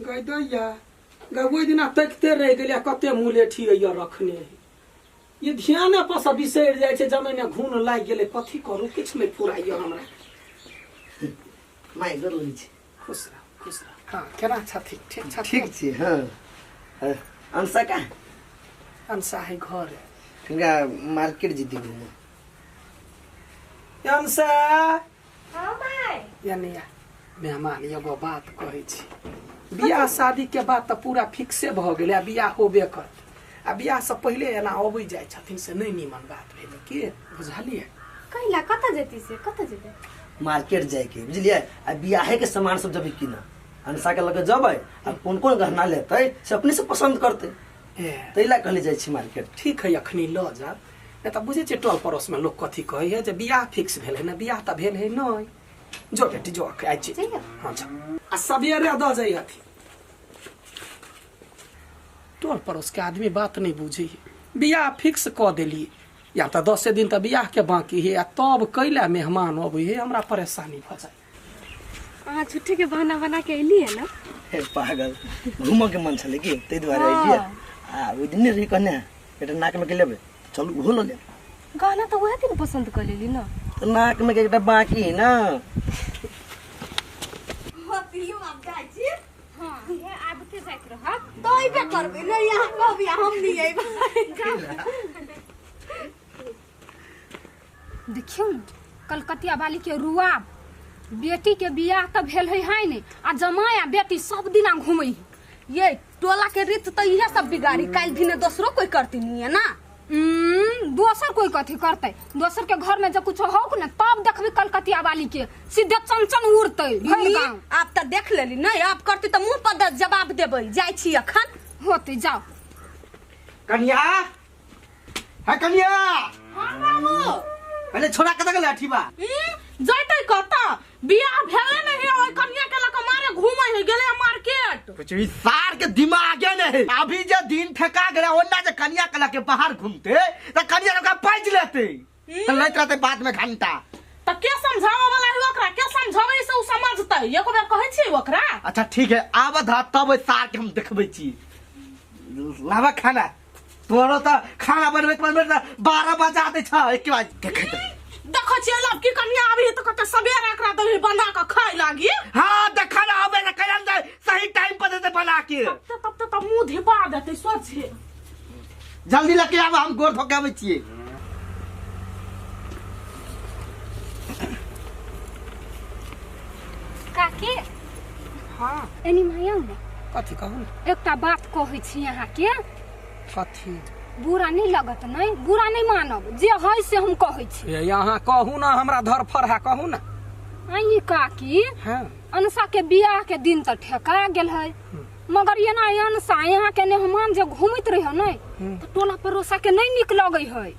गै दैया गै ओहि दिना तकिते रहि गेलियै कते मुलेठी अइ रखने है ये ध्यान पर से बिसरि जाइ छै जमीन घून लागि गेलै कथी करू किछु नहि फुराइए हमरा माय गोर लगै छी। खुश रह खुश रह। हाँ केना छथिन? ठीक छथिन? ठीक छी। हाँ अंशा का? अंशा है घर हिनका मार्केट जेती घूमऽ। अंशा। हाँ माय। यानी मेहमान एगो बात कहै छी, बियाह शादी के बात तऽ पूरा फिक्से भऽ गेलै आ बियाह होबे करतै आ बियाह से पहिले एना अबै जाइ छथिन से नहि नीमन बात भेलै की बुझलियै? कैला कतऽ जेती से कतऽ जेबै? मार्केट जाइके बुझलियै आ बियाहे के सामान सब जबै किनऽ अंशा के लऽ के जबै आ कोन कोन गहना लेतै से अपने से पसंद करतै ए ताहि लए कहले जाइ छी मार्केट। ठीक है अखनी लऽ जाब, नहि तऽ बुझै छियै टोल पड़ोसमे लोक कथी कहै है जे बियाह फिक्स भेल है ने, बियाह तऽ भेल है नहि। जो बेटी जो आइ छी। जइयौ। हाँ जा आ सबेरे दऽ जाइ हथिन। टोल पड़ोस के आदमी बात नहीं बुझे है, बियाह फिक्स कऽ देलियै या तऽ 10 दिन तऽ बियाह के बाकी है आ तब कैला मेहमान अबै है, हमरा परेशानी भऽ जाय। अहाँ छुट्टी के बहाना बना के एलियै ना? हे पागल, घूमऽ के मन छलै कि ताहि दुआरे एलियै। आ ओहि दिन रही कहने एकटा नाक में के लेबै, चलू ओहो लऽ लेब। गहना तऽ वएह दिन पसंद कऽ लेली ना। तऽ नाक में के एकटा बाकी है ना। हाँ हे आबिते जाइत रहब। तऽ अयबे करबै नहि, अहाँ कहबै हम नहि अयबै। देखियौ ने कलकतिया वाली के रुआब, बेटी के बियाह तऽ भेल है है नहि आ जमाय आ बेटी सब दिना घूमै है। ये टोला के रीत तऽ इहे सब बिगाड़ी, काल्हि दिने दोसरो कोई करती नहीं है ना। दोसर कोई कथी करतै, दोसर के घर में जब कुछ होक ने तब देखबी कलकतिया वाली के सीधे चमचम उड़तै भरि गाँव। आब तऽ देख लेली नहीं, आब करती तऽ मुंह पर जवाब देबै। जाइ छी अखन। होतै जाओ। कनिया है कनिया। हाँ बाबू। पहले छोड़ा कतऽ गेलै अठीबा? जैतै कतऽ, बियाह भेले नहीं है ओइ कनिया के लऽ कऽ मारे घूमै है गेलै मार्केट। कुछ भी सार के दिमागे नहीं है। अभी जे दिन ठेका गेलै ओन्ना जे कनिया के लऽ के बाहर घूमते तऽ कनिया ओकरा पैच लेते तऽ लैत रहते बाद में घंटा। तऽ के समझाबऽ वाला है ओकरा, के समझाबै से उ समझतै? एको बेर कहै छियै ओकरा? अच्छा ठीक है आबऽ धा तब ओइ सार के हम देखबै छी। लाबऽ खाना, तोरो तऽ खाना बनबैत बनबैत तऽ 12 बजा दै छ एक बार देखैत। देखै छियै लड़की कनिया आबी तऽ कते सबेरे एकरा दही बना कऽ खाय लागी। हाँ देखा ना आबे ना कहिया ने सही टाइम पर देते बना के। तब तब तब मुंह धिपा देतै सोझे। जल्दी लके आब, हम गोर धो के आबै छियै। काकी। हाँ एनी माया ने। कथी कहू ने? एकटा बात कहै छी अहाँके। कथी? बुरा नहीं लगत नहीं, बुरा नहीं मानब, जे है से हम कहै छी। ये अहाँ कहू ना, हमरा धरफड़ है कहू ना। आई काकी। हाँ। अनसा के बियाह के दिन तऽ ठेका गेल है, मगर एना अनसा यहाँ के मेहमान जे घूमैत रहे नहीं तऽ टोला पड़ोसा के नहीं नीक लगै है।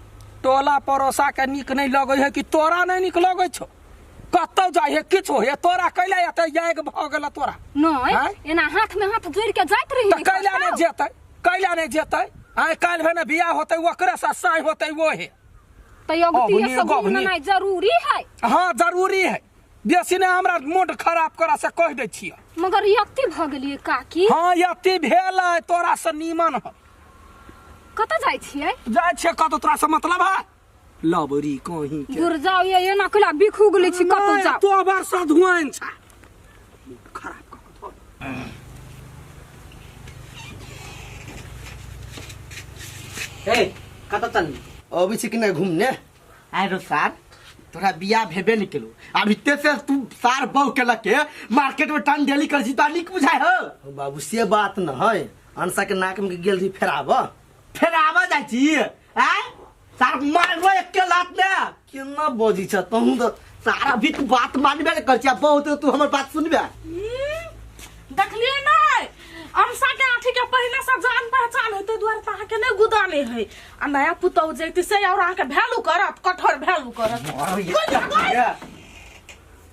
टोला पड़ोसा के नीक नहीं लगै है कि तोरा नहीं नीक लगै छौ? कतौ जाइ है किछु है तोरा कैला एते याग भऽ गेल तोरा? नहीं आँय? एना हाथ में हाथ जोड़ के जाइत रही। तऽ कैला नहीं जेतै, कैला नहीं जेतै? आइ काल्हि भेने बियाह होतै ओकरे से साँइ होतै वो है। तऽ अगतिये से अबनी, गबनी। घूमनाइ जरूरी है। हाँ जरूरी है, बेसी नहीं हमरा मूड खराब करा से कह दै छियै। मगर यत्ती भऽ गेलियै काकी। हाँ यत्ती भेल है, तोरा से नीमन है। कतऽ जाइ छियै? जाइ छियै कतौ, तोरा से मतलब है? लबरी कहीं के। दूर जाओ ये एना कैला बिखू गेलै छी कतौ जाओ। तो बार सधुआइन छा। मूड खराब कऽ कऽ धऽ। ए कतऽ चलली? अबै छी कि नहि घूमने? आइ रो सार तोरा बियाह भेबे नहि केलौ, अभी ते से तू सार बहु के लके मार्केट में टन डेली कर छी, तोरा नीक बुझाय हो? बाबू से बात न है, अनसा के नाक में गेल रही फेराब। फेराब जाइ छी आय सार मारबो एके लात ने। केना बजै छ तहु तऽ सारा भी तू बात मानबे ने कर छी, बहुत तू हमर बात सुनबे। देखलियै नहि अमसा के आँखि के पहिने से जान पहचान है, ताहि दुआरे तऽ अहाँके नहि गुदाने है। आ नया पुतहु जैती से और अहाँके वैल्यू करत, कठोर वैल्यू करत।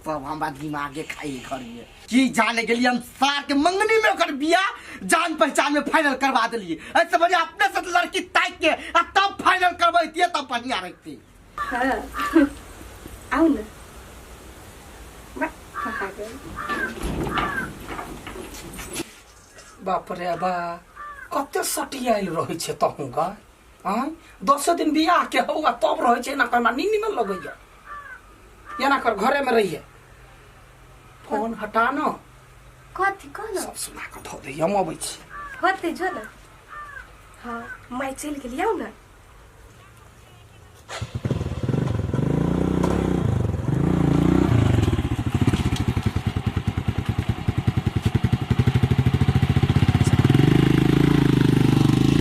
सब हमरा दिमागे खाई घर में की जाने के लिए हम सार के मंगनी में ओकर बियाह जान पहचान में फाइनल करवा देलिए। ऐसे बढ़िया अपने से लड़की ताक के आ तब फाइनल करबैतिए तब बढ़िया रहती। हाँ आउ ना। वाह, कहाँ गेल? बाप रे बा, कते सटियाइल रहै छै तहूँ गा। आँय, 10 दिन बियाह के हौ आ तब रहै छै एना कर, हमरा नींद निमन लगैया। एना कर, घरे में रहिए, फोन हटा न। कथी कहलो? सब सुना कऽ धऽ दैया, हम अबै छी। होते जो ना। हाँ, माय चलि गेली, आउ ना।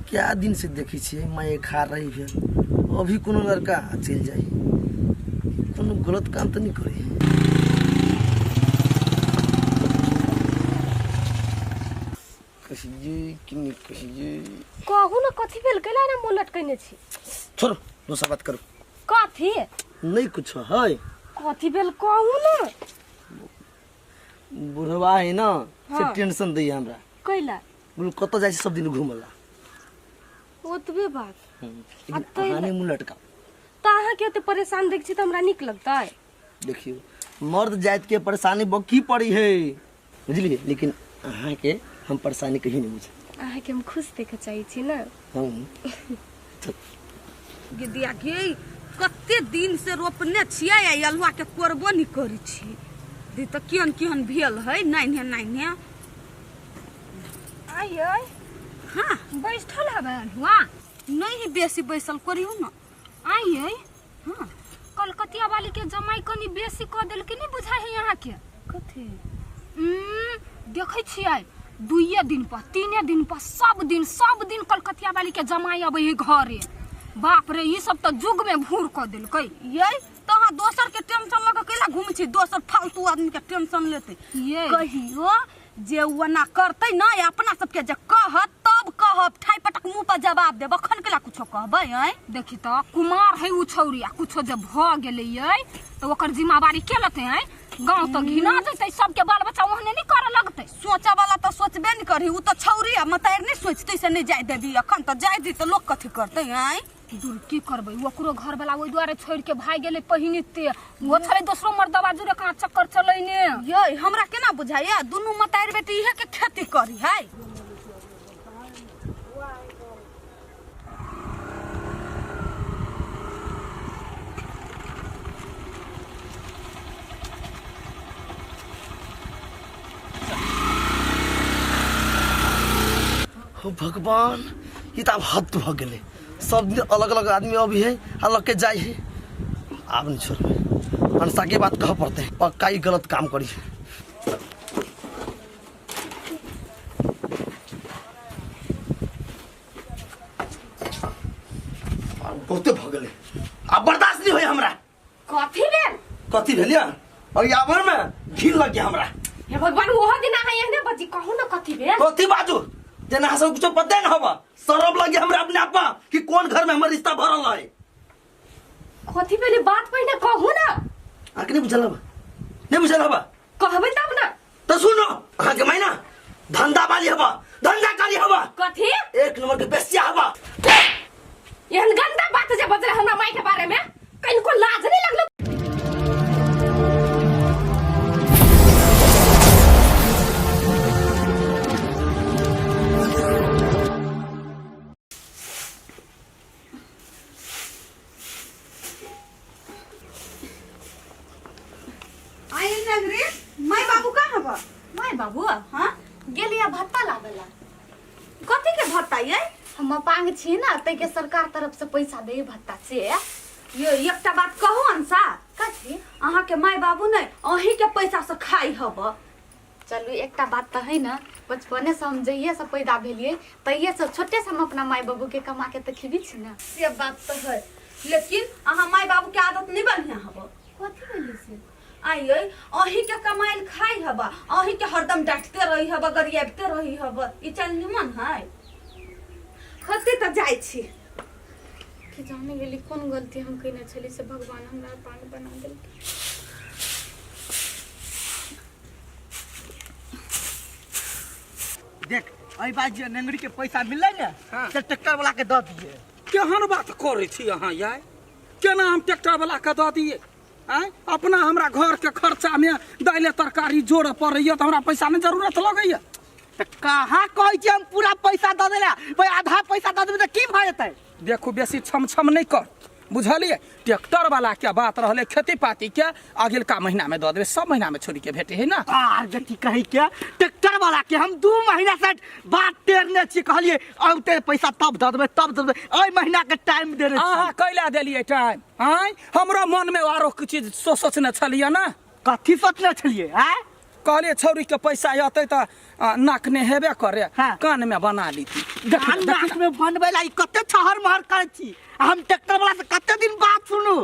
क्या दिन से देखै छियै माय खा रही भेल, अभी कोनो लड़का चलि जाइ, कोनो गलत काम तऽ नहि करै है। कहियै कि नहि कहियै? कहू ना, कथी भेल? कैला ना मुँह लटकैने छी? छोड़ो, दोसर बात करू। कथी? नहि कुछो है। कथी भेल कहू ना। बुढ़वा है ना से हाँ। टेंशन दैया हमरा। कैला? बोलू कतऽ जाइ छै सब दिन घूमला। ओतबे बात? लेकिन तै अहाँ नहि मुँह लटकाउ। तऽ अहाँके ओते परेशान देख छी तऽ हमरा नीक लगतै? देखियौ, मर्द जाति के परेशानी बकी पड़ी है, बुझलियै? लेकिन अहाँके हम परेशानी कहीं नहीं बुझे। अहाँके हम खुश देखऽ चाहै छी ना। हम गिदिया गे, कते दिन से रोपने छियै आ अल्हुआ के कोरबो नहि करै छी। दी तऽ केहन केहन भेल है, नान्हे नान्हे। आइ आइ। हाँ। बैठल हबे अल्हुआ? नहीं बेसी बैसल, करियौ ना। आइ आइ। हाँ। कलकतिया वाली के जमाई कनी बेसी कऽ देलकै, नहि बुझाइ है अहाँके? कथी? देखै छियै 2 दिन पर 3 दिन पर सब दिन सब दिन कलकतिया वाली के जमाई अबै है घरे। बाप रे, ई सब तऽ जुग में भूर कऽ देलकै। ये तऽ अहाँ दोसर के टेंशन लऽ कऽ कैला घूमै छी? दोसर फालतू आदमी के टेंशन लेतै। ये कहियो जे ओना करतै ना, अपना सबके जे कहत तब कहब, ठाइ पटक मुँह पर जवाब देब, अखन कैला कुछो कहबै? आँय देखी तऽ कुमार है उ छौरी, आ कुछो जे भऽ गेलै ये तऽ ओकर जिम्मेवारी के लेतै? आँय, गाँव तऽ घिना जेतै, सबके बाल बच्चा ओहने नहि करऽ लगतै। सोचऽ वाला तऽ सोचबे नहि करही, उ तऽ छौरी आ मतारि नहि सोचतै से नहि जाय देबी। अखन तऽ जाय दी तऽ लोक कथी करतै? आँय दूर की करबै, ओकरो घर वाला ओहि दुआरे छोड़ि के भागि गेलै पहिनिते, ओहो छलै दोसरो मर्दबा जुड़े कहाँ चक्कर चलैने। ये हमरा केना बुझाइया दुनू मतारि बेटी इहे के खेती करी है। हो भगवान, ई तऽ आब हद भऽ गेलै। सब दिन अलग अलग आदमी अभी है, अलग के जाइ है। आब नहीं छोड़बै, अनसा के बात कहऽ पड़तै, पक्का ई गलत काम करी। बहुते भऽ गेलै, आब बर्दाश्त नहीं होय हमरा। कथी भेल? कथी भेल या? और आबर में घिन लग गया हमरा। हे भगवान, ओहो दिन अहाँ एहने बजी, कहू ना कथी भेल? कथी बाजू, जेना अहाँ सब कुछो पते न होबा। शरम लग गया हमरा अपने आप में कि कौन घर में हमर रिश्ता भरल है। कथी भेल बात पहिने कहू ना। अहाँके नहीं बुझल हबा? नहीं बुझल हबा? कहबै तब ना। तो सुनो, अहाँके मायना धंधा वाली हबा, धंधा कारी हबा। कथी? 1 नंबर के बेस्या हबा। एहन गंदा बात जे बजले हमरा माय के बारे में, कनिको लाज नहीं लगलो? आई नगरी, माय बाबू कहाँ बा? माय बाबू? हाँ, गेलिया भत्ता लाबेला। कथी के भत्ता ये? हम अपांग छी ना, तै के सरकार तरफ से पैसा दे भत्ता से। ये एकटा बात कहू अंसा? कथी? अहाँ के माय बाबू नहीं अहीं के पैसा से खाई हब। चलू एकटा बात तऽ है ना, बचपने से हम जहिये से पैदा भेलिए तहिये से छोटे से हम अपना माय बाबू के कमा के तऽ खिबी छी ना। से बात तऽ है, लेकिन अहाँ माय बाबू के आदत नहीं बढ़िया हब। कथी भेलै से? आई अहीं के कमाइल खाई हब, अहीं के हरदम डांटते रही हब, गरियाबते रही हब, ई चल निमन है। होते तऽ जाइ छी। कि जाने गेली कोन गलती हम कयने छली से भगवान हमरा पान बना देलकै। देख, एहि बार जे नेंगरी के पैसा मिललै ने, हाँ। से ट्रैक्टर वाला के दऽ दिए। केहन बात करै छी अहाँ यार? केना हम ट्रैक्टर वाला के दऽ दिए? आँय, अपना हमरा घर के खर्चा में दाइले तरकारी जोड़ऽ पड़ैया तऽ हमरा पैसा नहि जरूरत लगैया। तऽ कहाँ कहै छी हम पूरा पैसा दऽ देला भाई आधा पैसा दऽ देबै तऽ की भऽ जेतै देखू बेसी छम छम नहि कर बुझलियै ट्रैक्टर वाला के बात रहलै खेती पाती के अगिलका महीना में दऽ देबै सब महीना में छोड़ी के भेटे है ना आर बेटी कही के ट्रैक्टर वाला के हम 2 महीना से बात टेरने छी कहलिए औते पैसा तब दऽ देबै तब दऽ देबै एहि महीना के टाइम देने छी अहाँ कैला देलियै टाइम आँय हमरो मन में आरो किछु चीज सोचने छलियै ना कथी सोचने छलिए आँय कहलियै छौड़ी के पैसा अतै तऽ नाक ने हेबे करे हाँ। कान में बना लीती देख कान नाक में बनबै ला ई कते छहर महर करै छी आ हम ट्रैक्टर वाला से कते दिन बात सुनू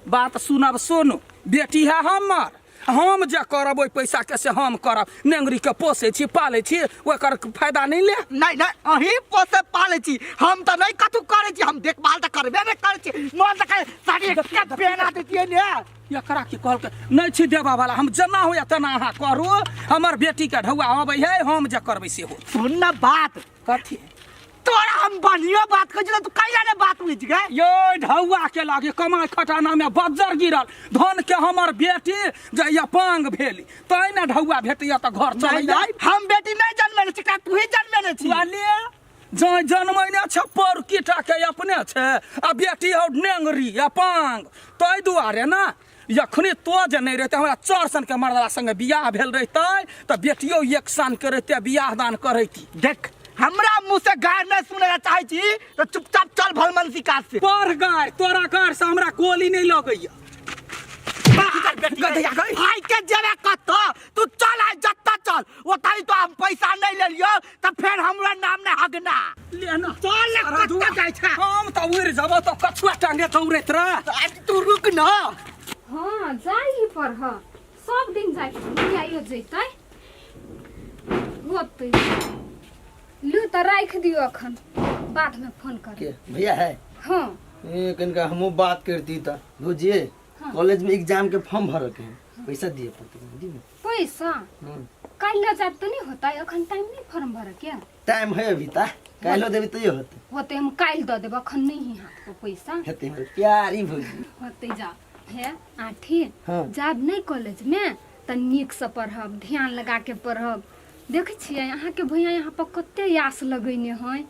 बात सुनब सुनू बेटी है हमर हम जे करब ओहि पैसा के से हम करब नेंगरी के पोसै छी पालै छी ओकर फायदा नहि ले नहीं नहीं अहीं पोसे पालै छी हम तऽ नहीं कथू करै छी हम देखभाल तऽ करबे नहि करै छी मन तऽ करे साड़ी एकटा पेना देतियै ने एकरा की कहलकै नहि छी देबा वाला हम जेना होइए तेना अहाँ करू हमर बेटीके ढौआ अबै है हम जे करबै से होत सुन ना बात कथी तोरा हम बढ़िया बात कहै छी तू कैला ने बात बुझि गए यो ढौआ के लागे कमाइ खटाना में बज्जर गिरल धन के हमर बेटी जहिया पांग भेली तै ने ढौआ भेटैया तऽ घर नहीं, चलैया नहीं, हम बेटी नहीं जन्मेने छी तू ही जन्मेने छी ले जँ जनमैने छै पौरकी टाके अपने छै आ बेटी हौ नेंगरी आ पांग ताहि दुआरे ने जखने तो जे नहि रहितै हमरा चार सन के मर्दला संगे बियाह भेल रहितै तऽ बेटियो एक सन के रहितै बियाह दान करैती देख हमरा मुंह से गार नहीं सुने ला चाहे छी तो चुपचाप चल भलमनसी काज से पर गार तोरा गार से हमरा गोली नहीं लगैया गधैया गई। भाई के जेबे कत तू चल आइ जत्ता चल ओतही तो हम पैसा नहीं लेलियो तो फिर हमरा नाम नहीं हगना ले ना चल ना अरे कत्ता जाइ छै हम तऽ उड़ि जबो तऽ कछुआ टांगे दौड़ैत रह आज तू रुक ना हाँ जाइ ही पर ह सब दिन जाइ भैया जैतै होतै लू तऽ राखि दियौ अखन बादमे फोन कर के भैया है हाँ ए कनिका हमहूँ बात करती तऽ बुझिए कॉलेज में एग्जाम के फॉर्म भरऽ के है पैसा दिए पड़ते दी ना पैसा काल्हि जायब तऽ नहि होतै अखन टाइम नहि फॉर्म भरऽ के टाइम है अभी ता काल्हो देबी तैयो होते होतै हम काल्हि दऽ देब अखन नहि है हाथ पर पैसा हेते हमर प्यारी भौजी होतै जा हे आठी हाँ। जायब नहि कॉलेजमे तऽ नीकसँ पढ़ब ध्यान लगा के पढ़ब देखै छियै अहाँके भैया यहाँ पर कते आस लगेने है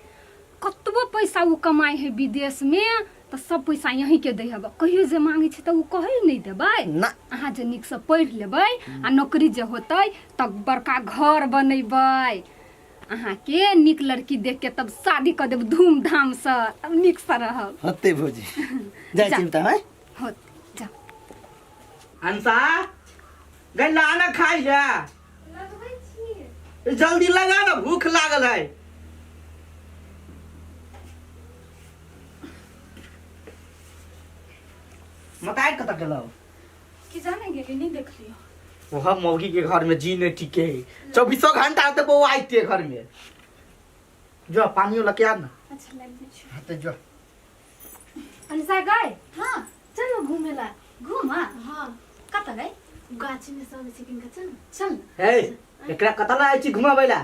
कतबो पैसा ओ कमाइ है विदेशमे तऽ सब पैसा यहीँके दै हब कहियो जे मांगै छै तऽ ओ कहै नहि देबै ना अहाँ जे नीकसँ पढ़ि लेबै आ नौकरी जे होतै तऽ बड़का घर बनेबै अहाँके नीक लड़की देख के तब शादी कऽ देब धूमधामसँ तब नीकसँ रहब होते भौजी जाइ छी तऽ हैं होत जा हंसा गई लाना खाइ जा जल्दी लगा ना भूख लागल है मताइ कतऽ गेलौ कि जाने गेली नहीं देखलियो वह मौगी के घर में जी नहीं टिके है चौबीसों घंटा तो बउआ आइते घर में जो पानियो लके आ ना अच्छा लाइब दै छी हाँ तो जो अनिसा गए हाँ चल घूमेला घूमा हाँ कतऽ गए गाछी में सब छै किनका चल चल न। हे एकरा कतऽ लाए छी घुमाबै ला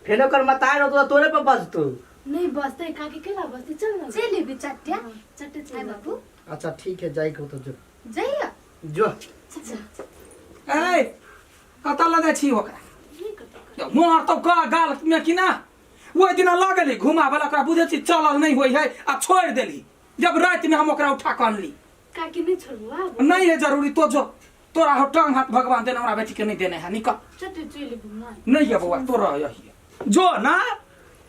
फेर ओकर मताइ रहतो तोरे पर बजतो नहीं बसते काकी केला बसते चल ना चलि एबी चट्टे चट्टे चल आय बाबू अच्छा ठीक है जाई को तो जो जइया जो ए कतऽ लऽ जाइ छी ओकरा मोहर तो गाल में कि ना ओहि दिना लऽ गेली घुमाबऽ ओकरा बुझै छी चलल नहि होइ है आ छोड़ि देली जब राति में हम ओकरा उठा कऽ अनली काकी नहीं छोड़बो आब नहीं है जरूरी तो जो तोरा हो टांग हाथ भगवान देने हमरा बेटी के नहीं देने है निकल चट्टे चलि एबू ना नहीं है बौआ तोरा यही है जो ना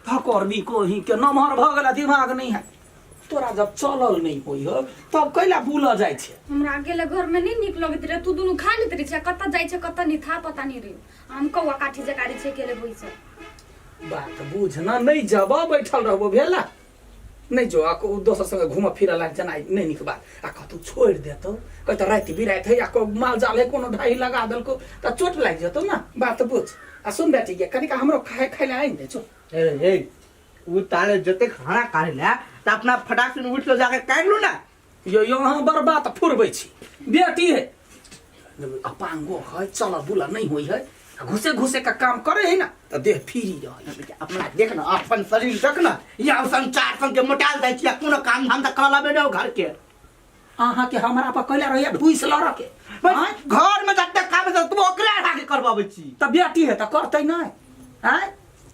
थकरबी कोही के नमहर भऽ गेला दिमाग नहीं है तोरा जब चलल नहीं होइ हो तब कैला बुलऽ जाइ छै हमरा अकेले घर में नहीं नीक लगैत रहे तू दुनू खा लेत रहे छै कतऽ जाइ छै कतऽ नहीं था पता नहीं रहे हम कौआ काठी जका रहे छै अकेले बैसल बात बुझ ना नहीं जब बैठल रहबो भेला नहीं जो आ दोसर संगे घूमऽ फिरऽ लाग जेनाइ नहीं नीक बात आ कतौ छोड़ि देतौ कहतौ राति बिराति है या को माल जाल है कोनो ढाई लगा देलको तऽ चोट लागि जेतौ ना बात बुझ आ सुन बेटी गे कनिका हमरो खाए खाइ लए आनि दे चो ए ए उ तारे जते खाना खाए ना त अपना फटाक से उठ के जाके काट लू ना यो यो अहाँ बड़ बात फुरबै छी बेटी है अपांगो है चल बुला नहीं होइ है आ घुसे घुसे का काम करे है ना तऽ देह फ्री रहे है। अपना देख ना अपन शरीर देख ना या संचार संग के मोटाल जाइ छी आ कोनो काम धाम त करऽ लबे न घर के अहाँ के हमरा पर कैला रहैया ढुइस लड़ के बस घर में जते काम है तू ओकरे आके करबाबै छी तऽ बेटी है तऽ करतै नहि आँय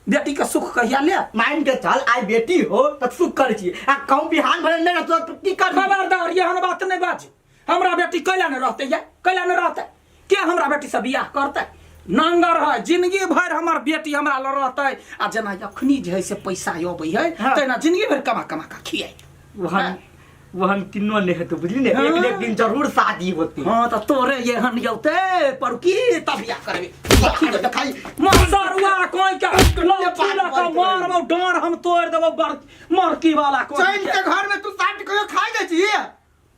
बेटी के सुख कहिया ले मान के चल आई बेटी हो त सुख कर छी आ कहूं बिहान भरे नहीं रहतो तो की कर खबरदार एहन बात नहीं बाज हमरा बेटी कैला ने रहते या कैला ने रहते के हमरा बेटी से बियाह करते नंगर है जिंदगी भर हमर बेटी हमरा लग रहते आ जेना अखनी जे है से पैसा अबै है हाँ। तेना जिंदगी भर कमा कमा के खियाई वहन वहन किन्नो नहीं हेतु बुझली ने हाँ। एक एक दिन जरूर शादी होती हाँ तो तोरे एहन यौते पर की तब बियाह करबे देखाई मसरुआ कोई के लौकी लऽ कऽ मारबौ डाँर हम तोड़ि देबौ मरकी वाला कोई चैन के घर में तू साठ कहियो खाई जाइ छी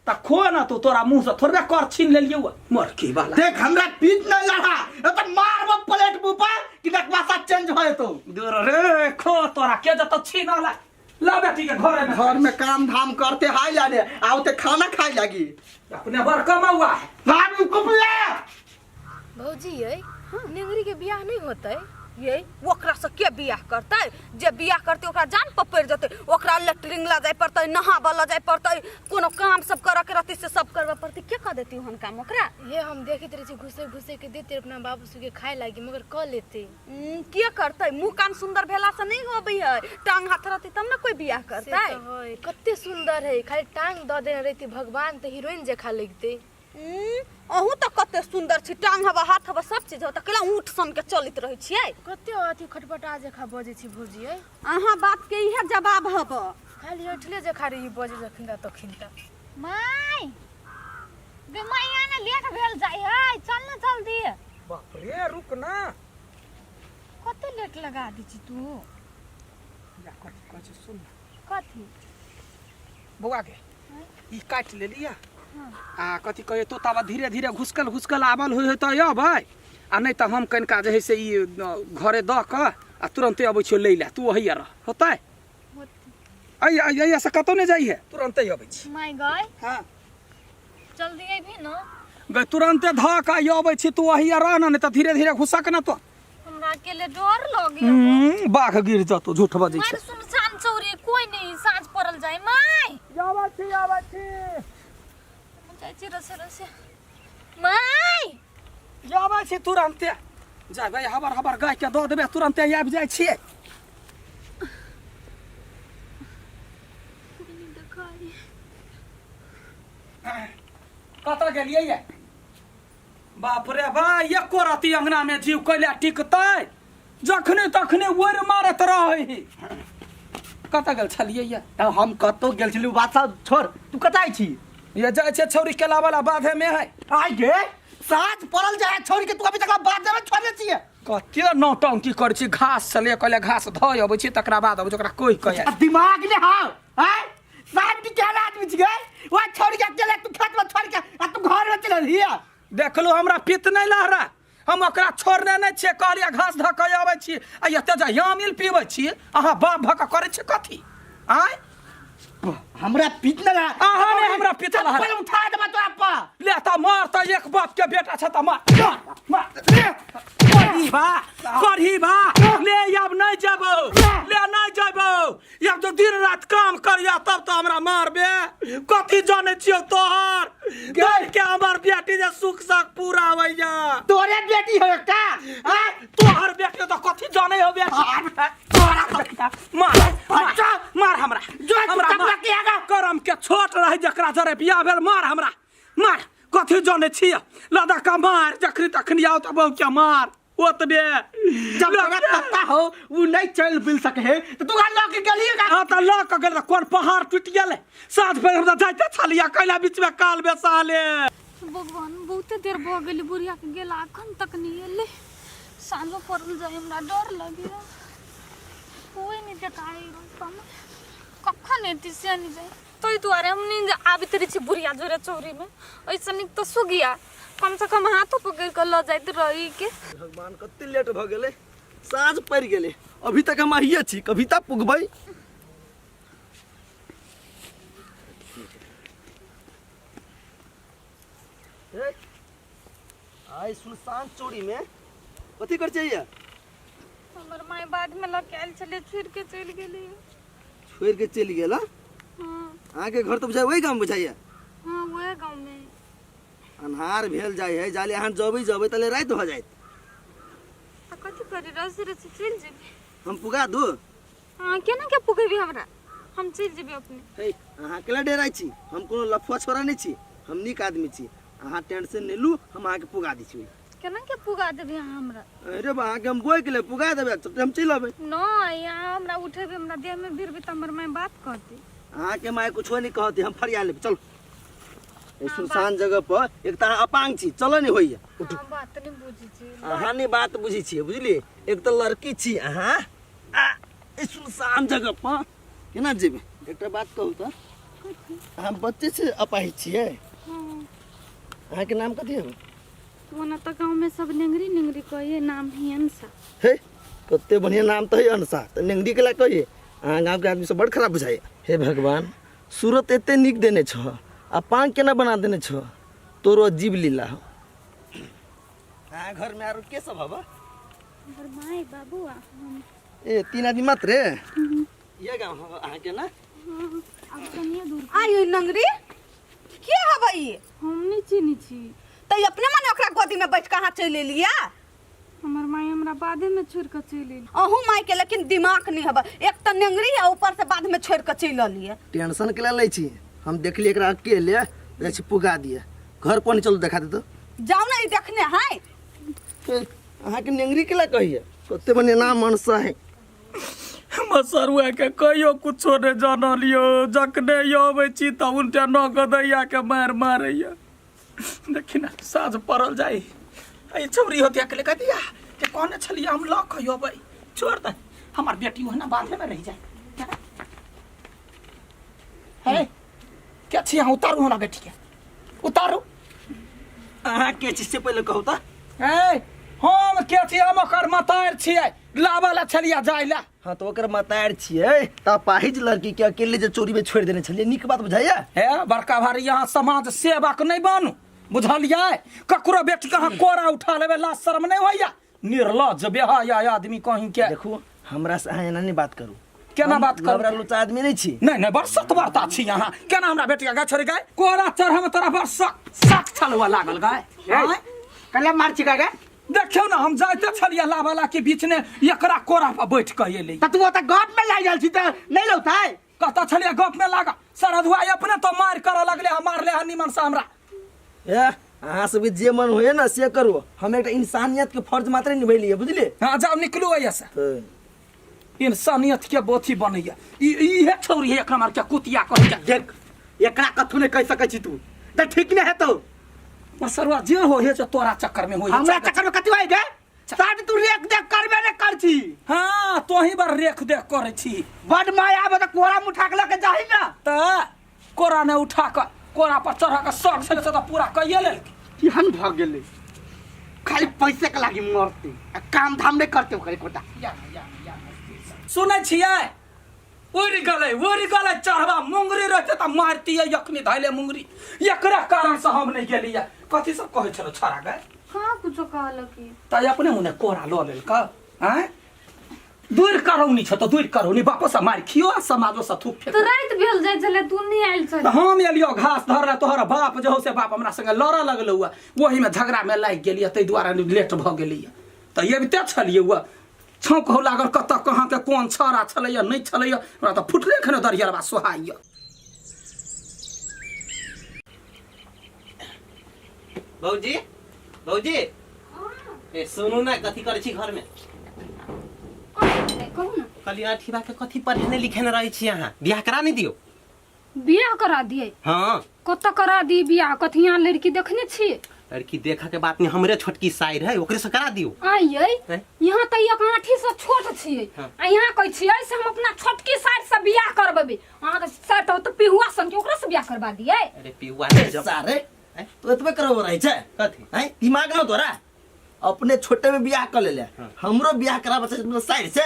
त खो ना तू तोरा मुंह से थोड़बे कर छीन लेलियौ मरकी वाला देख हमरा पीठ नहीं लड़ा तो मारबो प्लेट मुंह पर कि नकवासा चेंज हो जेतो दूर रे खो तोरा के जत छीन ला ला बेटी के घरे में घर में काम धाम करते हाय लाने आओ ते खाना खाए लागी अपने बड़ कमौआ है भाभी कुपले भौजी ये नेंगरी के बियाह नहीं होतै ये ओकरा से के बियाह करतै जे बियाह करतै ओकरा जान पर पड़ि जेतै ओकरा लेटरिंग लऽ जाय पड़तै नहाबऽ लऽ जाय पड़तै कोनो काम सब करऽ के रहतै से सब करबऽ पड़तै के कऽ देतै ओहन काम ओकरा ये हम देखैत रहै छी घुसे घुसे के देते अपना बाबू सबके खाए लागी मगर कऽ लेते के करतै मुँह कान सुन्दर भेला से नहि होबै है टांग हाथ रहतै तब ने कोइ बियाह से करतै तऽ है कते सुन्दर है खाली टांग दऽ देने रहितै भगवान तऽ हीरोइन जकाँ लगितै अहूँ तऽ कते सुन्दर छी टांग हवा हाथ हवा सब चीज हवा तऽ केला ऊँट सन के चलैत रहै छियै कते अथी खटपटा जकाँ बजै छी भौजी यै अहाँ बात के इहे जवाब हब खाली ऐठले जकाँ रही बजै जखन तखन तऽ माय गे माय ने लेट भेल जाइ है चल ना जल्दी बाप रे रुक ना कते लेट लगा दै छी तू या कथी कहै छै सुन ना। कथी बौआ के ई काटि लेलियै आ कथी कहै तो ताबा धीरे धीरे घुसकल घुसकल आबल होइ तऽ अबै आ नहि तऽ हम कनिका जे है से ई घरे दऽ कऽ आ तुरन्ते अबै छियौ लै लए तू ओहिया रह होतै अइ अइ अइया से कतौ नहि जाइहे तुरन्ते अबै छी माय गय हँ जल्दी अबही न गै तुरन्ते धऽ कऽ आइ अबै छी तू ओहिया रह ने नहि तऽ धीरे धीरे घुसक ने तो हमरा अकेले डर लगे बाघ गिर जतो झूठ बजै मार छै सुनसान चौरी कोई नहीं साँझ पड़ल जाय माय आबै छी आबै छी जाइ छी रसे रसे माय आबै छी तुरन्ते जाबै हबर हबर गाय के दऽ देबै तुरन्ते आबि जाइ छियै कतऽ गेलियै ये बाप रे बा एको रति अंगना में जीव कैला टिकतै जखने तखने ओरि मारत रहै कतऽ गेल छलियै ये तब हम कतौ गेल छलू बात सब छोड़ तू कतऽ आइ छी ये जाइ छै छौरी केला वाला बाधे में है आइ गे साँझ पड़ल जाय छोड़ के तू अभी तक बात में छोड़ले छियै कते नौटंकी करै छी घास से ले कहले घास धऽ अबै छी तकरा बाद अबै छी ओकरा कोहि कह आ दिमाग ने हाव आय साहब की केहन आदमी छियै वह छोड़ के अकेले तू खेत में छोड़ के आ तू घर में चलल हिया देखलू हमरा पित्त नहि लहरा हम ओकरा छोड़ने नहि छियै कहलियै घास धऽ कऽ अबै छी आ एते जे यामिल पीबै छी अहाँ बाप भऽ कऽ करै छी कथी आँय हमरा पित्त न लहरा अहाँ ने हमरा पित्त लहरा। चप्पल उठा देबा तोरा पर ले तऽ मार तऽ एक बाप के बेटा छ तऽ मार मार, मार ले करही बा करही बा ले आब नहि जेबौ ले नहि जेबौ आब जो दिन रात काम करिया तब तऽ हमरा मारबे कथी जानै छियौ तोहर दौड़ के हमर बेटी जे सुख सख पूरा होइया तोरे बेटी हो का आँय, तोहर बेटी तऽ कथी जानै हो बेटी तोरा मार मार मार हमरा जो हमरा तब मार। के आगा। करम के छोट रहे जकरा जरे बियाह भेल मार हमरा मार कथी जानै छियै लदा का मार जखनी तखनी आओ तऽ बहु के मार ओतबे जब तोरा पता हो वो नहीं चल बिल सके है तो तू घर लऽ के गेलिए का हाँ तऽ लऽ कऽ गेल तऽ कोन पहाड़ टूटि गेलै साँझ भरि हम तऽ जाइते छलियै कैला बीचमे काल बेसाले भगवान बहुते देर भऽ गेलै बुढ़िया के गेला अखन तक नहि एलै साँझो पड़ल जाय हमरा डर लगैया कोई नहि देखाइ रास्तामे कखन एती से नहि जाय ताहि दुआरे हम नहि आबैत रहै छी बुढ़िया जोरे चौरीमे ओहिसँ नीक तऽ सुगिया कमसँ कम हाथो पकड़ि कऽ लऽ जाइत रही के भगवान कते लेट भऽ गेलै साँझ पड़ि गेलै अभी तक हम आइए छी कभी तक पुगबै हे, आइ सुनसान चोरी में कथी कर चाहिए हमर माय बादमे लऽ के आयल छलै छोड़ि के चलि गेलै छोड़ के चलि गेल हँ? हँ अहाँके घर तऽ बुझाइ ओहि गाम बुझाइए हँ उएह गाँवमे अन्हार भेल जाइ है जाले अहाँ जबै जबै तले राति भऽ जाइत आ कथी करी रसी रसी चलि जेबै हम पुगा दू। अहाँ केना के पुगेबी हमरा? हम चलि जेबै अपने। हे, अहाँ केला डेराइ छी? हम कोनो लफुआ छोरा नहि छी, हम नीक आदमी छी। अहाँ टेंशन नहि लू, हम अहाँके पुगा दै छी। केना के पुगा देबै अहाँ हमरा? अरे बा, अहाँके हम बोइक ले पुगा देबै, चलते हम चलि अबै। नहि, अहाँ हमरा उठेबै, हमरा देहमे भिड़बै तऽ हमर माय बात कहतै। अहाँके माय कुछो नहि कहतै, हम फरिया लेब। चलू, एहि सुनसान जगह पर एक तऽ अहाँ अपांग छी, चलऽ नहि होइए। उठू। अहाँ बात नहि बुझै छी। अहाँ नहि बात बुझै छियै, बुझलियै? एक तऽ लड़की छी अहाँ, आ एहि सुनसान जगह पर केना जेबै? एकटा बात कहू तऽ, अहाँ बच्चे से अपाहिज छियै? हँ। अहाँके नाम कथी हौ? ओना तऽ गाँवमे सब नेंगरी नेंगरी कहिए, नाम है अंशा। हे, कते बढ़िया नाम तऽ है अंशा, तऽ नेंगरी केला कहिए? अहाँ गाँवके आदमी सब बड़ खराब बुझाइए। हे भगवान, सूरत एते नीक देने छह आ पाँख केना बना देने छह? तोरो अजीब लीला हो। अहाँ घरमे आरो के सब हबा? हमर माय बाबू आ हम। ए, तीन आदमी मात्र? ये गाँव हबा अहाँके ना? हाँ, आब कनिए दूर। आइ नंगरी के हबै ई? हम नहि चिन्है छी। तऽ ई अपने मने ओकरा गोदी में बैठ के अहाँ चलि एलियै? हमर माय हमरा बाधे में छोड़ के चलि एली। अहूँ माय के लेकिन दिमाग नहीं हबै, एक तऽ नेंगरी आ ऊपर से बाद में छोड़ के चलि एलियै। टेंशन के लै छी, हम देखलियै एकरा अकेले जाइ छी पुगा दिए। घर कोन चलू देखा दे तो। जाउ ने, ई देखने है। ए, अहाँके नेंगरी के ला कहिए? कते बढ़िया नाम मनसा है। मसरुआ के कहियो कुछो नहि जानलियो, जखने अबै छी तऽ उनटे न गदैया के मार मारैया। देखी ने, साँझ पड़ल जाइ ई छौरी होतिया के लेके दिया के कहने छलियै हम लऽ कऽ अबै। छोड़ दे, हमर बेटी ओहिना बाधे में रहि जाए। हे, के छी अहाँ? उतारू हमरा बेटी के, उतारू। अहाँ के छी से पहिले कहू तऽ। ए, हम के छी? हम ओकर मतार छियै, लाबऽ लए छलियै जाय लए। हाँ, तो ओकर मतार छियै तऽ अपाहिज लड़की के अकेले जे चोरी में छोड़ देने छलियै, नीक बात बुझाइया? हे बड़का भारी, यहाँ समाज सेवक नहि बनू, बुझलियै? ककरो बेटी के अहाँ कोरा उठा लेबै, लाज शर्म नहि होइया? निर्लज बेहया आदमी कहीं के। देखू, हमरा से अहाँ एना नहीं बात करू। केना हम बात करू? लबड़ा लुच्चा आदमी नहीं छी। नहीं नहीं, बड़ सतवार्ता छी अहाँ। केना हमरा बेटी के गाय छोड़ी गाय कोरा चढ़ में तोरा बड़ शक शक छलुआ लागल गाय? आँय? कला मार छी गाय? देखियौ ने, हम जाइते छलियै लावाला के बीच ने एकरा कोरा पर बैठ के एलै। तऽ तू ओतऽ गप में लागि गेल छी तऽ नहीं लौतै? कतऽ छलियै गप में लागल? सरधुआ अपने तो मार करऽ लगले, हम मारले हन निमन से हमरा। ए, अहाँ सबके जे मन होइए ने से करू, हम एकटा इंसानियत के फर्ज मात्र निभेलियै, बुझलियै? हाँ, जाउ, निकलू एहिसँ। तऽ इंसानियत के बोथी बनैया ई इहे छौरी है, एकरा मार के कुतिया कह के। देख, एकरा कथू नहीं कह सकै छी तू, तऽ ठीक नहीं हेतौ। मसरुआ जे हो हे, तोरा चक्कर में हो। हमरा चक्कर में कथी होय गे? साठ तू रेख देख करबे ने कर छी। हाँ, तोही बार रेख देख करे छी। बड माया आबे तऽ कोरा मुठा के लके जाही ना। तऽ कोरा ने उठा के कोरा पर चढ़ा के शौक छलै से तऽ पूरा कइए लेलकै। केहन भऽ गेलै, खाली पैसे के लागी मरते आ काम धाम नहीं करते ओकर एकोटा। या या या, सुनै छियै? उड़ि गेलै, उड़ि गेलै चढ़वा। मुंगरी रहते तऽ मारतियै अखनी धैले मुंगरी। एकरा कारण से हम नहि गेलियै। कथी सब कहै छलो छोरा गए? कहाँ कुछो कहलक ई। तऽ अपने मुने कोरा लऽ लेलक। आँय, दूर करौनी छ तऽ दूर करौनी, बापो से मारि खियो आ समाजो से थूक फेक। तऽ राति भेल जाइ छलै, तू नहि आयल छल। तऽ हम एलियो घास धरले, तोहर बाप जे हो से बाप हमरा संगे लड़ऽ लगलौ, ओहीमे झगड़ामे लागि गेलियै, ताहि दुआरे लेट भऽ गेलियै। तऽ अबिते छलियै, उह छौंक हो लागल, कतऽ कहाँके कोन छड़ा छलैया नहि छलैया, हमरा तऽ फुटले खने दरियरबा सोहाइया। भौजी, भौजी, ए सुनू ने, कथी करै छी घरमे? कहू ने। कहली अठीबा के कथी पढ़ेने लिखेने रहै छी अहाँ? बियाह करा नहि दियौ? बियाह करा दिए? हाँ। कतऽ करा दी बियाह? कथी यहाँ लड़की देखने छी? लड़की देखऽ के बात नहीं, हमरे छोटकी साइर है, ओकरे से करा दियौ। आइयै, हैं? यहाँ तऽ एक आँठी से छोट छियै। हाँ। आ यहाँ कहै छियै से हम अपना छोटकी साइर से बियाह करबेबै। अहाँके साइर तऽ पिहुआ सन के, ओकरा से बियाह करबा दियै? अरे पिहुआ नहीं जब सारे तो एतबे करबो रहै छै। कथी? हैं, दिमाग न तोरा? अपने छोटे में बियाह कर लेले, हमरो बियाह कराबे छै अपना साइड से।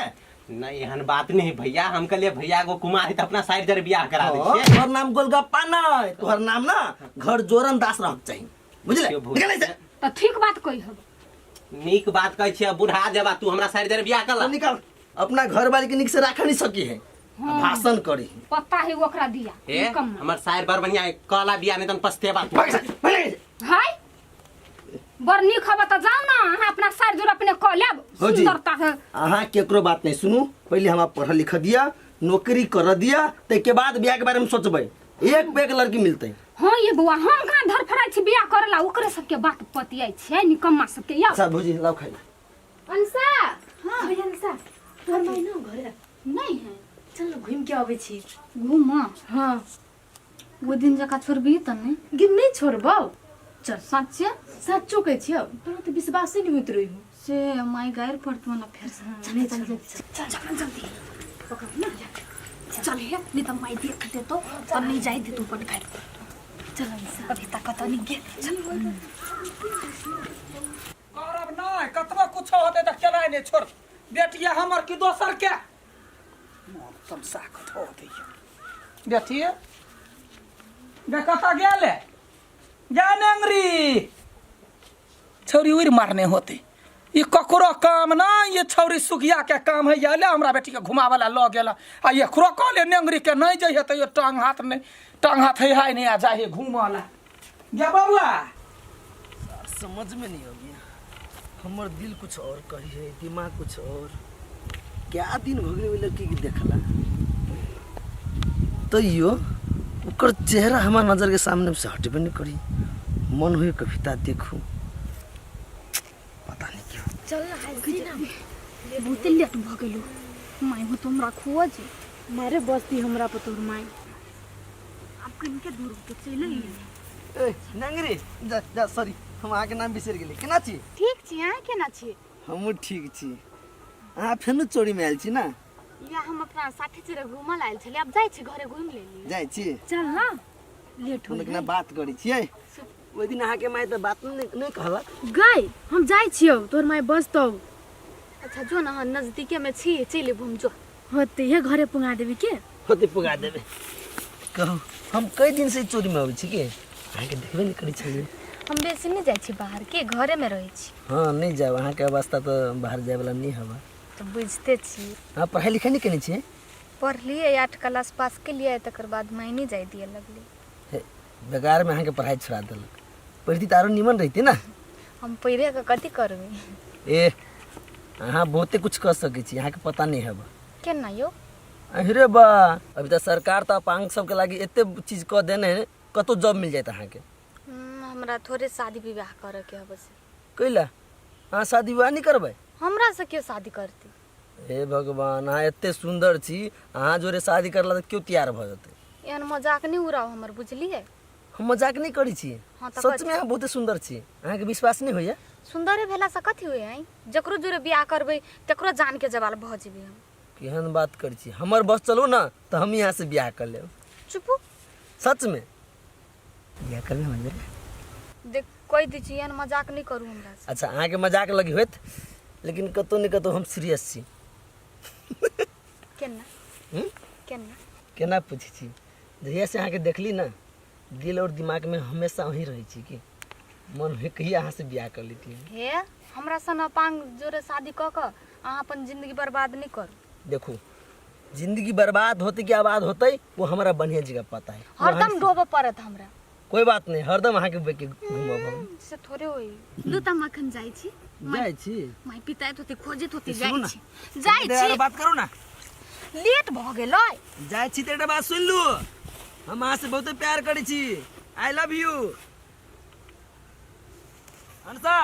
नहीं, एहन बात नहीं भैया, हम कहलिए भैया एगो कुमार है तऽ अपना साइड जरे बियाह करा दै हाँ, छियै। तोहर नाम गोलगप्पा नहीं, तोहर नाम ना घर जोरन दास रहक चाही, बुझले? देखियौ भौजी। निकल ऐसे। तऽ ठीक बात कहि हब। नीक बात कहै छियै, बुढ़ा जेबा तू हमरा साइड जरे बियाह कर ला। निकल, अपना घर वाली के निक से राख नहीं सकी है, हाँ। भाषण करी। पता है ओकरा दिया। ए, निकम्मा। हमर साइड बड़ बढ़िया है, कहला बियाह नहीं तन पछतेबा तू। भाग से, भाग से। हाय, बड़ नीक हब तऽ जाउ ने अहाँ अपना सार जोर अपने कऽ लेब हो जी। सुंदरता है अहाँ केकरो बात नहीं सुनू, पहले हमरा पढ़ लिख दिया, नौकरी कर दिया, ताहिके बाद बियाह के बारे में सोचबै। एक पे एक लड़की मिलतै। हाँ ये बौआ, हम कहाँ धरफड़ाइ छी बियाह करे ला, ओकरे सबके बात पतियाइ छियै निकम्मा सबके। यौ अच्छा भौजी लाउ खाइ ला। अंशा, हाँ भैया अंशा, तोहर माय ना घरे नहीं है। चल न घूम के अबै छी। घूम? हाँ। वो दिन जकाँ छोड़बही तऽ नहि? गे नहि छोड़बौ, चल। सच्चे? सच्चो कहै छियौ, तोरा तऽ विश्वासे नहि होइत रहौ। से माय गारि पड़तौ ना फेर से। हाँ, नहीं चल छोड़बौ। चल चल चल जल्दी पकड़ ना, चल हे, नहीं तो माय देख देतो तब नहीं जाय देतो अपन घर। चल अंशा। अभी तक कतौ नहीं गेल, चल। करब नहि, कतबो कुछो होतै तऽ केनाइ नहि छोड़। बेटिया हमर कि दोसर के मोन तमसा कऽ धो दैया। बेटी बे कतऽ गेल जा नेंगरी छौरी उड़ि मारने होते। ई ककरो काम ना, ये छौरी सुखिया के काम है। ये हमरा बेटी के घुमावे ला लऽ गेल आ एकरो कहले नेंगरी के नहीं जइहे तैयो टांग हाथ नहीं, टांग हाथ है हाय नहीं आ जाहे घूमऽ ला। गे बबुआ समझ में नहीं आबिया, हमर दिल कुछ और कही है, दिमाग कुछ और। क्या दिन हो गेलै ओहि लड़की के देखला, तैयो ओकर चेहरा हमार नजर के सामने से हटबे नहीं करी। मन हुए कविता देखू, पता नहीं क्यों। चल ना हल्दी ना, बहुते लेट भऽ गेलो। माय हो तो हमरा खोज मारे बस्ती हमरा पर तोहर माय। आब कनिके दूर के चलि अइयै। ए नंगरी जा जा, सॉरी हम अहाँके नाम बिसरि गेली। केना छी? ठीक छी, अहाँ केना छी? हमहूँ ठीक छी। अहाँ फेनो चोरीमे आयल छी ने? या हम अपना साथी चोरे घूमल आयल छलियै, आब जाइ छी घरे घूमि लेली। जाइ छी? चल ना, लेट हो हम केना बात करै छियै। ओहि दिन अहाँके माय तऽ बात नहि कहलक। गई हम जाइ छियौ, तोहर माय बजतौ। अच्छा जो ना, अहाँ नजदीके में छी, चलि अयबो हम, जो होते हे घरे पुगा देबी के होते पुगा देबे। कहू, हम कई दिन से चोरी में अबै छी के अहाँके देखबे नहि करै छलियै। हम बेसी नहि जाइ छी बाहर के, घरे में रहै छी। हाँ नहि जायब, अहाँके अवस्था तऽ बाहर जायवला नहि हवा। तऽ बुझिते छी। अहाँ पढ़ाई लिखाई नहि केने छियै? पढ़लियै, 8 क्लास पास केलियै, तकर बाद माय नहि जाय दिअ लगलै। हे, बेकार में अहाँके पढ़ाई छोड़ा देलक, पढ़ती तऽ आरो निमन रहिती ना। हम पढ़े के कथी करबै? ए अहाँ बहुते कुछ कर सकै छी, अहाँके पता नहि हेबा। केना यौ? अरे बा, अभी तऽ सरकार तऽ अपांग सबके लागि एते चीज कऽ देने है, कतौ जॉब मिल जायत अहाँके। हमरा थोड़े शादी विवाह करऽ के हबे से। कैला अहाँ शादी विवाह नहि करबै? हमरा से के शादी करती? हे भगवान, अहाँ एते सुंदर छी, अहाँ जोरे शादी करला तऽ केओ तैयार भऽ जेतै। एहन मजाक नहि उड़ाउ हमर, बुझलियै? हम मजाक नहि करै छी। हाँ, तऽ सच में अहाँ बहुते सुंदर छी, अहाँके विश्वास नहि होइया? सुंदरे भेला से कथी होय है? जकरो जोरे बियाह करबै तकरो जान के जवाल भऽ जेबै हम। केहन बात करै छी, हमर बस चलो ना तऽ हम यहाँ से बियाह कर लेब। चुपू। सच में बियाह करबै हमर जोरे? देख कहि दै छी, एहन मजाक नहि करू हमरा से। अच्छा अहाँके मजाक लगी होत, लेकिन कतौ ने कतौ हम सीरियस छी। केना? हम्म? केना? केना पूछै छी, जहिया से अहाँके देखली ना, दिल और दिमाग में हमेशा वही रहै छी कि मन होइ कहिया अहाँ से बियाह कर लेती। हे हमरा सन अपांग जोरे शादी कऽ कऽ अहाँ अपन जिंदगी बर्बाद नहि करू। देखू जिंदगी बर्बाद होते कि आबाद होते वो हमारा बढ़िया जगह पता है। हरदम डोबऽ पड़त हमरा। कोई बात नहीं, हरदम अहाँ के बेके घूमब हम। से थोड़े होई। लू त हम अखन जाइ छी। जाइ छी? माय पिताइत होते, खोजैत होते, सुनू जाइ ना। छी। जाइ देर छी। बात करू ना। लेट भऽ गेलै। जाइ छी तऽ एकटा बात सुनि लू, हम अहाँ से बहुते प्यार करै छी, I love you. Ansa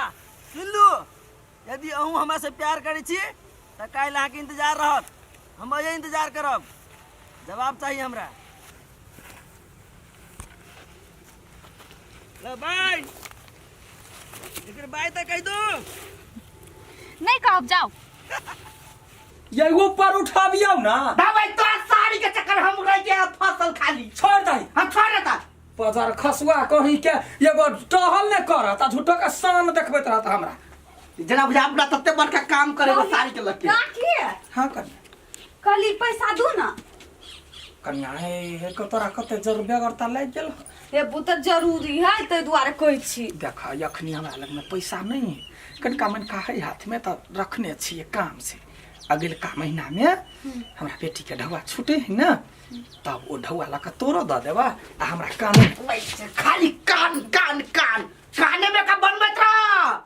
सुनि लू, यदि अहूँ हमरा से प्यार करै छी तऽ काल्हि अहाँके इंतजार रहत, हम अहिए इंतजार करब, जवाब चाही हमरा। ल बाय, एकर बाय तऽ कहि दू। नहि कहब, जाउ। ये ऊपर उठाबियौ ना। भाई तो साड़ी के चक्कर हम रह गया फसल खाली। छोड़ दही। हम छोड़ देता। पजर खसुआ कहीं के एगो टहल ने करत आ झूठो के शान देखबैत रहत हमरा। जना बुझा अपना तते बड़का काम करे वो साड़ी के लके। काकी। हाँ कन्या। कहली पैसा दू ना। कन्या हे हे के तोरा कते जरूर बेगरता लागि गेल। हे वो तऽ जरूरी है ताहि दुआरे कहै छी। देख अखनी हमरा लग में पैसा नहीं है, कनिका मनिका है हाथ में तऽ रखने छियै काम से। अगिलका महीना में हमरा बेटी के ढौआ छूटे है ना, तब ओ ढौआ लऽ कऽ तोरो दऽ देबा आ हमरा कान खाली कान कान कान काने में का बनबैत रह।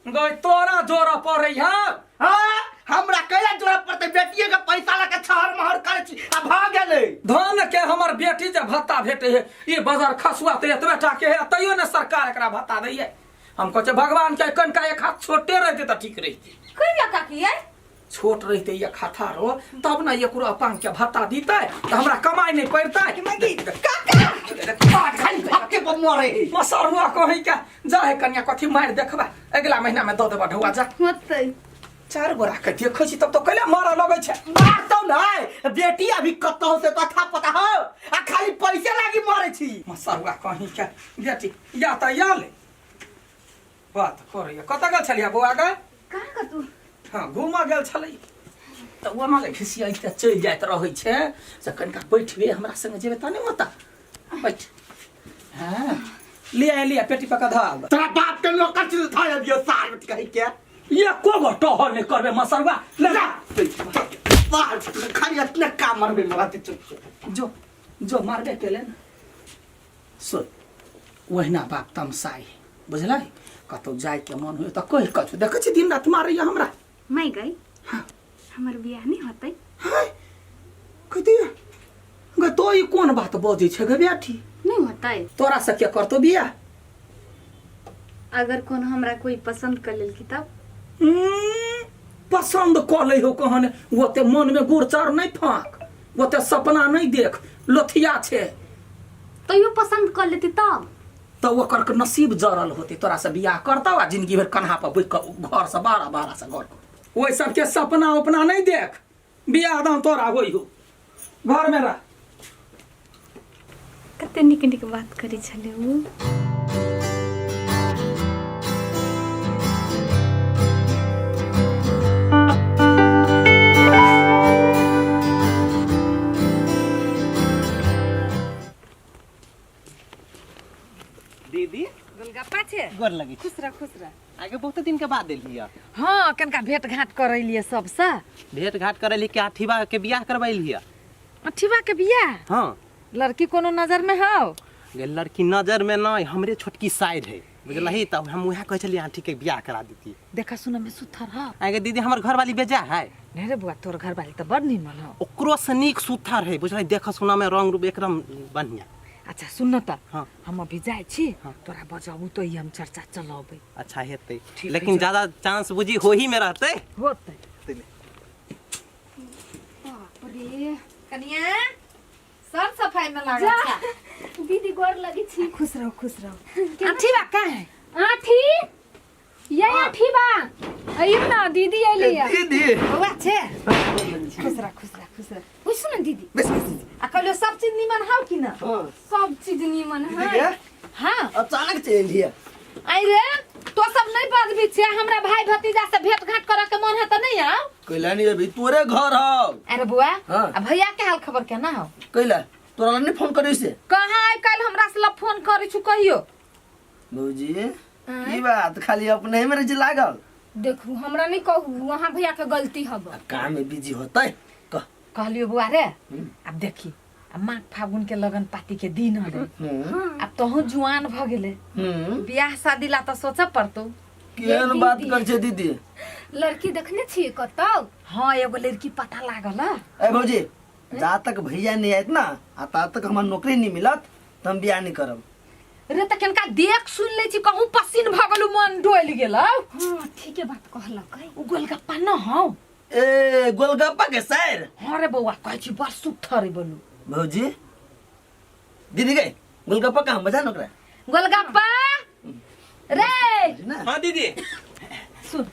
गई तोरा जोरा पड़ै है। हाँ, हमरा कैला जोड़ा पड़तै? बेटिए के पैसा लऽ के छहर महर करै छी आ भऽ गेलै। धन के हमर बेटी जे भत्ता भेटे है, ई बाजार खसुआ तऽ एतबे टा के है, तैयो ने सरकार एकरा भत्ता दैये। हम कहै छियै भगवान के कनिका एक हाथ छोटे रहते तऽ ठीक रहिते। कैला काकी यै? छोट रहते एक हाथा रो तब ने एकरो अपांग के भत्ता दीते तऽ हमरा कमाइ नहि पड़तै। खाली भक्के पर मरे है। मसरुआ कहीं के जा है कनिया, कथी मारि देखबा, अगिला महीना में दऽ देबा ढौआ। जा होतै। चार गोरा के देखै छी तब तो कैला मारऽ लगै छै। मारतौ नै बेटी, अभी कतौ से तो था पता हो आ खाली पैसे लागी मरे छी। मसरुआ कहीं के बेटी या तऽ या ले बात करैया। कतऽ गेल छलियै बौआ गे? कहाँ कतू? हाँ, घूमऽ गेल छलै तऽ ओना ले घिसियाइते चलि जाइत रहै छै से कनिका बैठबे हमरा संगे जेबै तऽ नहि होता। बैठ। हाँ, लिया लिया पेटी पका धऽ आब। तोरा बाप के नौकर छी धऽ दियौ सार बेटी कहि के। एको गो टहल नहि करबै मसरुआ, ले जा। सार खाली इतना काम मरबे मराते चुप चुप। जो जो मारबे केले ने सुन, ओहिना बाप तमसाइ बुझलै, कतौ जाइके मन हुए तऽ कहि कऽ देखै छी दिन राति मारैया हमरा। माय गई, हमर बियाह नहीं होतै? हाय कह दिया गे, तो ई कोन बात बजै छै गे बेटी? नहीं होतै। तोरा से के करतो बियाह? अगर कोनो हमरा कोई पसंद कर लेलकी तब? पसंद कऽ लै हो कहन, ओते मन में गुड़ चाउर नहीं फाँक, ओते सपना नहीं देख, लोथिया छै। तैयो पसंद कर लेती तब? तऽ ओकर के नसीब जरल होते, तोरा से बियाह करतौ आ जिंदगी भरि कन्हा पर बुकि कऽ घर से बारह बारह से घर कर। ओहि सबके सपना उपना नहीं देख, बियाह दान तोरा होई हो, घर में रह। कते नीक नीक बात करै छलै उ। दीदी गोलगप्पा छे, गोर लगे। खुश रह, खुश रह। आगे बहुत दिन के बाद एलियै। हाँ, कनका भेंट घाट करेलिए सबसे। भेंट घाट करेली कि आठीबा के बियाह करबैलियै? अठीबा के बियाह? हाँ। लड़की कोनो नजर में हौ? गे लड़की नजर में नहीं, हमरे छोटकी साइड है बुझलही, तब हम वएह कहै छलियै आठी के बियाह करा देती। देखा सुन में सुथर हौ? आगे दीदी हमर घरवाली बेजा है। नहीं रे बुआ, तोर घरवाली तो बड़ नीमन हौ। ओकरो से नीक सुथर है बुझलही, देखा सुना में रंग रूप एकदम बढ़िया। अच्छा सुन न त, हाँ। हम अभी जाइ छी, हाँ। तोरा बजाबू तो ई हम चर्चा चलाबे। अच्छा हेतै, ठीक लेकिन है। ज्यादा चांस बुझी होही में रहतै। होतै। बाप रे। कनिया सर सफाई में लागल जा। छा। दीदी गोर लगी छी। खुश रहो, खुश रहो। आठी बा कहाँ है? आठी ये आठी बा, अइयो ना दीदी अइली है। दीदी बौआ छे, खुश रह, खुश रह, खुश रह। पूछू ना दीदी। आ कहलियो सब चीज निमन हौ कि ना? हाँ। सब चीज निमन दीदी है। के? हाँ। अचानक चेंज हिया। आई रे तो सब नहीं बजबी छे, हमरा भाई भतीजा से भेंट घाट करे के मन है त नहीं आओ। कैला नहीं अभी तोरे घर हौ। अरे बुआ, हाँ। आ भैया के हाल खबर केना हौ? कैला तोरा ला नहीं फोन करी से? कहाँ आइ काल्हि हमरा से ला फोन करै छु कहियो? भौजी की बात, खाली अपने में रह लागल? देखू हमरा नहीं कहू, वहाँ भैया के गलती हब। अब काम में बिजी होतै कह। कहलियो बुआ रे, अब देखी अब माघ फागुन के लगन पाती के दिन हले, अब तोहू जुआन भ गेले, बियाह शादी ला तो सोचे पड़तो। केहन बात कर छे दीदी? लड़की देखने छी कतौ? हाँ, एगो लड़की पता लागल ह। ए भौजी, जा तक भैया नहीं आयत ना आ ता तक हमार नौकरी नहीं मिलत त हम बियाह नहीं करब। रे त केनका देख सुन ले छी, कहूँ पसीन भ गेलु, मन डोल गेल। हाँ ठीके बात कहलक है। उ गोलगप्पा न हौ। ए गोलगप्पा के सैर? हाँ रे बौआ, कहै छी बड़ सुथर है बोलू। भौजी दीदी गए गोलगप्पा कहाँ बजा नौकरा? गोलगप्पा रे। ना। हाँ दीदी। सुन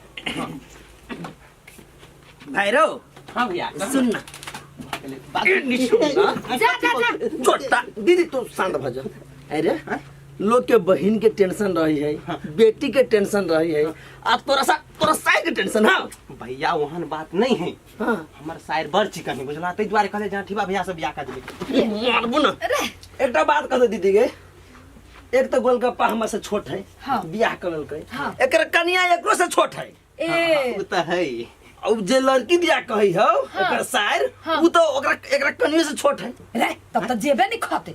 भाई रो। हाँ भैया सुन ना। जा जा जा। छोटा दीदी तू शांत भ जा। अरे लोग के बहन के टेंशन रही है, बेटी के टेंशन रही है, आ तोरा सा तोरा साय के टेंशन। हाँ भैया ओहन बात नहीं है। हाँ। हमर सायर बड़ चिकन है बुझला, ताहि दुआरे कहले जाठीबा भैया से बियाह कर देबै। मारबू ना। एकटा बात कह दे दीदी के, एक तो गोलगप्पा हमरा से छोट है। हाँ। बियाह कर लेलकै। हाँ। एकर कनिया एकरो से छोट है। ए उ त है। और जे लड़की बियाह कहै हौ एकर सायर, हाँ। उ तो ओकरा एकरा कनियो से छोट है। रे तब त जेबे नहीं खते।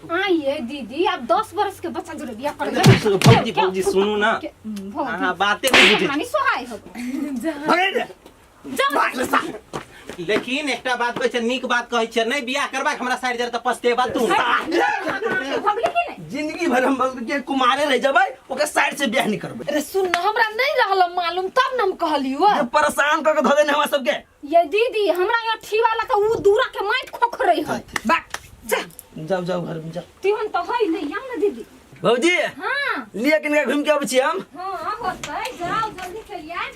आइए दीदी अब 10 बरस के बच्चा जोरे बियाह कर भौजी भौजी सुनू ना अहाँ बाते नहीं बुझै मानी सोहाय हो भगे रे लेकिन एकटा बात कहै छै नीक बात कहै छै नहि बियाह करबाक हमरा साइड जर तऽ पछतेबा तू भगली की नहीं जिंदगी भर हम के कुमारे रह जबै ओकर साइड से बियाह नहीं करबै अरे सुन न हमरा नहीं रहल मालूम तब न हम कहलियो जे परेशान कर के धऽ देने हमरा सबके ये दीदी हमरा यहाँ ठीवा लगा उ दूरा के माटि खोखरै है बाक जा जाओ जाओ घर में जाओ तिहन तो है नहीं आउ ना दीदी भौजी हाँ लिया किनका घूम के अबै छी हम हाँ होतै जाओ जल्दी चलि आयब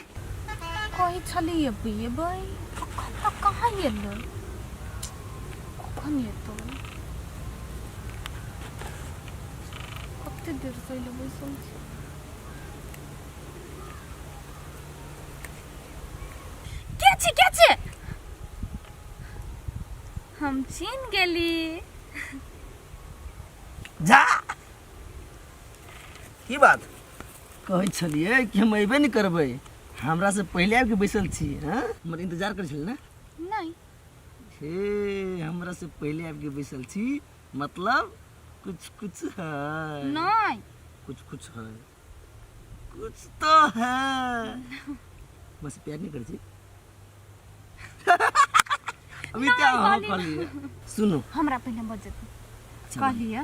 कहै छलियै एबै अखन तक कहाँ एलै कखन एतै कते देरसँ एलै बैसल छी के छी के छी हम चिन गेली जा की बात कहै छलियै कि हम अयबे नहि करबै हमरा से पहिले आबि के बैसल छी हँ हमर इंतजार करै छलियै ने नहि हे हमरा से पहिले आबि के बैसल छी मतलब कुछ कुछ है नहि कुछ कुछ है कुछ तो है बस प्यार नहीं करै छी अभी क्या हाँ कहलियै सुनू हमरा पहिले बजत अच्छा, कहलियै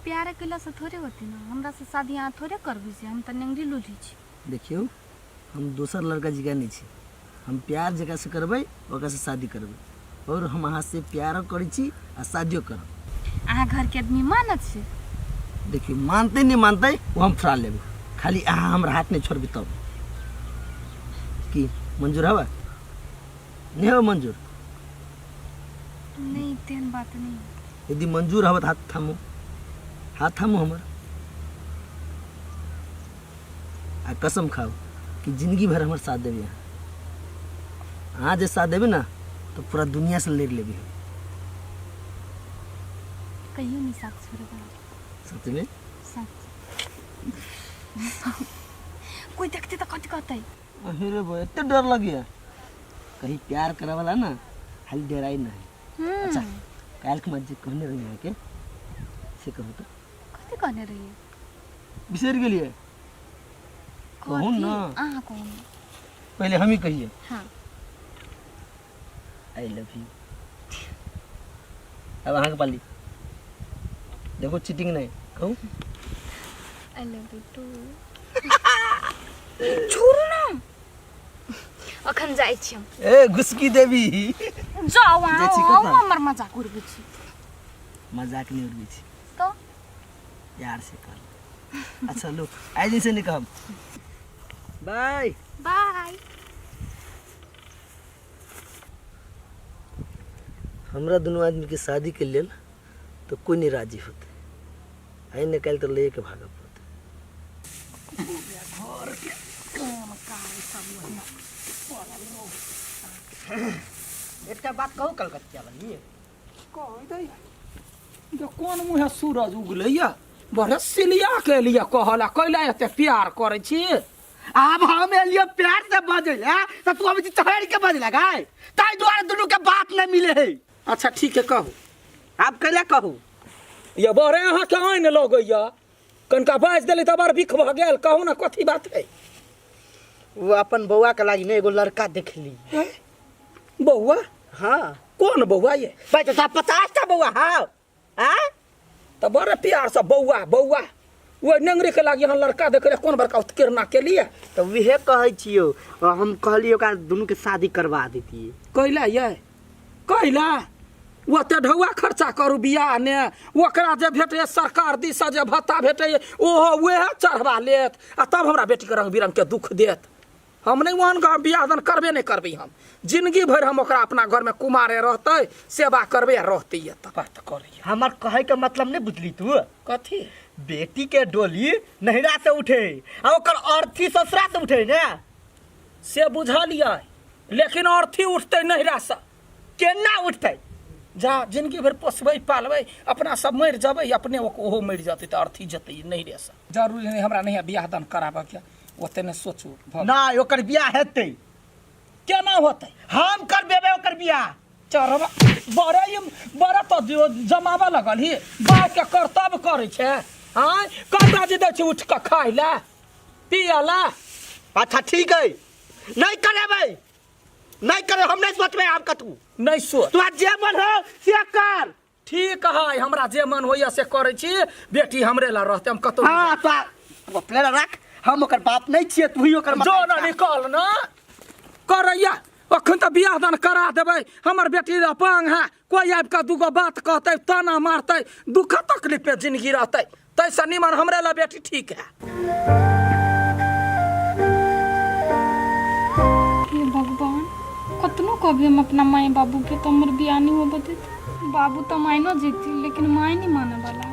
प्यार केलासँ थोड़े होती ना हमरा से शादी अहाँ थोड़े करबै से हम तऽ नेंगरी लूली छी देखियौ हम दोसर लड़का जकाँ नहि छी हम प्यार जकरा से करबै ओकरा से शादी करबै और हम अहाँ से प्यारो करै छी आ शादियो करब अहाँ घरके आदमी मानत से देखियौ मानतै नहि मानतै ओ हम फुरा लेबै खाली अहाँ हमरा हाथ नहि छोड़बै तब की मंजूर हवा नहीं हवा मंजूर नहीं तेहन बात नहीं यदि मंजूर हवा तऽ हाथ थामू हाथ थामू हमर आ कसम खाओ कि जिंदगी भर हमर साथ देबै अहाँ अहाँ जे साथ देबै ना तो पूरा दुनिया से लड़ लेबै हम कहियो नहीं साथ छोड़बै सच में सच कोई देखते तऽ कथी कहतै अरे बो एते डर लगिया कहीं प्यार करे वाला ना खाली डराई नहीं अच्छा काल्हि के मत जे कहने रही अहाँके से कहू तो कथी कहने रहियै बिसरि गेलियै कहू कथी? ना अहाँ कहू ने। पहले हम ही कहिए हाँ I love you अब अहाँके पाली देखो चीटिंग नहीं कहू I love you two छोड़ू ना अखन जाइ छी हम ए घुसकी देवी जाउ जाइ छी अहाँ कतऽ? अहूँ हमर मजाक उड़बै छी मजाक नहीं उड़बै छी तऽ प्यार से कर अच्छा लो आइ दिन से नहीं कहब बाय बाय हमरा दुनू आदमीके शादीके लेल तऽ कोइ नहि राजी होतै आइ ने काल्हि तऽ लैए के भागऽ पड़तै एकटा बात कहू कलकतिया वाली कहि दै जे कोन मुँहे सूरज उगलैया बड़े सिलिया के लिए कहला कैला एते प्यार करै छी आब हम एलियो प्यार से बजै ला तऽ तू अबै छी चढ़ के बजै लगा ताहि दुआरे दुनू के बात नहि मिले है अच्छा ठीक है कहू आब कैला कहू ये बड़े अहाँके आइन लगैया कनिका बाजि देली तऽ बड़ बिख भऽ गेल कहू ने कथी बात है वो अपन बौआ के लागी ने एगो लड़का देखली बौआ हाँ कोन बौआ ये भाई तो 50 टा बौआ हाँ आ तऽ बड़े प्यार से बौआ बौआ ओहि नेंगरी के लागी अहाँ लड़का देख रहे कोन बड़का उत्कीर्णा के लिए तऽ उहे कहै छियौ हम कहलियै ओकरा दुनू के शादी करवा देतियै कैला ये कैला ओते ढौआ खर्चा करू बियाह ने ओकरा जे भेटैए सरकार दिससँ जे भत्ता भेटैए ओहो उएह चढ़बा लेत आ तब हमरा बेटीके रंग बिरंगके दुख देत हम नहि ओहन घर बियाह दान करबे नहि करबै हम जिंदगी भरि हम ओकरा अपना घरमे कुमारे रहतै सेवा करबै आ रहतै एतऽ बात करैए हमर कहै के मतलब नहि बुझली तू कथी बेटी के डोली नैहरा से उठे आ ओकर अर्थी ससुरा से उठे ने से बुझलियै लेकिन अर्थी उठतै नैहरासँ केना उठतै जा जिंदगी भरि पोसबै पालबै अपना सब मरि जेबै अपने ओहो मरि जेतै तऽ अर्थी जेतै नैहरेसँ जरूरी नहि हमरा नहि बियाह दान कराबऽके ओते नहि सोचू भऽ गेल। नहि ओकर बियाह हेतै केना होतै हम करबेबै ओकर बियाह चरवा बड़े ई बड़े तो जमाबऽ लगल ही बाप के कर्तव्य करै छै आँय कर्जा जे दै छै उठि कऽ खाय लए पियऽ लए। अच्छा ठीक है, नहीं करेबै, नहीं करे, हम नहीं सोचबै आब कतू। नहीं सोच। तोरा जे मन हो से कर। ठीक है, हमरा जे मन होइया से करै छी, बेटी हमरे ला रहतै, हम कतौ नहि हाँ, तो अपने ला रख, हम ओकर बाप नहीं छियै, तू ही ओकर जो माता न छियै। निकल न करैया, अखन तऽ बियाह दान करा देबै, हमर बेटी अपांग है, कोई आबि कऽ दूगो बात कहतै, ताना मारतै, दुख तकलीफ में जिंदगी रहतै, तैसँ निमन हमरे ला बेटी ठीक है। हे भगवान, कतनो कभी हम अपना माय बाबू के तो हमर बियाह नहीं होबे देत। बाबू तो मायनो जेती लेकिन माय नहीं माने वाला।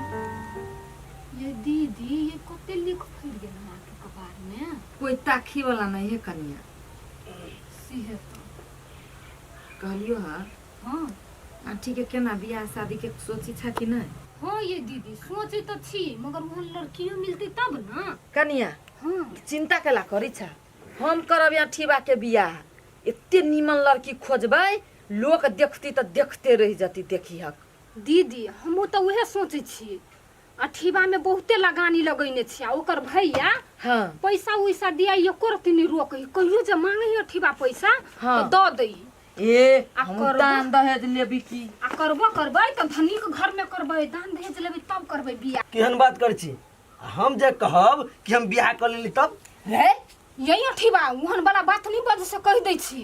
ये दीदी, ये कते लिख फैल गेल अहाँ के कपार में? कोई ताखी वाला नहीं है कनिया। सीहे तो। कहलियो हाँ। हाँ। आ ठीक है, केना बियाह शादी के सोची छा कि नहीं? हाँ ये दीदी, सोचे तो छी, मगर वहाँ लड़कियों मिलती तब ना। कनिया, हाँ। चिंता केला करी छा, हम करब यहाँ ठीबा के बियाह, एते नीमन लड़की खोजबै, लोक देखती तो देखते रह जती, देखी हक। दीदी, हमहूँ तो उहे सोचे छी, अठीबा में बहुते लगानी लगैने छी, आ ओकर भैया हाँ। पैसा उइसा दिया एको रत्ती नहीं रोकै, कहियो जे मांगे अठीबा पैसा हाँ। तो the they. ए, आ हम करबो? दान दहेज लेबी की? आ करबो करबै तऽ धनिक घर में करबै, दान दहेज लेबै तब करबै बियाह। केहन बात करै छी? हम जे कहब कि हम बियाह कऽ लेली तब? रे यही अठीबा, ओहन वाला बात नहीं बज से कहि दै छी।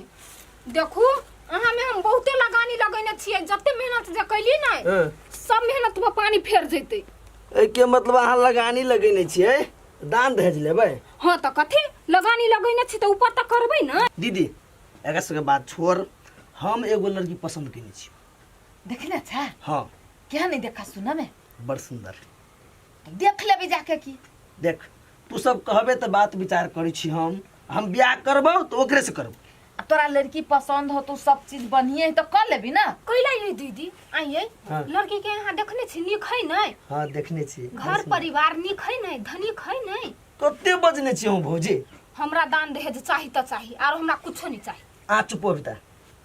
देखू अहाँ में हम बहुते लगानी लगैने छियै, जते मेहनत जे कैली ने हाँ। सब मेहनत पर पानी फेर जेतै। एहिके मतलब अहाँ लगानी लगैने छियै, दान दहेज लेबै? हाँ तऽ कथी लगानी लगैने छी तऽ ऊपर तऽ करबै ने। दीदी एकर सबके बात छोड़, हम एगो लड़की पसंद केने छी। देखने छा? हाँ। क्या नहीं देखा सुना में? बड़ सुंदर। तो देख लेबी जाके की। देख तू सब कहबे तऽ बात विचार करै छी, हम बियाह करबौ तऽ ओकरे से करबौ। आ तोरा लड़की पसंद हो तो सब चीज बढ़िया है तो कर लेबी ना? कैला ये दीदी आइए हाँ। लड़की के यहाँ देखने छी नीक है नहीं? हाँ देखने छी। घर परिवार नीक है नहीं, धनिक है नहीं? कते बजने छी हम भौजी? हमरा दान दहेज चाही तऽ चाही, आरो हमरा कुछो नहीं चाही। आ चुप हो बेटा।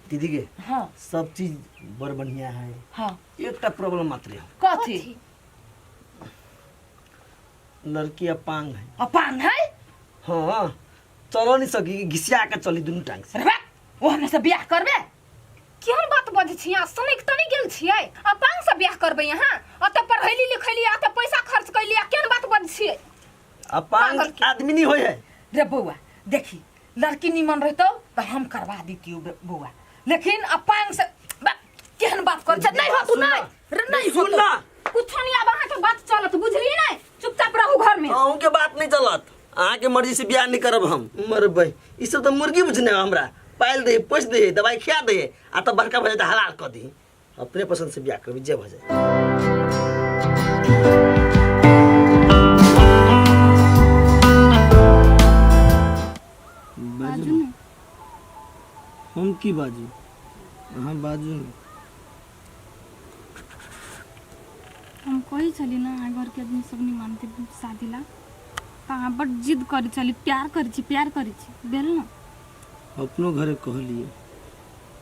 दीदी के हाँ। सब चीज बड़ बढ़िया है। हाँ। एकटा प्रॉब्लम मात्र है। कथी? लड़की अपांग है। अपांग है? हाँ, चलो नहीं सकी, घिसिया के चली दुनू टांग से। अरे बा, वो हमरा से बियाह करबे? केहन बात बजै छी अहाँ? सनकि तऽ नहि गेल छियै? अपांग से बियाह करबै अहाँ? अतऽ पढ़ैली लिखैली, अतऽ पैसा खर्च कैली, आ केहन बात बजै छियै? अपांग आदमी नहीं होय है। रे बौआ देखी, लड़की निमन रहतौ तऽ हम करवा दितियौ बौआ, लेकिन अपांग से बा, केहन बात कर छै? नहीं हो तू नहीं रे, नहीं हो सुन ना। कुछो नहीं, आब अहाँके बात चलत बुझली नहीं? चुपचाप रहू घर में। अहूँ के बात नहीं चलत, अहाँ के मर्जी से बियाह नहीं करब हम। मरबै ई सब तऽ मुर्गी बुझने हमरा, पालि दे, पोसि दे, दवाई खिया दे, आ तब बड़का भऽ जाए तऽ हलाल कऽ दी। अपने पसंद से बियाह करबी जे भऽ जाए। बाजू ने। हम की बाजू, अहाँ बाजू ने। हम कहै छली ना अहाँ घरके आदमी सब नहीं मानते शादी ला, तऽ अहाँ बड्ड जिद करै छली, प्यार करै छी, प्यार करै छी, भेल ना? अपनो घरे कहलिए,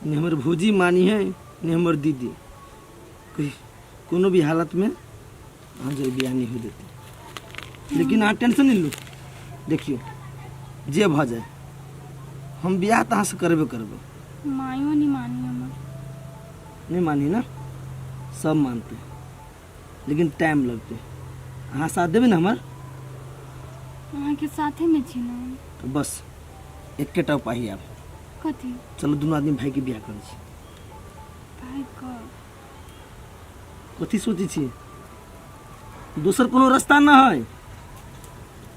ने हमर भौजी मानी है ने हमर दीदी, कोई कोनो भी हालत में अहाँ जर बियाह नहीं हो देते। लेकिन अहाँ टेंशन नहीं लू, देखियो जे भऽ जाए हम बियाह तऽ अहाँ से करबे करबै। मायो नहीं मानी हमर। नहीं मानी ना, सब मानते लेकिन टाइम लगते। अहाँ साथ देबै ने हमर? अहाँके साथे में छी ना। तऽ बस एकेटा उपाय आब। कथी? चलो दुनू आदमी भाई के बियाह करै छी। भाई के? कथी सोचै छी? दोसर कोनो रास्ता न है।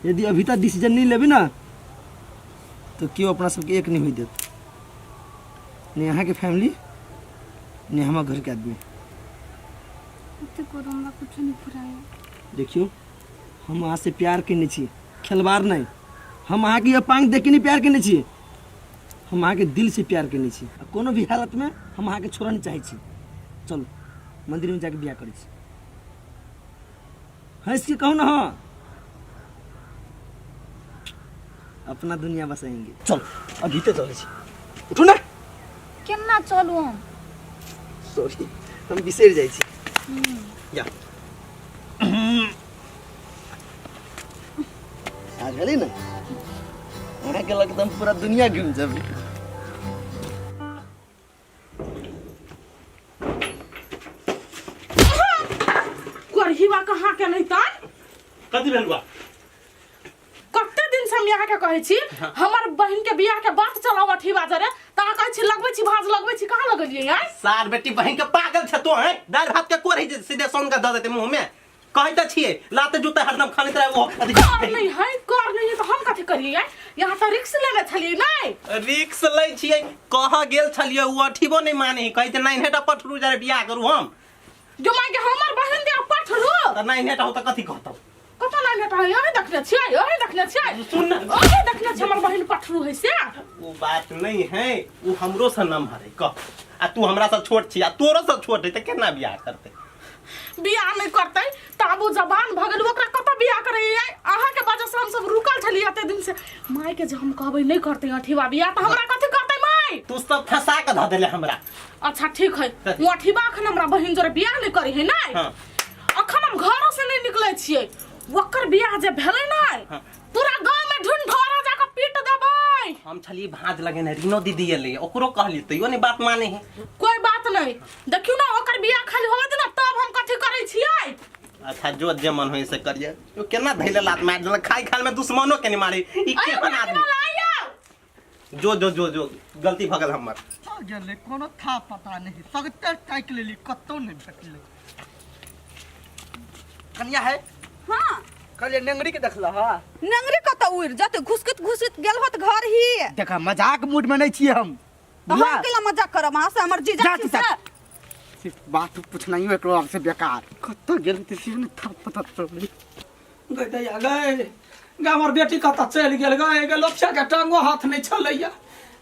यदि अभी तक डिसीजन नहीं लेबै ना तो केओ अपना सबके एक नहीं होई देत, ने अहाँके फैमिली ने हमर घरके आदमी। ओते करू, हमरा कुछो नहीं फुराय। देखियो हम अहाँ से प्यार केने छी, खेलवाड़ नहीं। हम अहाँके अपांग देख के नहीं प्यार केने छी, हम अहाँके दिल से प्यार केने छी। आ कोनो भी हालत में हम अहाँके छोड़ऽ नहीं चाहै छी। चलू मंदिर में जाके बियाह करै छी। हंस के कहू ना, हाँ अपना दुनिया बसाएंगे। चल अभी तो चलै छी, उठू ना। केना चलू हम? सॉरी हम बिसरि जाइ छी जा आ गेली ने अहाँके लग तऽ हम पूरा दुनिया घुमि जेबै करहीवा कहाँ के नहीं तन कथी भेल बा कते दिन से हम यहाँ के कहै छी हमर बहिन के बियाह के बात चलाव अठीवा जरे त अहाँ कहै छी लगबै छी भाज लगबै छी कहाँ लगलियै यार सार बेटी बहिन के पागल छ तो हैं दाल भात के कोरही जे सीधे सोन के दऽ देते मुंह में कहै तऽ छियै लाते जूते हरदम खाने रहे वो अथी कर नहीं है कर नहीं है तो हम कथी करियै यार यहाँ तऽ रिक्स लेने छलियै नहीं रिक्स लै छियै कह गेल छलियै ओ अठीबो नहि माने है कहै छै नाइन हेटा पठरू जरे बियाह करू हम जो माय के हमर बहिन दे पठरू तऽ नाइन हेटा हो तऽ कथी कहतौ कतऽ नाइन हेटा है अहीं देखने छियै अहीं देखने छियै सुन ना अहीं देखने छियै हमर बहिन पठरू है से ओ बात नहीं है ओ हमरो से नमहर है कह आ तू हमरा से छोट छी आ तोरो से छोट है तऽ केना बियाह करतै बियाह नहि करतै तऽ आब ओ जवान भऽ गेल ओकरा कतऽ बियाह करै अहाँके वजह से हम सब रुकल छलियै एते दिन से माय के जे हम कहबै नहि करतै अठीवा बियाह तऽ हमरा कथी करतै माय तू सब फंसा के धऽ देले हमरा अच्छा ठीक है ओ अठीवा अखन हमरा बहिन जोरे बियाह नहि करै है नहि हाँ। अखन हम घरो से नहि निकलै छियै ओकर बियाह जे भेलै नहि हाँ। पूरा गाँव में ढूंढोरा जाके पीट देबै हम छलियै भाँज लगेने रीनो दीदी एलै ओकरो कहली तैयो नहीं बात माने है कोई बात नहीं देखियौ ना ओकर बियाह खाली होवे दे ना तब हम कथी करै छियै अच्छा जो जे मन होय से करिए यो केना धैले लात मार देलक खाई खाल में दुश्मनो के नहीं मारे ई अरे केहन आदमी आइयो जो जो जो जो गलती भऽ गेल हमर कतऽ गेलै कोनो था पता नहीं सगते ताकि लेली कतौ नहि भेटलै कनिया है हाँ कहलिए नेंगरी के देखल हा नंगरी कतऽ उड़ि जेतै घुसकैत घुसकैत गेल होत घर ही देखा मजाक मूड में नहीं छियै हम तऽ हम बुझला? केला मजाक करब अहाँ से हमर जीजा जा छी तू से जा। सिर्फ बात पूछनाइयो एकरो आर से बेकार कतऽ गेल ते से नहि था पता चललै गै दैया गै गे हमर बेटी कतऽ चलि गेल गै गे लोथिया के टांगो हाथ नहि छलैया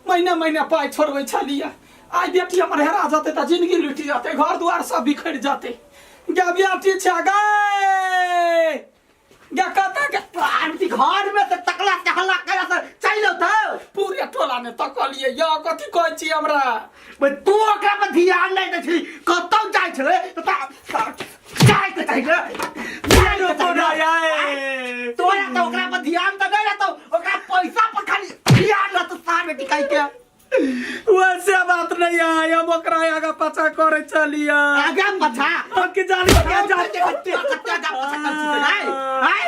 महीने महीने पाइ छोड़बै छलिया आइ बेटी हमर हेरा जेतै तऽ जिंदगी लुटि जेतै घर दुआर सब बिखरि जेतै गे बेटी छै गै गे कतऽ गे आंटी घर में से तकला के हल्ला करा से चलि औतौ पूरे टोला ने तकलियै यौ कथी कहै छी हमरा बे तू ओकरा पर ध्यान नहि दै छली कतौ जाइ छलै तऽ जाइ के चाही ने जाइ के चाही ने। तोरा तऽ ओकरा पर ध्यान तऽ नहि रहतौ ओकरा पैसा पर खाली ध्यान रहतौ सार बेटी कहि के वैसे बात नहीं है हम ओकरा आगा पाछा करे चलिए आगा पाछा हम के जानी के जानी कते कते आगा पाछा कर छी आय आय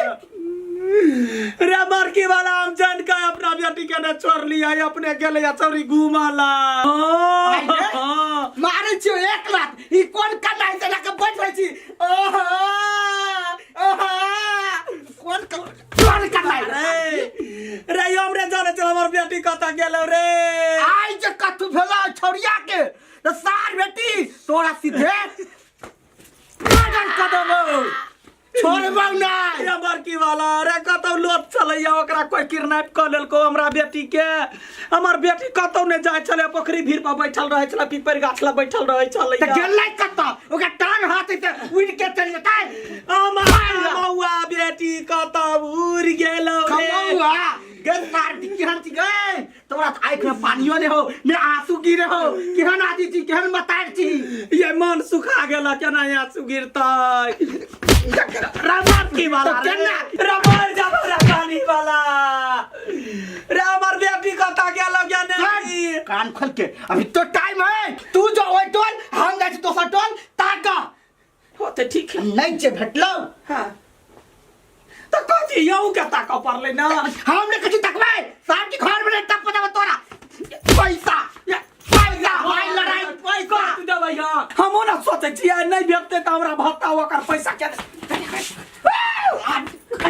रे मरकी वाला हम जान के अपना बेटी के ने छोड़ लिया अपने गेले या चौरी घुमाला मारै छियो एक लात ई कोन कनाइ से लके बैठ रहै छी ओहो ओहो कोन कोन कनाइ रे रे हमरे जाने चल हमर बेटी कतऽ गेलो रे आइ जे कथु भेलो छौरिया के त सार बेटी तोरा सीधे मर्डर कऽ देबौ छोड़बौ नहि रे बड़की वाला रे कतौ लोट छलैया ओकरा कोई किडनैप कऽ लेलको हमरा बेटी के हमर बेटी कतौ नहि जाइ छलै पोखरी भीड़ पर बैठल रहै छलै पीपर गाछ लग बैठल रहै छलै तऽ गेलै कतऽ ओकरा टांग हाथ से उड़ि के चलि जेतै हमर मौआ बेटी कतौ उड़ि गेलौ रे कमौआ गे सार केहन छी गे तोरा तऽ आँखि में पानियो नहि हो ने आंसू गिरे हो केहन आदमी छी केहन मतार छी ये मन सुखा गेल केना आंसू गिरतै रमर वाला तऽ केना? रमर जाबो रे पानी वाला रे हमर बेटी कतऽ गेल गे नहीं कान खोल के अभी तो टाइम है तू जो ओइ टोल हम जाइ छी दोसर टोल ताक हो तऽ ठीक है नहि जे भेटलौ हाँ तऽ कथी यहूँ के ताकऽ पड़लै ना हम ने कथी तकबै साहब के घर में तब पता तोरा पैसा पैसा भाई लड़ाई पैसा कथी देबै हाँ हमहूँ ने सोचै छियै नहि भेटतै तऽ हमरा भत्ता ओकर पैसा के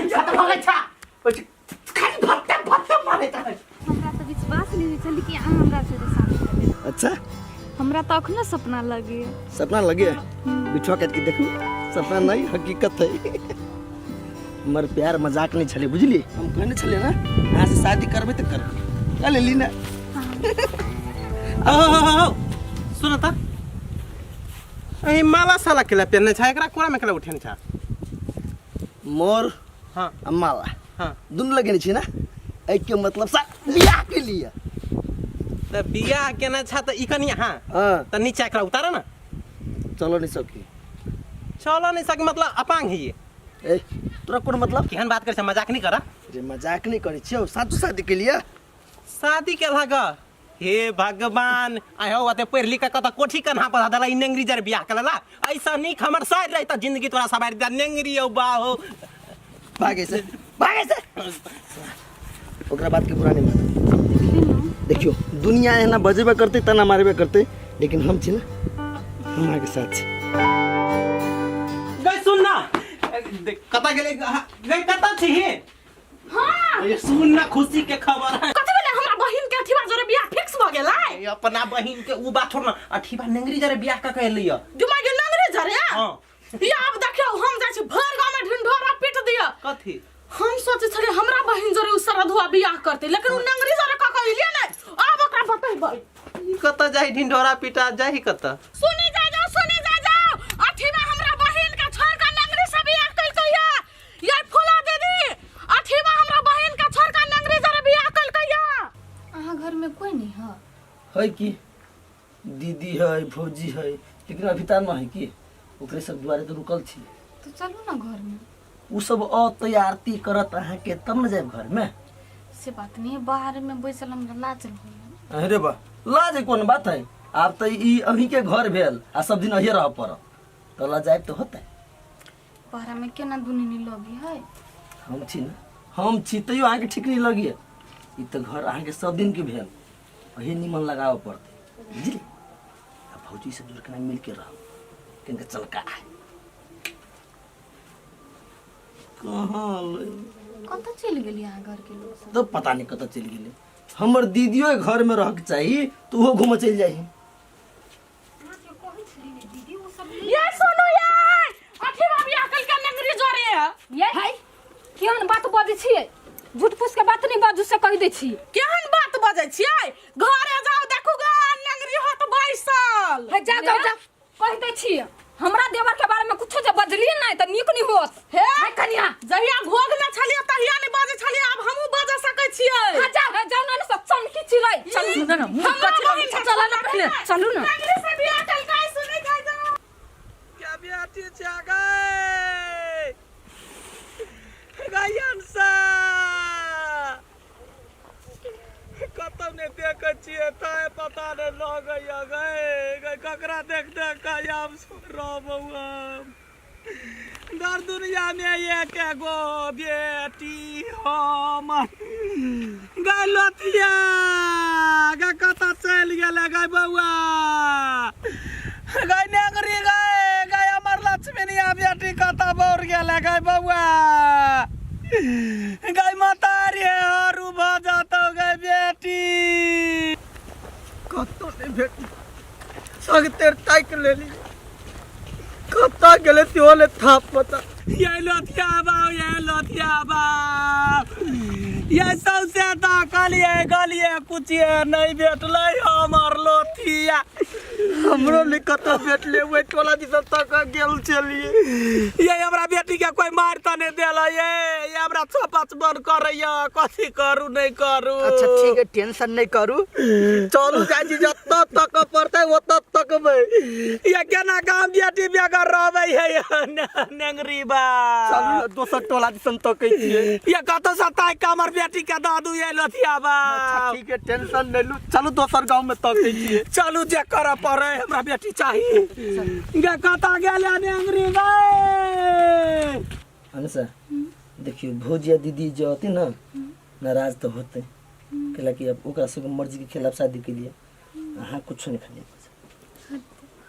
खत्म हो गई छा खाली भत्ता भत्ता मारे था हमरा तऽ विश्वास नहि होइ छल कि अहाँ हमरा से शादी करबै अच्छा हमरा तऽ अखनो सपना लगैए सपना लगे बिछुआ काट के देखू सपना नहीं हकीकत है हमर प्यार मजाक नहीं छले बुझली हम कहने छले ना अहाँ से शादी करबै तऽ करबै कह लेली ना सुन त एहि माला साला केला पेरने छ एकरा कोरा में केला उठेने छ मोर हाँ आ माला हाँ दुनू लगेने छी ना एहिके मतलब सा बियाह के लिए त बियाह केना छ त ई कनी हाँ हाँ त नीचा एकरा उतार ना चल नहीं सकी। चल नहीं सकी मतलब अपांग है ये। ए तोरा कोन मतलब? केहन बात करे छे, मजाक नहीं करा। रे मजाक नहीं करे छियौ, साचो शादी के लिए। शादी के लाग हे भगवान, आय हो अते पढ़ लिख के कत कोठी कन्हा पर दला ई नेंगरी जर बियाह कलला। ऐसा नीक हमर साइड रही त जिंदगी तोरा सवार दे नेंगरी औ बाहो। भागे से, भागे से। ओकरा बात के बुरा नहीं माना। देखियो दुनिया एना बजेबे करते तना मारबे करते, लेकिन हम छी ना, हम अहाँके साथ छी। गई सुन ना, कता गेले गई कता छी हे? हां ये सुन ना खुशी के खबर है। कथि भेलै? हमरा बहिन के अथीबा जोरे बियाह फिक्स भ गेलै। ए, अपना बहिन के उ बात छोड़ ना, अथीबा नेंगरी जरे बियाह क के एलै। दिमाग के नंगरी जरे? हां। या अब देखियो हम जाइ छी भर गांव में ढिंढोरा पीट दियो। कथि? हम सोचे छलियै हमरा बहिन जोरे उ सरधुआ बियाह करते, लेकिन उ नंगरी जरे क के एलियै नै। आब ओकरा बतेबै। कत जाई ढिंढोरा पीटा जाही कत? सुनी जा जाओ, सुनी जा जाओ, अथीबा हमरा बहिन के छोड़ के नंगरी से बियाह कइलकै या। ये फूला दीदी, अथीबा हमरा बहिन के छोड़ के नंगरी जरे बियाह कइलकै या। अहाँ घर में कोई नहीं है? है की दीदी है, भौजी है, लेकिन अभी तार न है की ओकरे सब दुआरे तो रुकल छी। तो चलू ना घर में। उ सब अतै आरती करत अहाँके तब न जायब घर में। से बात नहीं है, बाहर में बैसल हमरा लाज लगैया। अरे बा लाज के कोन बात है, आब तो ई अहीं के घर भेल आ सब दिन अहीं रह पड़त, तो लजायब तो होतै। बाहर में केना दुनी नहीं लगी है? हम छी ना, हम छी तैयो अहाँके ठीक नहीं लगी। ई तो घर अहाँके सब दिन के भेल, अहीं निमन लगाबऽ पड़तै बुझली। आ भौजी सब जोड़ केना मिल के रहब, केना चलका है कहाँ लै? कतऽ चलि गेली अहाँ घर के लोग सब? तो पता नहीं कतऽ चलि गेलै। हमर दीदियो घर में रहके चाही तो ओहो घूमऽ चलि जाइ। ये सुनू ये अथीबा बियाह कइलकै नंगरी जोरे। ये हाय केहन बात बजै छियै, झूठ फूस के बात नहीं बाजू से कहि दै छी। केहन बात बजै छियै? घरे जाओ देखू ग नंगरी होत बैसल। हे जाओ जाओ जाओ, कहि दै छी हमरा देवर के बारे में कुछो जे बजलियै नहीं त नीक नहीं होत। हे हाय कनिया, जहिया घोघ में छलियै तहिया नहीं बजै छलियै, आब हमहूँ बजै सकै छियै। हां जाओ, हे जाओ ना सब चमकी चिरै। चलू ना, ना, मुँह हमरा कथी बहिन के चलू ना पहिले, चलू ना। नंगरी से बियाह कइलकै सुनै जाय जाओ। क्या बेटी छै गै? गै अंशा। कतौ नहि देखै छियै तैं पता नहि लगैया गै। गै ककरा देख देख कऽ आब रहबौ हम। दर दुनिया में एक गो बेटी हमर। गै लतिया गै कतऽ चलि गेलै गै बौआ? गै नेंगरी गै, गै हमर लक्ष्मीनिया बेटी कतऽ बौर गेलै गै बौआ? गै महतारी हरू भऽ जतौ गै बेटी। कतौ नहि भेटल, सगतेर ताकि लेली, कतऽ गेलै सेहो नहि था पता। ये लथिया बाप, ये लथिया बाप, ये सौंसे ताकलिए गलिए कुछिए नहीं भेटलै हमर लोथिया। हमरो नहि कतऽ भेटलै, ओहि टोला दिस तक गेल छलियै। ये हमरा बेटी के कोई मारि तऽ नहि देलै ये, ये हमरा छपच बन करैया, कथी करू नहि करू। अच्छा ठीक है, टेंशन नहीं करू, चलू जाइ छी जतऽ तक पड़तै ओतऽ तकबै। ये केना गाम बेटी बेगर रहबै हे नेंगरी बा। चलू ने दोसर टोला दिसन तकै छियै। ये कतौ से ताकि कऽ हमर बेटी के दऽ दू ये लथिया बा। अच्छा ठीक है, टेंशन नहीं लू, चलू दोसर गाँव में तकै छियै। चलू जे करऽ पड़ै, हमरा बेटी चाही। गे कतऽ गेलै नेंगरी गै? अनुषा देखियो भौजी आ दीदी जो होती ना नाराज तो होते, कैला कि अब ओकरा सबके मर्जी के खिलाफ शादी के लिए अहाँ कुछ नहीं खाली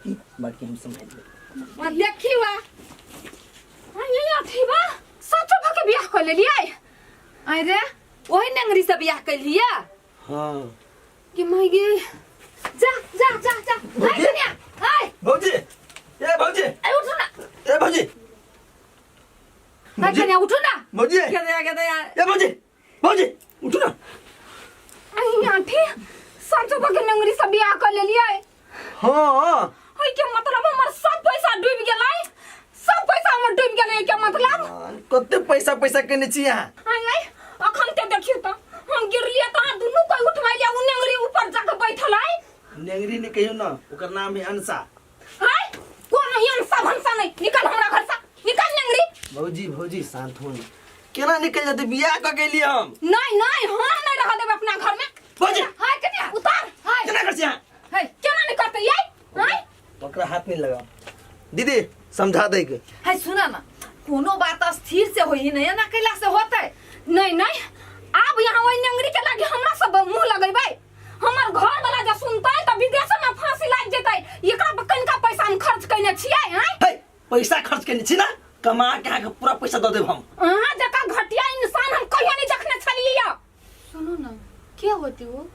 की बाकी हम संभाल लेब। आ देखी वा आ ये अथी बा सचो भ के बियाह कर लेलियै। अरे ओही नेंगरी से बियाह कैलियै? हाँ। कि माय गे, जा जा जा जा। हाय कन्या, हाय भौजी, ए भौजी, ए उठू ना। ए भौजी, हाय कन्या उठू ना। भौजी, के दया, के दया। ए भौजी, भौजी उठू ना। आई आंटी सचो भ के नेंगरी से बियाह कर लेलियै? हाँ। ओइ के मतलब हमर सब पैसा डूबि गेलै, सब पैसा हमर डूबि गेलै। के मतलब कते पैसा पैसा केने छी अहाँ? आय आय अखन ते देखियौ त हम गिरलियै त अहाँ दुनू कोइ उठबै लियै, उ नेंगरी ऊपर जाके बैठल है। नेंगरी ने कहियो ना, ओकर नाम है अंशा। हाय कोन पैसा नहीं निकल हमरा घर से निकल नेंगरी भौजी भौजी शांत हो ना केना निकल जेतै बियाह कऽ के एलियै हम नहीं नहीं हम नहीं रह देब अपना घर में भौजी हाय कन्या उतार हाय केना कर छी अहाँ हाय केना नहीं करते ये हाय ओकरा हाथ नहीं लगाओ दीदी समझा दे के है सुना ना कोनो बात स्थिर से होई नहीं ना कैला से होते नहीं नहीं अब यहाँ वही नेंगरी के लागे हमरा सब मुंह लगेबै हमर घर वाला जे सुनतै त विदेश में फांसी लागि जेतै एकरा पर कनिका पैसा हम खर्च कयने छियै हैं है पैसा खर्च केने छी ना कमा के अहाँके पूरा पैसा दऽ देब हम अहाँ जकाँ घटिया इंसान हम कहियो नहीं देखने छलियै यऽ। सुनू ना के होती वो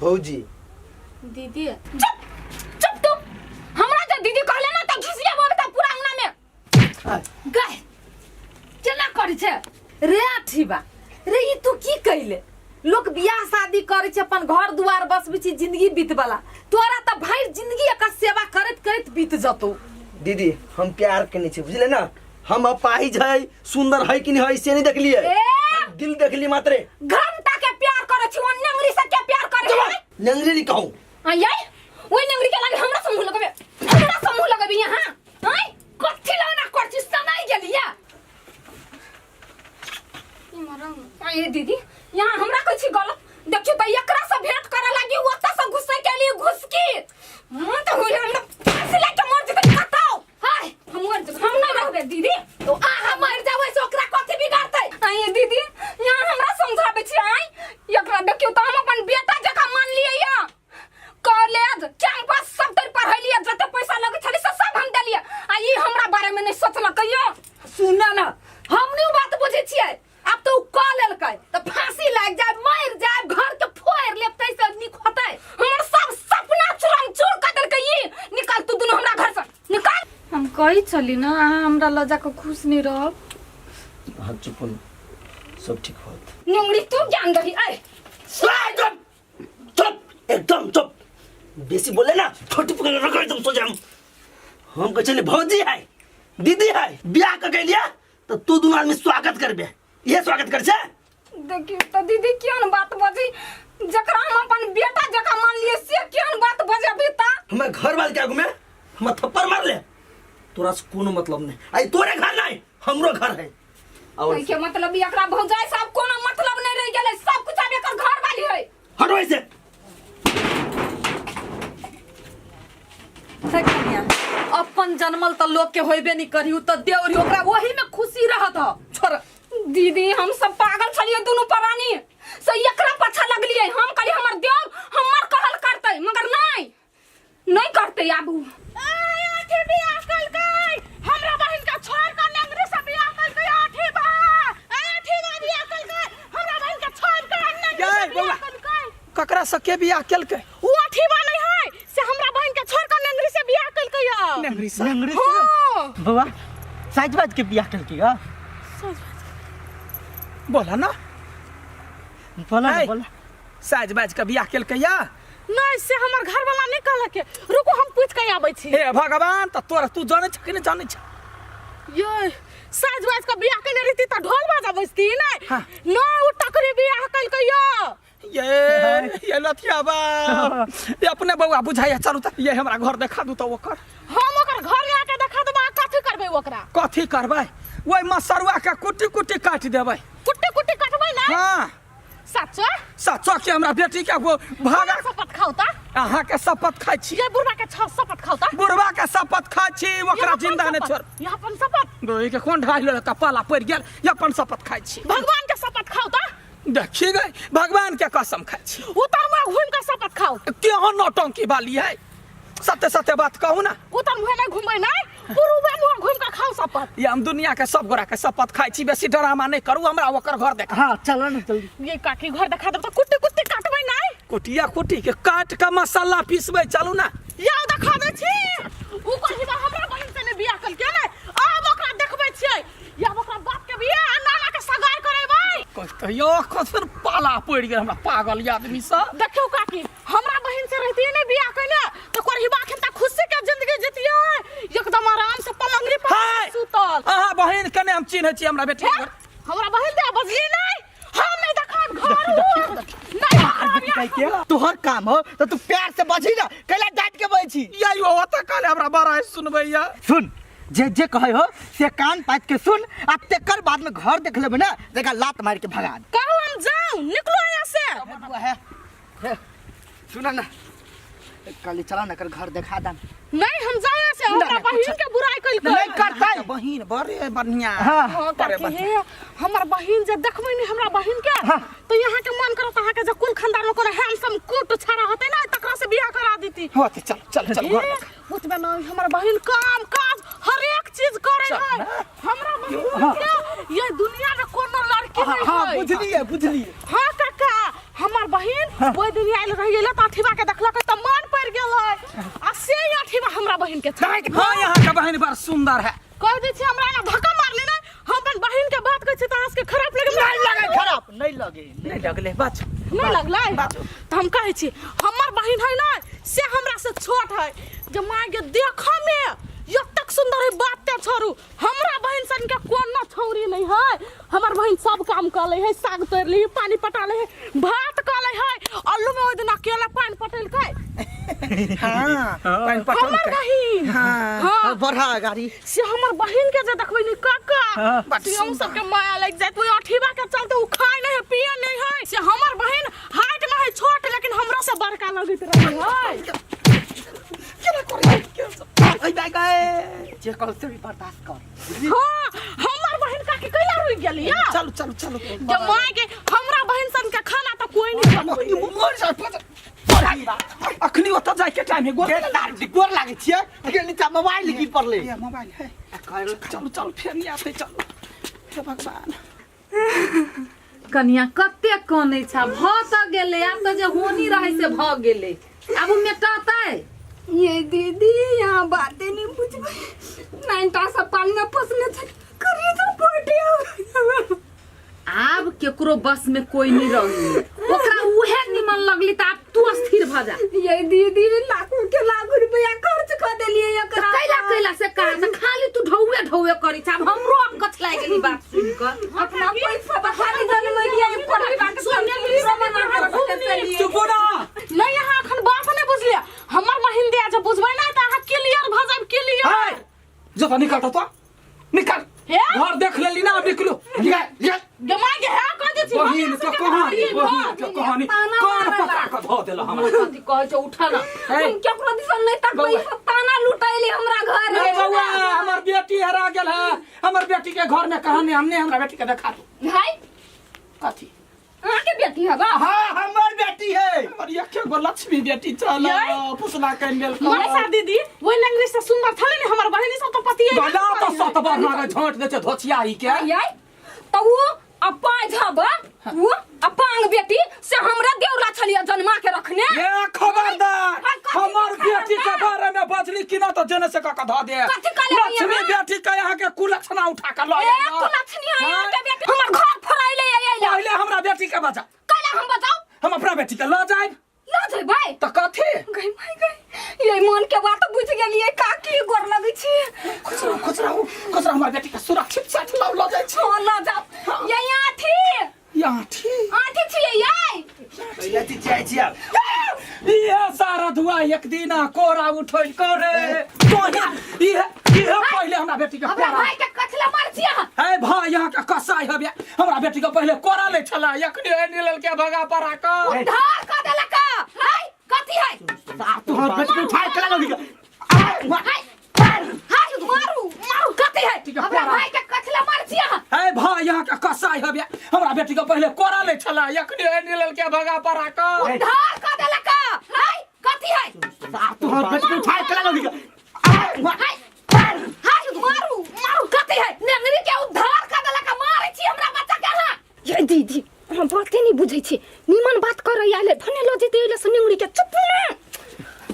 भौजी दीदी चुप चुप तू हमरा जे दीदी कहले ना त घिसिया बोल त पूरा अंगना में गए केना करै छै रे अठीबा रे ई तू की कैले लोक बियाह शादी करै छै अपन घर दुआर बसबै छै जिंदगी बीतबला तोरा तऽ भरि जिंदगी एकर सेवा करैत करैत बीत जतौ दीदी हम प्यार केने छी बुझले ना हम अपाहिज है सुंदर है कि नहीं है से नहीं देखलिए ए! हम दिल देखली मात्रे घंटा के प्यार करे छी ओ नेंगरी से के प्यार करे है नेंगरी नहीं कहूँ आय ओइ नेंगरी के लागे हमरा समूह लगबे हमरा समूह लगबे यहाँ आय कथी लौना कर छी सनाइ गेलिया आय दीदी यहाँ हमरा कहै छी गलत देखियो त एकरा से भेंट करे लागी ओतऽ से घुसे के लिए घुसकी मन त होय हमरा फांसी लाग के मर जेतै बताओ हाय हम मर जेबै हम नहीं रहबे दीदी तो आहा मर जाबै से ओकरा कथी बिगाड़तै आय दीदी यहाँ हमरा समझाबै छी आय एकरा देखियो त हम अपन बेटा जकाँ मान लियै या कॉलेज कैंपस सब तर पढ़ेलियै जते पैसा लगै छलै से सब हम देलियै आ ई हमरा बारे में नहीं सोचलकै यो सुन ना हम नहीं बात बुझै छियै आब तो उ कऽ लेलकै तऽ फांसी लागि जाय मरि जाय घर के फोड़ि लेब तै से नीक होतै हमर सब सपना चूरम चूर कर देलकै ई निकल तू दुनू हमरा घर से निकल हम कहै छली ना अहाँ हमरा लऽ जाकऽ खुश नहीं रहब अहाँ चुप हो सब ठीक होत नेंगरी तू ज्ञान दही ऐ चुप चुप एकदम चुप बेसी बोले ना छोटी पकड़ रगड़ एकदम सोझे हम हम कहै छलियै भौजी है दीदी है बियाह कऽ के लिया तऽ तू दुनू आदमी स्वागत करबे इहे स्वागत कर छै देखियौ तऽ दीदी केहन बात बजै जकरा हम अपन बेटा जकाँ मानलियै से केहन बात बजबी तऽ हमर घर वाले के आगू में हमरा थप्पड़ मार ले तोरा से कोनो मतलब नहीं आई तोरे घर नहीं हमरो घर है और के मतलब ई एकरा भौजाई साहब कोनो मतलब नहीं रह गेलै सब कुछ आब एकर घर वाली है हटो ऐसे हे कन्या अपन जनमल तऽ लोक के होइबे नहीं करी उ तऽ देवरी ओकरा ओही में खुशी रहत ह छोड़ दीदी हम सब पागल छलियै दुनू प्राणी से एकरा पाछा लगलियै हम कहलियै हमर देव हमर कहल करतै मगर नहीं नहीं करतै आब उ आठी बियाह कलकै हमरा बहिन के छोड़ के नेंगरी से बियाह कलकै आठी बा आठी बा बियाह कलकै हमरा बहिन के छोड़ के नेंगरी से गै, बियाह बौआ। कलकै ककरा से के बियाह केलकै उ आठी बा नहीं है से हमरा बहिन के छोड़ के नेंगरी से बियाह कलकै या नेंगरी से नेंगरी से हां बौआ साइज बाज के बियाह केलकै गा बोला ना बोला ना ऐ। बोला साज बाज के बियाह केलकै या नहीं से हमर घर वाला नहीं कहलक रुको हम पूछ के आबै छी हे भगवान त तोरा तू जानै छ कि नहीं जानै छ ये साज बाज के बियाह केने रहती त ढोल बाजा बजती नहीं हाँ। ना उ टकरी बियाह कलकै यो ये ये लथिया बा ये अपने बौआ बुझाइया चलू त ये हमरा घर देखा दू त ओकर हम ओकर घर आके देखा देबै आ कथी करबै ओकरा कथी करबै ओहि मसरुआ के कुट्टी कुट्टी काटि देबै कुट्टी कुट्टी कटबै ना हाँ सच्चो सच्चो के हमरा बेटी के वो भागा शपथ खाउ त अहाँ के शपथ खाइ छी ये बुढ़वा के छ शपथ खाउ त बुढ़वा के शपथ खाइ छी ओकरा जिंदा नहि छोड़ यहाँ अपन शपथ गोई के कोन ढाई लेलक पाला पड़ि गेल ये अपन शपथ खाइ छी भगवान के शपथ खाउ त देखी गई भगवान के कसम खाइ छी उतर मुँह घूम के शपथ खाउ केहन नौटंकी वाली है सत्य सत्य बात कहू ना उतर मुँह नहीं घूमबै नहीं पुरुबे मुँह घूम के खाउ शपथ ये हम दुनिया के सब गोरा के शपथ खाइ छी बेसी ड्रामा नहीं करू हमरा ओकर घर देखा हाँ चल ना जल्दी ये काकी घर देखा देब त कुट्टी कुट्टी काटबै नहीं कुटिया कुटी के काट के मसाला पीसबै चलू ना याव देखा दै छी उ कहिबा हमरा बहिन से ने बियाह कलकै ने आब ओकरा देखबै छियै या ओकरा बाप के बियाह आ नाना के सगाई करेबै कहते यो कसन पाला पड़ि गेल हमरा पागल आदमी सब देखियौ काकी हमरा बहिन से रहतियै ने बियाह कइले तऽ कोरहिबा अखन तक खुशी के जिंदगी जीतियै एकदम आराम से पलंगरी पर हाय! सुतल अहाँ बहिन कने हम चिन्है छी हमरा बेटी हे, हमरा बहिन दे बजली नहीं हम नहीं देखब घर नहीं देखब या। तोहर काम हो तो तू प्यार से बजी ना कैला डांट के बजी छी या यो ओतऽ काले हमरा बड़ा सुनबैया सुन जे जे कहै हो से कान पाति के सुन आ तेकर बाद में घर देख लेबै ना देखा लात मार के भगा दे कहू हम जाऊं निकलो यहाँ से बुआ है हे, सुन ना कल चला ना कर घर देखा दम नहीं हम जाऊं यहाँ से हमरा नहीं, बहिन के बुराई कइल नहीं करतै बहिन बड़े बढ़िया हाँ हाँ, काकी हे हमर बहिन जे देखबै ने हमरा बहिन के तो यहाँ के मन करत अहाँ के जे कुल खानदान में कोनो हैंडसम कुट छाड़ा होते ना तकरा से बियाह करा देती होते चल चल चल घर हे, ओतबे ना हमर बहिन काम काज हर एक चीज करे है हमरा बहिन के ये दुनिया में कोनो लड़की नहीं हाँ है बुझलिए बुझलिए हाँ काका हमर बहिन ओहि दिन आयल रही गेलै तऽ अठीबा के देखलक तऽ मन पड़ि गेलै आ से अठीबा हमरा बहिन के छै हाँ यहाँ का बहन बड़ सुंदर है कह दै छी हमरा एना धक्का मारली नै हम अपन बहिन के बात कहै छी तऽ अहाँ सबके खराब लगे नहीं लगे खराब नहीं लगे नहीं लगले बच नहीं लगलै तऽ हम कहै छी हमर बहिन है ने से हमरा से छोट है जे माय के देखऽ में एतेक सुंदर है बात ते छोड़ू हमरा बहिन सन के कोनो छौरी नहीं है हमर बहिन सब काम कर ले है साग तोड़ ले है पानी पटा ले है भात कर ले है आलू में ओहि दिन अकेला पानी पटेलकै हाँ पानि पटौन हमर के। बहिन हाँ। हाँ बढ़ा गाड़ी से हमर बहिन के जे देखबै नी काका बड से हम सबके माया लागि जायत ओहि अठीबा के चलते उ खाय नहीं है पिए नहीं है से हमर बहिन हाइट में है छोट लेकिन हमरा से बड़का लगैत रहे है केना करै ऐ बाय गए जे कल से भी बर्दाश्त कर हाँ हमर बहिन काकी कैला रुकि गेली या चलू चलू चलू जे माय के हमरा बहिन सन के खाना तऽ कोई नहीं बनबै मर जा अखनी ओतऽ जाय के टाइम है गोर गोर लागै छियै लेकिन नीचा मोबाइल गिर पड़लै ये मोबाइल है चलू चलू फेर नहीं आते चलू हे भगवान कनिया कते कनै छ भऽ तऽ गेलै आब तऽ जे होनी रहै से भऽ गेलै आब ओ मेटतै ये दीदी यहाँ बातें नहीं बुझबै नाइनटा से पालना पोसने छै करिए तो पटिया आब केकरो बस में कोई नहीं रही ओकरा उहे निमन लगली तऽ आब तू अस्थिर भऽ जा ये दीदी लाखों के लाख रुपया खर्च कर देलिए एकरा कैला कैला से कहा तऽ खाली तू ढौए ढौए करी छ आब हमरो अब कछ लागि गेल ई बात सुनि कऽ अपना पैसा तऽ खाली जनमलियै पढ़ाई बात चुप ना नहीं अहाँ अखन बात नहीं बुझलियै हमर बहिन दिया जे बुझबै ना तऽ अहाँ क्लियर भऽ जायब क्लियर हाय जो तो निकल तो निकल हे? घर देख लेली ना अब निकलो निकल निकल गे माय गे हे कह दै छी बहिन के कहानी बहिन के कहानी कान पकड़ा के धो देला हमरा कथी कहै छै उठ ना हे हम केकरो दिसन नहीं तकबै बौआ। सब ताना लुटैले हमरा घर ए बौआ हमर बेटी हरा गेल है हमर बेटी के घर में कहानी हमने हमरा बेटी के देखा दो हाय कथी अहाँ के बेटी हबा हाँ हमर बेटी है हमर एके गो लक्ष्मी बेटी चल पुसला के लेल मनीषा दीदी ओहि लंगड़ी से सुंदर छलै ने हमर बहिनी सब तो पतिए गला तो सत बरना के झोंट दे छै धोचियाई के आय तो उ अपाज हबा उ अपांग बेटी से हमरा देवला छलिए जन्मा के रखने ए खबरदार हाँ, कथी हमर बेटी के खबरदार? बारे में बजली कि ना तो जेने से कक धऽ दे कथी कहले लक्ष्मी यहाँ? बेटी के यहाँ के कुलक्षणा उठा के लऽ ए आइल। कुलक्षणी है हाँ? के बेटी हमर घर फोड़ाइले आइले पहिले हमरा बेटी के बचा कैला हम बताओ हम अपना बेटी के लऽ जायब लऽ जेबै तऽ कथी गई माय गई ये मन के बात बुझ गेलिए काकी गोर लगै छी खुश रहू खुश रहू खुश रहू हमर बेटी के सुरक्षित साथ लऽ लऽ जाइ छी हां लऽ जाओ ये आठी यहाँ ठीक आठी छियै ये पहिले चिचियाइ छी आब ये सारा धुआ एक दिन कोरा उठै करे तोही ये ये पहिले हमरा बेटी के हमरा कोरा भाई के कथला मार छी अहाँ हे भाई यहाँ के कसाई हबे हमरा बेटी के पहिले कोरा ले छला एखनी एनी लेलके भगा परा के उद्धार कर देलक हाय कथी है तू हमर बेटी के उठाय के लगी हाय हाय मारू मारू कथी है ठीक है, हमरा कोरा। भाई के कथला मार छी अहाँ हे भाई यहाँ के कसाई हबे हमरा बेटी के पहिले कोरा ले छला एखनी एनी लेलके भगा परा के उद्धार कर देलक हाय कथी है तू हमर बेटी के उठाय के लगी हाय हाय मारू मारू कथी है नेंगरी के उद्धार कर देलक मारै छी हमरा बच्चा के अहाँ ये दीदी हम बाते नहीं बुझै छी निमन बात करै आले भने लऽ जेतै एले से निंगड़ी के चुप ना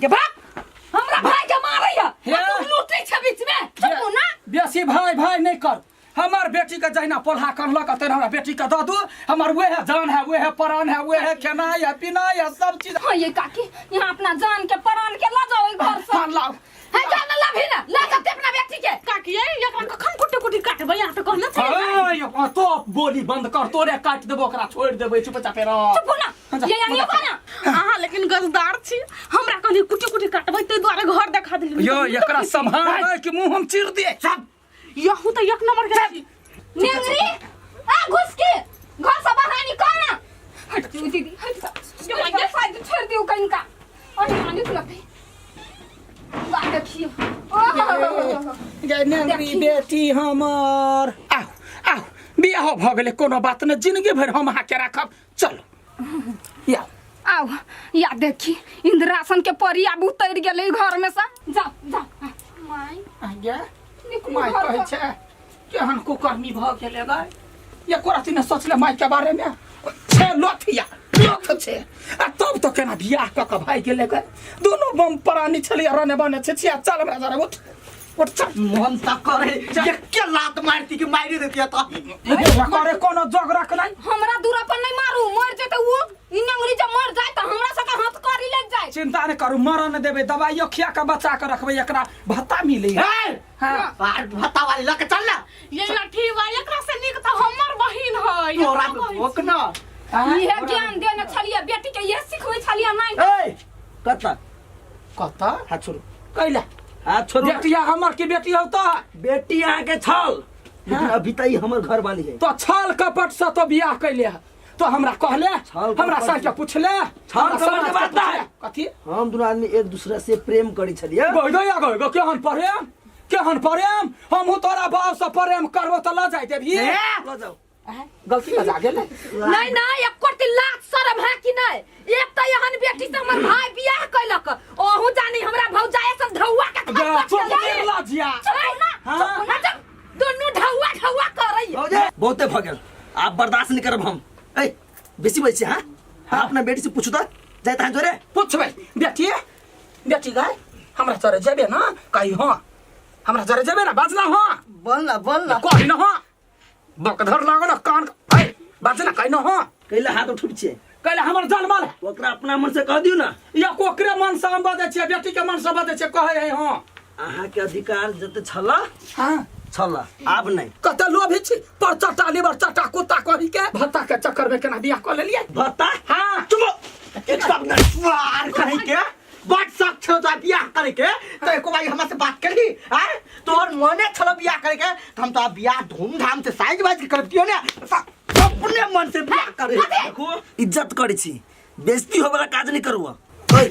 के बाप हमरा भाई के मारै है हे। तू लूटै छ बीच में चुप ना बेसी भाई भाई नहीं कर हमार बेटी के जहिना पोल्हा करलक तेना हमरा बेटी के दऽ दू हमर वएह जान है वएह प्राण है वएह खेनाइ है पीनाइ है सब चीज हाँ ये काकी यहाँ अपना जान के प्राण के लऽ जाओ घर से हाँ लाओ हे जा ना लभी ना ला जाते अपना बेटी के काकी ये एकरा कखन कुटी कुटी काटबै यहाँ तऽ कहने छलियै अय, तो बोली बंद कर तोरे काटि देबो ओकरा छोड़ि देबै चुपचापे रह चुप ना हाँ, जा, ये आनियो को ना अहाँ लेकिन गजदार छी हमरा कहली कुटी कुटी काटबै ताहि दुआरे घर देखा देली यो एकरा सम्हार कि मुंह हम चीर दिए सब यहू तऽ एक नंबर के छी नेंगरी आ घुस के घर से बाहर निकल ना हट जाओ दीदी हट जा ये मांगे शायद छोड़ दियो कहीं का और मांगे तो लगते वाह देखियो ओह गे नेंगरी बेटी हमर आउ आउ बियाह भऽ गेलै कोनो बात नहि जिंदगी भरि हम अहाँके राखब चलू या आओ या देखी इंद्रासन के परी आब उतर गेलै घर में से जाओ जाओ माय गे निकलू माय घर कहै से। छै केहन कुकर्मी भऽ गेलै गाय एको रति नहि सोचले माय के बारे में छै लोथिया लोथ छै आ तब तो केना बियाह कऽ कऽ भागि गेलै गाय दुनू बम प्राणी छलियै रने बने छै छिया चल हमरा जरा उठ उठ चल मन तक करे एके लात मारती कि मारि देती तो करे कोनो जोग रख नहीं हमरा दूरा पर नहीं मारू मर जेते उ ई नंगरी जब मर जाए त हमरा सबके हाथ करी लग जाए चिंता नहीं करू मरऽ नहीं देबै दवाइयो खिया कऽ बचा कऽ रखबै एकरा भत्ता मिलै है हाँ भत्ता वाली लके चल ना ये लठी बा एकरा से नीक तऽ हमर बहिन है तोरा भोक ना इहे ज्ञान देने छलियै बेटी के इहे सिखबै छलियै नहीं ए कत कतऽ हाथ छोड़ू कैला हाथ छोड़ू बेटिया हमर की बेटी हौ तो बेटी अहाँ के छल लेकिन अभी तक ई हमर घर वाली है तो छल कपट से तो बियाह कैले है तो हमरा कहले छल हमरा कपट साथ के पूछले छल हमरा कपट के समाज के बात पूछले। ना। कथी हम दोनों आदमी एक दूसरे से प्रेम करी छलिए गई गई गई गई केहन प्रेम केहन प्रेम हमहू तोरा बाप से प्रेम करबो तऽ लऽ जाय देबही लऽ जाओ गलती बजा गेलै नहीं नहीं एको रति लाज शरम है कि नहीं एक तो एहन बेटी से हमर भाई बियाह कैलक ओहू जानी हमरा भौजाई सन ढौआ के गे, खर्चा चुप चलाई। निर्लज्जिया। चुप ना हाँ। चुप ना चुप दुनू ढौआ ढौआ करैया भौजी बहुते भऽ गेल आब बर्दाश्त नहीं करब हम ए बेसी बजै छी हाँ हाँ अपना बेटी से पूछू तऽ जाइत अहाँ जोरे पूछबै बेटी बेटी गाय हमरा चरे जेबे ना कही हाँ हमरा चरे जेबे ना बाजना हाँ बोल ना बोल ना कही ना हाँ बकधर लागल कान है बाजना कही ना हाँ कैला हाथ उठबै छियै कैला हमर जनमल है ओकरा अपना मन से कह दियौ ना या ओकरे मन से हम बजै छियै बेटी के मन से बजै छियै कहै है हाँ अहाँके अधिकार जते छल हाँ छल आब नहि कते लोभी छी पर चटा लीवर चटा कुत्ता कही के भत्ता के चक्कर में केना बियाह कऽ लेलियै भत्ता हाँ चुप एक सब नटवार कहीं के बड शौक छौ तोरा बियाह करे के तो एको बारी हमरा से बात करही आय तोहर मने छलो बियाह करे के तो हम तोरा बियाह धूमधाम से साइज वाइज के करतियो ने अपने मन से बियाह करे देखो इज्जत करै छी बेइज्जती होबला काज नहि करू ओए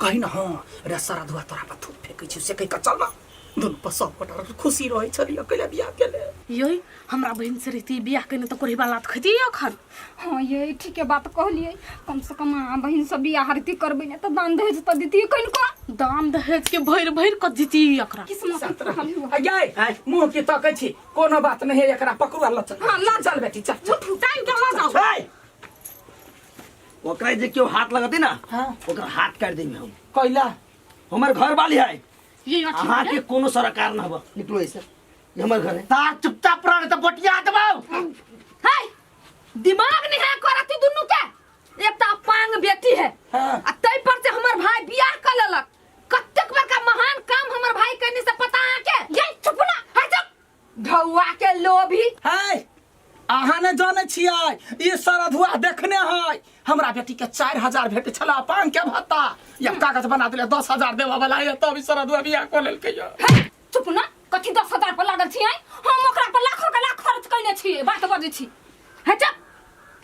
कही ना हाँ रे सारा धुआ तोरा पर थूक फेंकै छी से कहि कऽ चल ना दुनू पर सब गोटा खुशी रहै छलियै कैला बियाह केले यै हमरा बहिन से रहती बियाह केने तऽ कोढ़ी लात खैती अखन हाँ ये ठीके बात कहलिए कम से कम अहाँ बहिन से बियाह हरती करबै ने तऽ दान दहेज तऽ दितियै कनिको दान दहेज के भरि भरि कऽ दिती एकरा किस्मत गै मुँह की तकै छी कोनो बात नहीं है एकरा पकड़ू आ लऽ चल हाँ, लऽ चल बेटी चल चल टाइम के लऽ जाउ ए! ओकरा जे केओ हाथ लगते ना हाँ। ओकरा हाथ काटि देबै हम कैला हमर घर वाली है ये अथी अहाँ के कोनो सरकार न हब निकलो ऐसे ये हमर घर है तार चुपचाप रह नहीं तो बटिया देबौ है दिमाग नहीं है करती दुनू के एक तो पांग बेटी है हाँ। आ तै पर से हमर भाई बियाह कर लेलक कतेक बड़का महान काम हमर भाई करने से पता अहाँ के ये चुप ना हट चुप ढौआ के लोभी है अहाँ ने जानै छियै ई सरधुआ देखने है हमरा बेटी के 4000 भेटै छला पान के भत्ता या कागज बना देले 10000 देबऽ वाला है तब ई सरधुआ बियाह कऽ लेलकै यऽ हे चुप ना कथी 10,000 पर लागल छियै हम ओकरा पर लाखों के लाख खर्च कयने छियै बात बजै छी हे चुप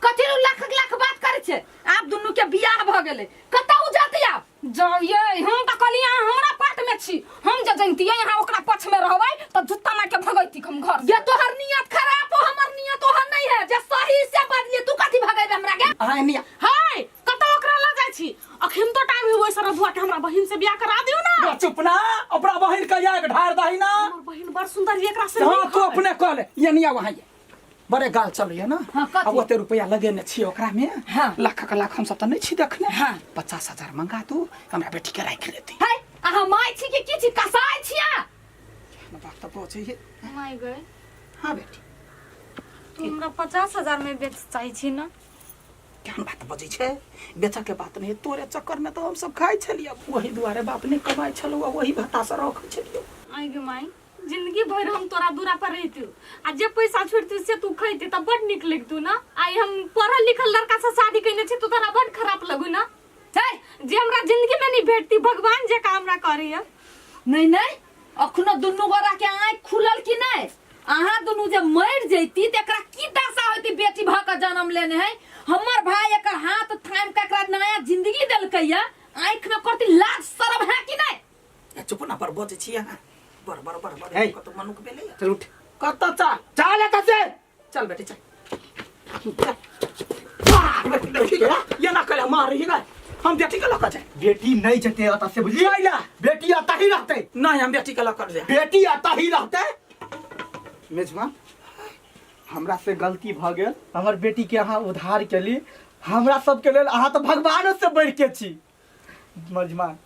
कथी रू लाख के लाख बात करै छै आब दुनू के बियाह भऽ गेलै कतऽ उ जाती आब जाउ ये हम तऽ कहलियै अहाँ हमरा पाट में छी हम जे जनितियै अहाँ ओकरा पक्ष में रहबै तऽ जुत्ता मारि के भगैती हम घर से। ये तोहर नियत खराब हो हमर नियत ओहन नहीं है जे सही से बजलियै तू कथी भगैबे हमरा के अहाँ निया हाय कतऽ ओकरा लऽ जाइ छी अखन तो टाइम है ओइ सरधुआ के हमरा बहिन से बियाह करा दियौ ना गे चुप ना अपना बहिन के आग ढार दही ना हमर बहिन बड़ सुंदर है एकरा से हाँ नीक तू है। अपने कह ले ये निया वहाँ ये बड़े गाल चलैया ना हाँ, कथी? आ ओते रुपया लगेने छियै ओकरा में हाँ। लाख के लाख हम सब तऽ नहि छी देखने हाँ। 50,000 मंगा तू हमरा बेटी के राखि लेती है अहाँ माय छी कि की छी कसाई छी अहाँ? बात तऽ बचै है माय गए हाँ बेटी तू हमरा 50,000 में बेच चाहै छी ना केहन बात बजै छै बेचऽ के बात नहि तोरे चक्कर में तऽ हम सब खाइ छलियै वही दुआरे बाप नहि कमाइ छलौ आ वही भत्ता से रखै छलियौ आइ गे माय जिंदगी भर हम तोरा दूरा पर रहितु आ जे पैसा छोड़तु से तू खैती त बड नीक लगतु ना। आइ हम पढ़ल लिखल लड़का से शादी कइने छी तो तोरा बड खराब लगू ना। है जे हमरा जिंदगी में नहीं भेटती भगवान जे काम हमरा करैया। नहीं नहीं अखनो दुनू गोरा के आँख खुलल कि नहीं? अहाँ दुनू जे मर जैती त एकरा की दशा होती बेटी भ के जन्म लेने है। हमर भाई एकर हाथ थाम के एकरा नया जिंदगी देलकै या, आँख में करती लाज शर्म है कि नहीं? चुप ना पर बजै छी अहाँ। बर बर बर बर हे। कत मनुख भेलै। चल उठ। कत चल? चल एतऽ से। चल बेटी चल। ये ना करे मार रही ना हम बेटी के लक जाए। बेटी नहीं जते अतः से बुझलिए? नहीं। बेटी अतः ही रहते। नहीं हम बेटी के लक जाए। बेटी अतः ही रहते। मेजबान हमरा से गलती भ गेल, हमर बेटी के अहाँ उधार केली, हमरा सबके लेल अहाँ तो भगवानो से बढ़ के छी। मेजबान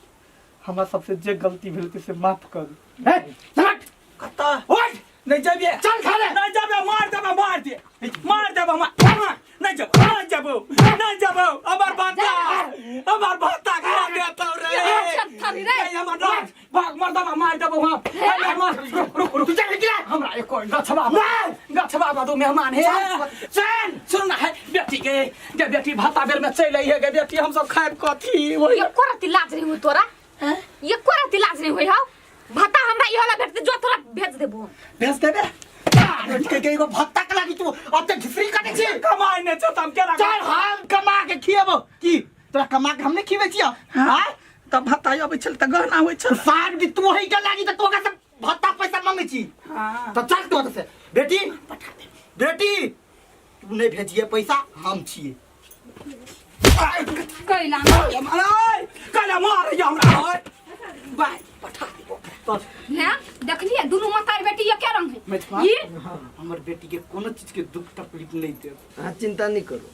हमरा सबसे जे गलती भेल से माफ करू। हे चल कत्ता उठ। नहीं जाबे। चल घरे। नहीं जाबे, मार देबे, मार दे, मार देबे, मार। नहीं जाबो, नहीं जाबो, नहीं जाबो। हमर भाता, हमर भाता खा देतौ रे। नहीं हमर भाग, भाग, मार देबे, मार देबो हम। अरे मार, रुक, रुक, रुक। चल निकला। हमरा एको गछबा, गछबा दू मेहमान हे। चल। सुन ना है बेटी के, गे बेटी भाता बेर में चल आई है गे बेटी, हम सब खाइब कथी? वही एको रति लाज नहीं हुई तोरा, एको रति लाज नहीं हुई हौ। भत्ता हमरा इहो ला भेटते जो तोरा भेज देबो। भेज देबे? के के एगो भत्ता के लागी तू अते घिसरी काटे छी। कमाई नै छौ त हम केना चल हम कमा के खिएबो। की तोरा कमा के हम नै खिबै छियौ? हां त भत्ता अबै छल त गहना होइ छल। साग भी तू ही के लागी त तू ओकरा से भत्ता पैसा मांगे छी। हां त चल तू ओतऽ से। बेटी पठा दे। बेटी तू नै भेजिए पैसा, हम छिए। कैला कैला मार या हमरा। बाय पठा दे ओकरा। हैं देखलिए दुनू मतार बेटी एके रंग है। मेजबान, ई हमर बेटी के कोनो चीज के दुख तकलीफ नहीं देब। अहाँ चिंता नहीं करू।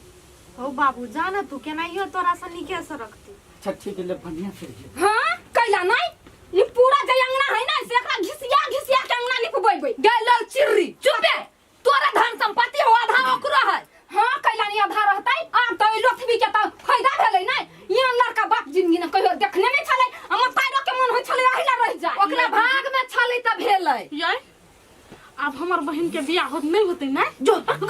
हो बाबू जाना तू केनाहियो तोरा से नीके से रखती। अच्छा ठीक है, ले बढ़िया से रहिए। हां कैला नहीं ई पूरा जे अंगना है ना से एकरा घिसिया घिसिया के अंगना निपबैबै। गेल चिर्री चुपे तोरा धन संपत्ति हो आधा ओकरो है। हां कैला नहीं आधा रहतै। आब त ई लोथबी के त फायदा भेलै नै। यहाँ लड़का बाप जिंदगी ने कहियो देखने नहीं छलै, हमर तारो के मन होइ छलै अहिला रह जाय। ओकरा भाग में छलै त भेलै। ये आब हमर बहन के बियाह होत नहीं होतै ना? जो देख बक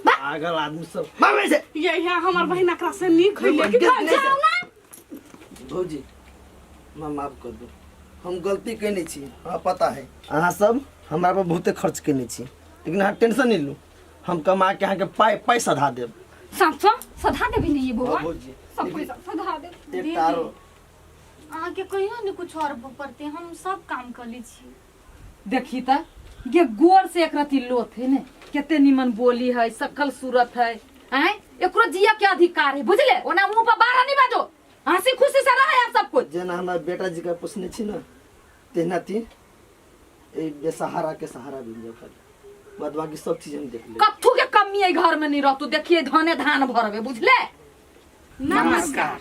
बक पागल आदमी सब मामे से। ये यहाँ हमर बहन एकरा से नीक होइले कि जाओ ना। भौजी माँ माफ कर दू, हम गलती केने छी, हमरा पता है अहाँ सब हमरा पर बहुते खर्च केने छी, लेकिन अहाँ टेंशन नहीं लू, हम कमा के अहाँके पाइ पाइ सधा देब। साँचो सधा देबी नहीं ये बौआ? हाँ, भौजी। सब पैसा सधा देब। एकटा आरो। अहाँके कहियो ने कुछ और पड़ते, हम सब काम कर लै छी। देखी त ये गोर से एक रति लोथ है ने, केते निमन बोली है, सकल सूरत है, हैं एकरो जिया के अधिकार है बुझले। ओना मुंह पर बारा नहीं बाजो, हंसी खुशी से रहे आप सब कुछ। जेना हमरा बेटा जी का पोसने छी ना तेना ती ए बेसहारा के सहारा बन जाओ खाली, बाद बाकी सब चीज हम देख लेब। कत्थू के कमी है घर में नहीं रहतू, देखिए धाने धान भरबे बुझले। नमस्कार।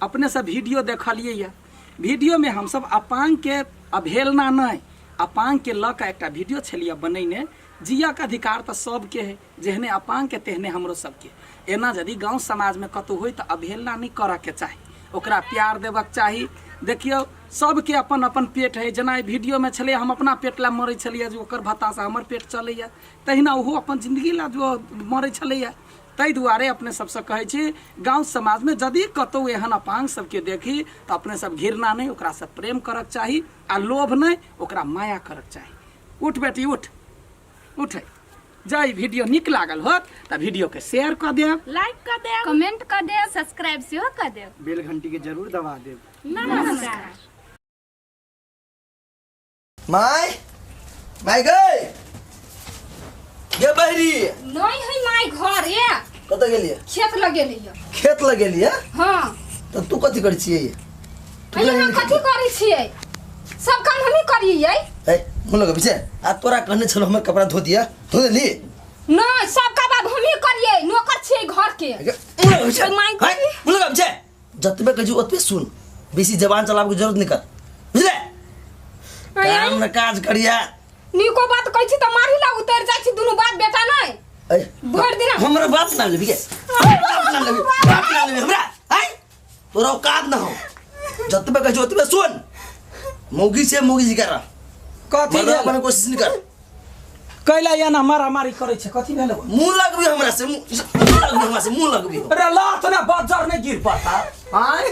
अपने सब वीडियो देखलिए या, वीडियो में हम सब अपांग के अवहेलना नहीं, अपांग के लऽ कऽ एकटा वीडियो छलिए बनैने। जिया के अधिकार तऽ सबके है, जेहने अपांग के तेहने हमरो सबके। एना यदि गाँव समाज में कतौ होय तऽ अवहेलना नहीं करऽ के चाही, ओकरा प्यार देबक चाही। देखियौ सबके अपन अपन पेट है, जेना एहि वीडियो में छलै हम अपना पेट ला मरै छलियै जे ओकर भत्तासँ हमर पेट चलैया, तहिना ओहो अपन जिंदगी ला जो मरै छलैया। ताहि दुआरे अपने सबसँ कहै छी गाँव समाजमे यदि कतौ एहन अपांग सबके देखी तऽ अपने सब घृणा नहि, ओकरासँ प्रेम करक चाही आ लोभ नहि, ओकरा माया करक चाही। उठ बेटी उठ, उठ। जँ ई वीडियो नीक लागल होत तऽ वीडियो के शेयर कऽ देब, लाइक कऽ देब, कमेंट कऽ देब, सब्सक्राइब सेहो कऽ देब, बेल घंटी के जरूर दबा देब। नमस्कार। My my गई गे बहरी नहीं है माय घर ये। कतऽ गेलियै? खेत लगेलियै। खेत लगेलियै? हाँ। तऽ तू कथी करै छियै? तू अहाँ लगेली कथी करै छियै? सब काम हमही करियै। ए मुँह लगबै छै? आ तोरा कहने छलौ हमर कपड़ा धो दिया, धो देली? नहीं सब काम आब हमही करियै, नौकर छियै घर के। मुँह लगबै छै? माय है, मुँह लगबै छै? जतबे कहै छी ओतबे सुन, बेसी जबान चलाबके जरूरत नहीं कर, बुझले? काम न काज करिया। नीको बात कहै छी तऽ मारी ला उतर जाइ छी दुनू बाप बेटा नहीं। ए, भरि दिना हमरा बाप ना लेबी के? बाप ना लेबी, बाप ना लेबी हमरा? आय तोरा औकात न हो, जतबे कहै छी ओतबे सुन। मौगी से मौगी जी कर कथी मर्दवा बने कोशिश नहीं कर। कैला एना मारामारी करै छै कथी भेल? मुंह लगबी हमरा से, मुंह से मुंह लगबी। अरे लात ने बजर नहीं गिर पड़ता। आय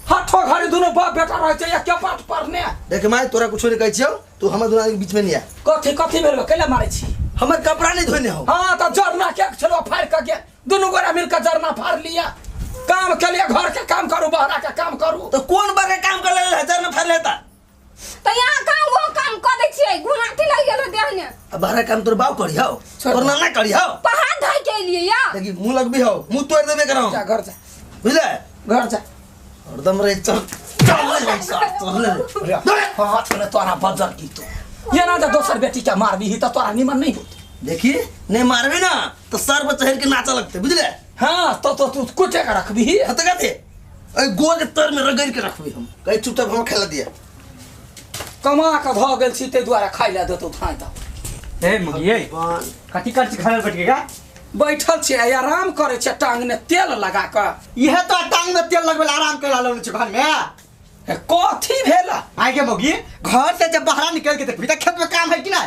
हठो घड़ी दुनु बाप बेटा रहै छै एके पाठ पढ़ने। देख माय तोरा कुछो नहीं कहै छियौ, तू हमर दुना के बीच में नहीं आ। कथी कथी भेल? कैला मारै छी? हमर कपड़ा नहीं धोने हो। हां त जरना के छलो फाड़ के के दुनु गोरा मिल के जरना फाड़ लिया। काम के लिए घर के काम करू बहरा के काम करू। तो कौन बार के काम कर ले जरना फाड़ लेता? त यहाँ काम वो काम क दै छियै घुनाती लागि गेल देह ने। अब बहरा काम तोर बाप करी हो, तोर नाना करी हो। पहाड़ धइ के एलियै या। देखी मुंह लगबी हो, मुंह तोड़ देबे करौ। जा घर जा बुझले, घर जा हरदम रे चल चल रे चल रे। हाथ में तोरा बजर की तो ये ना जे दोसर बेटी के मारबी त तोरा निमन नहीं होत। देखी नहीं मारबी ना तो सर पर चढ़ के नाचा लगते बुझले। हां तो तू कुटे के रखबी हत कथी ए गोल के तर में रगड़ के रखबी हम। कहि चुपचाप हम खेला दिया। कमा के ध गेल छी ते दुआरे खाइ ला देतौ थाइ त। ए मुगिए कथी कर छी घर बैठ के का? बैठल छी आराम करे छै टांग ने तेल लगा के। इहे तो टांग में तेल लगबे आराम कर लालो छी घर में। कथी भेला? आइ के मौगी घर से जब बाहर निकल के देखबी त खेत में काम है कि ना?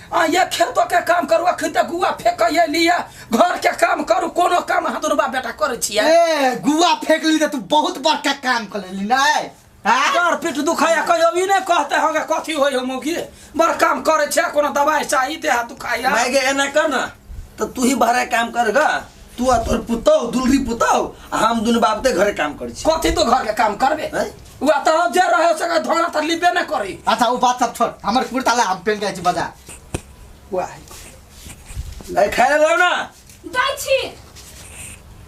आ ये खेतो के काम करू अखन त गुआ फेक लिया घर के काम करू कोनो काम हाथ दुनू बाप बेटा करे छियै। ए गुआ फेक ली त तू बहुत बड़का काम कर लेली नै। हां डर पीठ दुखाया कहियो ई नै कहते होगे कथी होय हो मौगी बड़ काम करे छै कोनो दवाई चाही देह दुखाया। माय गे एना कर ना त तू ही बाहर काम कर गा, तू आ तोर पुतौ दुलरी पुतौ आ हम दुनू बाप ते घरे काम करै छी। कथी तो घर के काम करबे? उ त जे रहे से धोना त लिबे नै करी। अच्छा उ बात सब छोड़, हमर कुर्ता ला हम पेन जाय छी बाजार। वाह ए खाय ला ना जाय छी।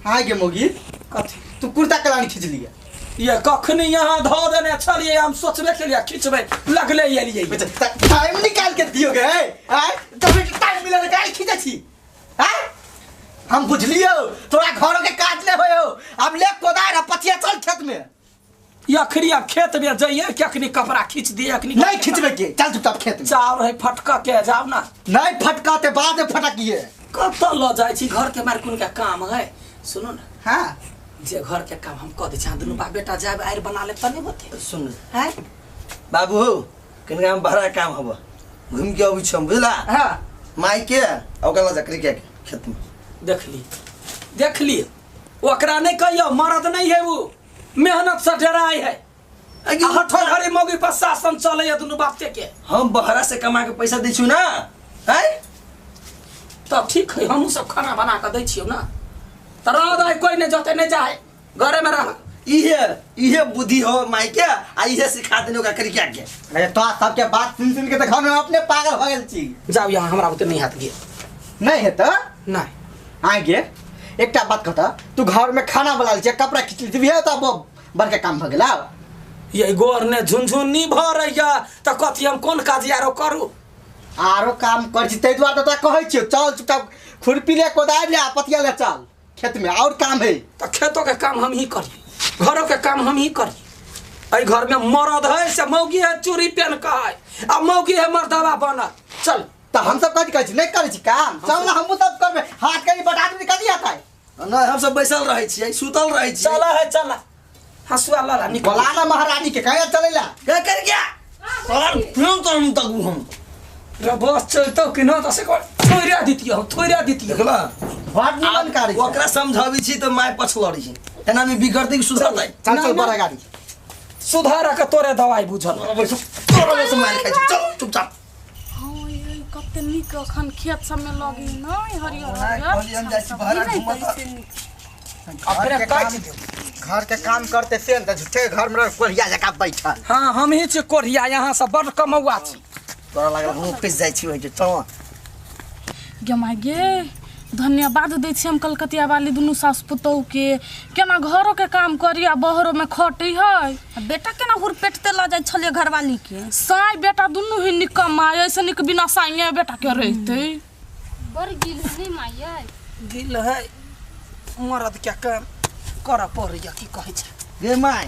हां गे मौगी कथी तू कुर्ता कलानी खींच लिया? ये कखनी यहाँ धो देने छलिए हम सोचबे के लिए खींचबे लगले एलिए। टाइम निकाल के दियो गे आय तभी टाइम मिलल काल खींचे छी। हां हम बुझलियो तोरा घरो के काज ले होयो। अब ले कोदार आ पचिया चल खेत में। अखनी अब खेत में जाइए कि अखनी कपड़ा खींच दिए? अखनी नहीं खींचबे के चल चुपचाप खेत में। चाव रहे फटका के जाओ ना। नहीं फटकाते बाद में फटकिए। कत ल जाय छी घर के मार कोन के काम है? सुनो ना। हां जे घर के काम हम क दे छी दुनू बाप बेटा जाब आइर बना ले त नहीं होते। सुन हैं बाबू हो कनका हम बड़ा काम हब घूम के अबै छी हम बुझला। हां माई के ओकरा जकरी के खेत में देखली देखली ओकरा नहीं कहियो मरद नहीं है वो मेहनत से डराय है। हठो घड़ी मौगी पर शासन चले है दुनू बाप के। हम बहरा से कमा के पैसा दै छी ना हैं तब ठीक है हमहू सब खाना बना के दै छियौ ना। त रह दे कोई नहीं जते नहीं जाए घरे में रह। इहे इहे बुद्धि हो माई के आ इहे सिखा देने ओकरा करी के। अरे तो सबके बात सुन सुन के त घर में अपने पागल हो गेल छी। जाओ यहाँ हमरा ओते नहीं हाथ गे नहीं है त नहीं आगे एकटा बात कहता तू घर में खाना बना ले कपड़ा खींच ली त बड़का काम भ गेला। ये गोर ने झुनझुनी भरैया त कथी हम कोन काज यारो करू? आरो काम कर छी तै दुआरे त कहै छियौ चल चुपचाप खुरपी ले कोदारि ले पतिया ले चल खेत में और काम है। त खेतो के काम हम ही करी घरों के काम हम ही करी। एहि घर में मरद है से मौगी है चूड़ी पहन के है आ मौगी है मर्दवा बनत। चल त हम सब कथी कहै छी नहीं करै छी काम चल ना हमहू सब करबै हाथ के बटा आदमी कथी आता है। नहीं हम सब बैसल रहै छियै सुतल रहै छियै। चल है चल हसुआ ला निकल बोला ना महारानी के कहे चलेला क्या कर गया और फिर तो हम तक हम रे बस चलतो कि न त से थोड़ा दितियो हम थोड़ा दितियो। देखला बात निमन कार्य ओकरा समझाबी छी त my पछलड़ी छी एना में बिगड़ते कि सुधरतै? चल चल बड़ा गाड़ी सुधार के तोरे दवाई बुझल तोरे से मार खाइ छी चल चुपचाप। हां ये कते नीक अखन खेत सब में लगी नै हरियर हरियर हम जाइ छी बाहर घुमत। अपने काज घर के काम करते से त झूठे घर में कोढ़िया जका बैठल। हां हम ही छी कोढ़िया यहां से बड़ कमौआ छी। तोरा लागल हम फंस जाइ छी ओइ जे चल गे my गे धन्यवाद दै छी हम कलकतिया वाली दुनू सास पुतोह के केना घरो के काम करी आ बहरो में खटी है। बेटा केना हुरपेटते ल जाइ छले घरवाली के? साई बेटा दुनू ही निकम्मा ऐसे निक बिना साइए बेटा के रहते। बड़ गिल नहीं माय गिल है मरद के काम कर पड़ैया की कहै छै गे my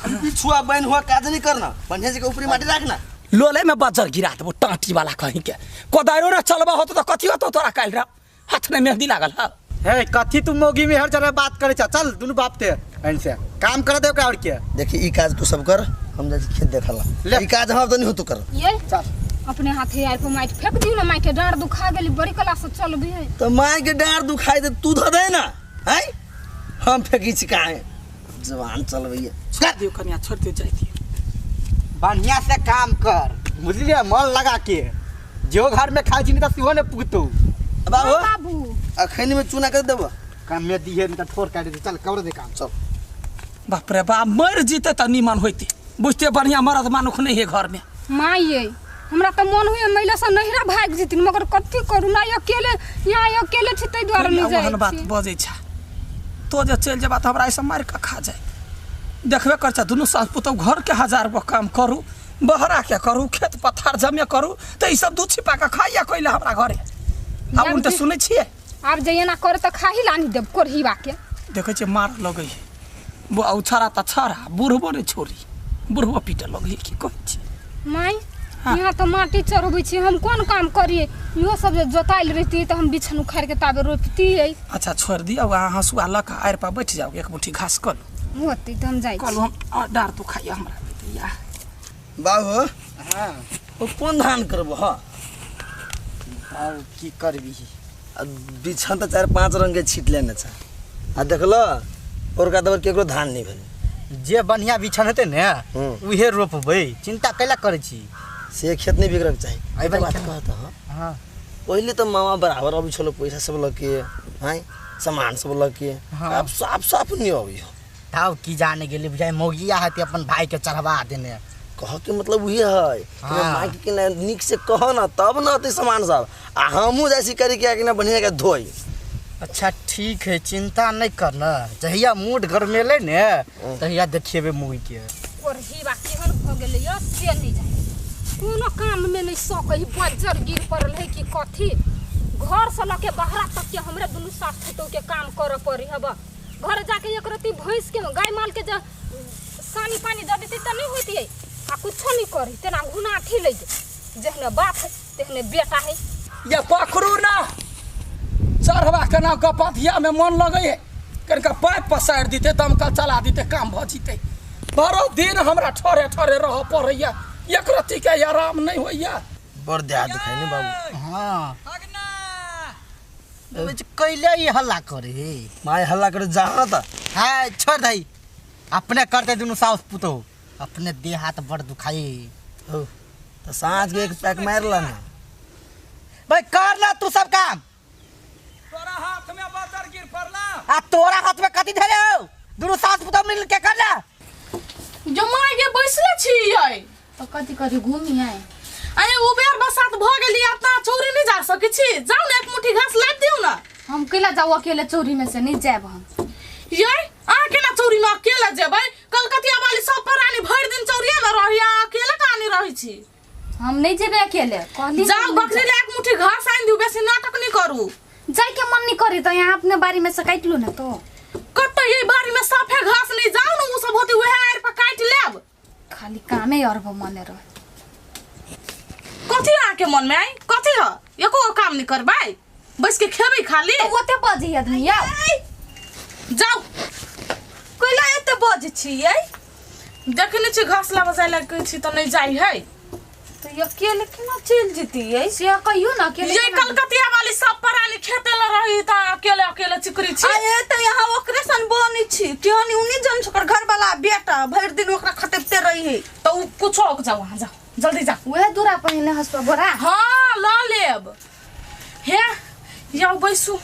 पिछुआ बन हुआ काज नहीं करना बढ़िया से ऊपरी माटी रखना। लोले में बजर गिरा देबो टाँटी वाला कहीं के कोदारो ने चलबा होतो त कथी होतो तोरा काल्हि रा हाथ में मेहंदी लागल है। हे कथी तू मौगी में हर जगह बात करे छ चल दुनू बाप ते एन से काम कर दे ओकरा और के। देखी ई काज तू सब कर हम जाइ छी खेत देखला ई काज हम तऽ नहीं होतो कर ये चल अपने हाथे आर पर माइट फेंक दियो ना माई के डांड दुखा गेली बड़ी कला से चलबी है तो माई के डांड दुखाई दे तू धो दे ना हैं हम फेंकी छी काहे जवान चलबैया छोड़ दियो कनिया छोड़ दियो जाय दियो बढ़िया से काम कर बुझलिए मन लगा के जो घर में खाई छी नहीं तो सेहो ने पुगतो बाबू बाबू अखन में चूना कर देबो काम में दिहे नहीं तो ठोर काट दे चल कवर दे काम चल बाप रे बाप मर जीते त निमन होइते बुझते बढ़िया मरद मानुख नहीं है घर में माई ये हमरा त मन होइए महिला से नहिरा भाग जेतिन मगर कथी करू ना अकेले यहाँ अकेले छी तै दुआरे नहीं ओहन बात जाइ छी बजै छ तो जे चलि जेबा त हमरा ऐसे मारि के खा जाए देखबे कर छ दुनू सास पुतहु घर के हजार गो काम करू बहरा के करू खेत पथार जमे करू त ई सब दूध छिपा के खाइया कइले हमरा घरे आ उन त सुनै छियै आब जे एना करे त खाही लानी देब कोरहीबा के देखै छियै मार लगै है वो छड़ा त छड़ा बुढ़बो नहि छोड़ी बुढ़बो पीटे लगै है की कहै छी माई यहाँ तो माटी चढ़बै छी हम कोन काम करिए इहो सब जे जोताइल रहती त हम बिछन उखाड़ के ताबे रोपतियै अच्छा छोड़ दियौ अहाँ हँसुआ लऽ कऽ आड़ि पर बैठ जाउ एक मुट्ठी घास कऽ लू होतै त हम जाइ छी कहलहुँ हम डाँर दुखाइया हमरा या बाबू हां ओ कोन धान करबो ह और की करबी आ बिछन त 4-5 रंग के छीट लेने छ आ देखलो ओरका दबर केकरो धान नहीं भेल जे बढ़िया बिछन हेतै ने उहे रोपबै चिंता कैला करै छी से खेत नहीं बिगड़क चाही एहि बात कहत ह हां पहिले त मामा बराबर अबै छलो पैसा सब लके हैं सामान सब लके आब साफ साफ नहीं अबै ताव की जाने गेली बुझाइ मौगिया हेतै अपन भाई के चढ़वा देने कह के मतलब उहे है कि माई के ना निक से कह ना तब ना अतै सामान सब आ हमहूँ जाइ छी करी के ना बढ़िया के धोई अच्छा ठीक है चिंता नहीं करना जहिया मूड गरमेले ने तहिया देखेबे मुई के कोरहीबा केहन भ गेलै य से नहीं जाए कोनो काम में नहीं सकै बज्जर गिर पड़ल है कि कथी घर से लके बाहरा तक के हमरे दुनू सास पुतहु के काम करऽ पड़ी हब घर जाके एक रत्ती भैंस के गाय माल के सानी पानी दऽ देती तऽ नहीं होतियै आ कुछो नहीं करी तेना घुनाठी लै जेहने बाप है तेहने बेटा है ये पकड़ू ना चढ़वा के ना गपथिया में मन लगै है कनिका पाइप पसारि दिते दमकल चला दिते काम भऽ जितै बड़ो दिन हमरा ठहरे ठहरे रहऽ पड़ैया एक रत्ती के आराम नहीं होइया बड़ देह दुखाइ ने बाबू हां कैले ई हल्ला करे माय हल्ला करे जा न त हां छोड़ दई अपने करते दुनू सास पुतहु अपने देह हाथ बड़ दुखाई हो त साँझ के एक पैक मारला ना भाई कर ना तू सब काम तोरा हाथ में बदर गिर पड़ला आ तोरा हाथ में कथी धरे हो दुनू सास पुतहु मिल के कर ना जो माय के बैसले छियै तो कथी कथी घूमी आए अरे उबेर बसात भ गेली अपना चौरी नहीं जा सकै छी जाउ ने एक मुट्ठी घास लाबि दियौ ना हम केला जाऊ अकेले चौरी में से नहीं जाएब हम ये अहाँ केना चौरी में अकेले जेबै कलकतिया वाली सब प्राणी भरि दिन चौरिये में रही अहाँ अकेले कहानी रहै छी हम नहीं जेबे अकेले कहली जाउ बकरी ले एक मुट्ठी घास आनि दियौ बेसी नाटक नहीं करू जाय के मन नहीं करे तो यहाँ अपने बारी में से काटि लू ना तो कतऽ ये बारी में साफे घास नहीं जाउ ने उ सब होती उहे आड़ि पर काटि लेब खाली कामे और मने रहे कथी अहाँ के मन में आई कथी ह एको गो काम नहीं करबै बैस के खेबै खाली तो ओते बजै आदमी आउ जाउ कैला एते बजै छियै देखने छी घास लाबऽ जाय लए कहै छी तऽ नहीं जाइ है तो अकेले केना चलि जेतियै से कहियो ना अकेले ये कलकतिया वाली सब प्राणी खेते ल रही त अकेले अकेले चिकरी छी आ ए त यहाँ ओकरे सन बनै छी केहन उनी जन ओकर घर वाला बेटा भरि दिन ओकरा खटेबते रही तऽ उ कुछो जाउ अहाँ जाउ जल्दी जाउ उहे दूरा पहिने हसुआ बोरा हाँ लऽ लेब हे जाउ बैसू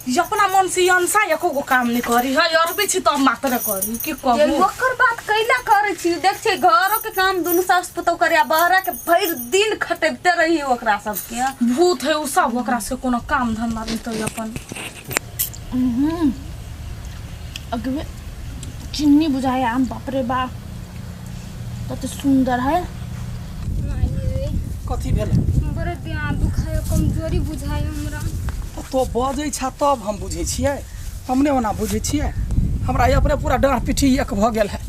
ये अपना मन से अंसा एको गो काम नहीं करी है अरबी छी तब मात्र करी की कहू ओकर बात कैला करै छी देख छै घरो के काम दुनू सास पुतहु करे आ बहरा के भरि दिन खटेबते रही ओकरा सबके भूत है उ सब ओकरा से कोनो काम धंधा नहीं तो अपन अगवे चिन्नी बुझाए आम बाप रे बाप कते सुंदर है कथी भेल बड़े देह दुखाय कमजोरी बुझाय हमरा तो बजै छ तब हम बुझै छियै हम नहि ओना बुझै छियै हमरा अपने पूरा डाँढ़ पिठी एक भऽ गेल है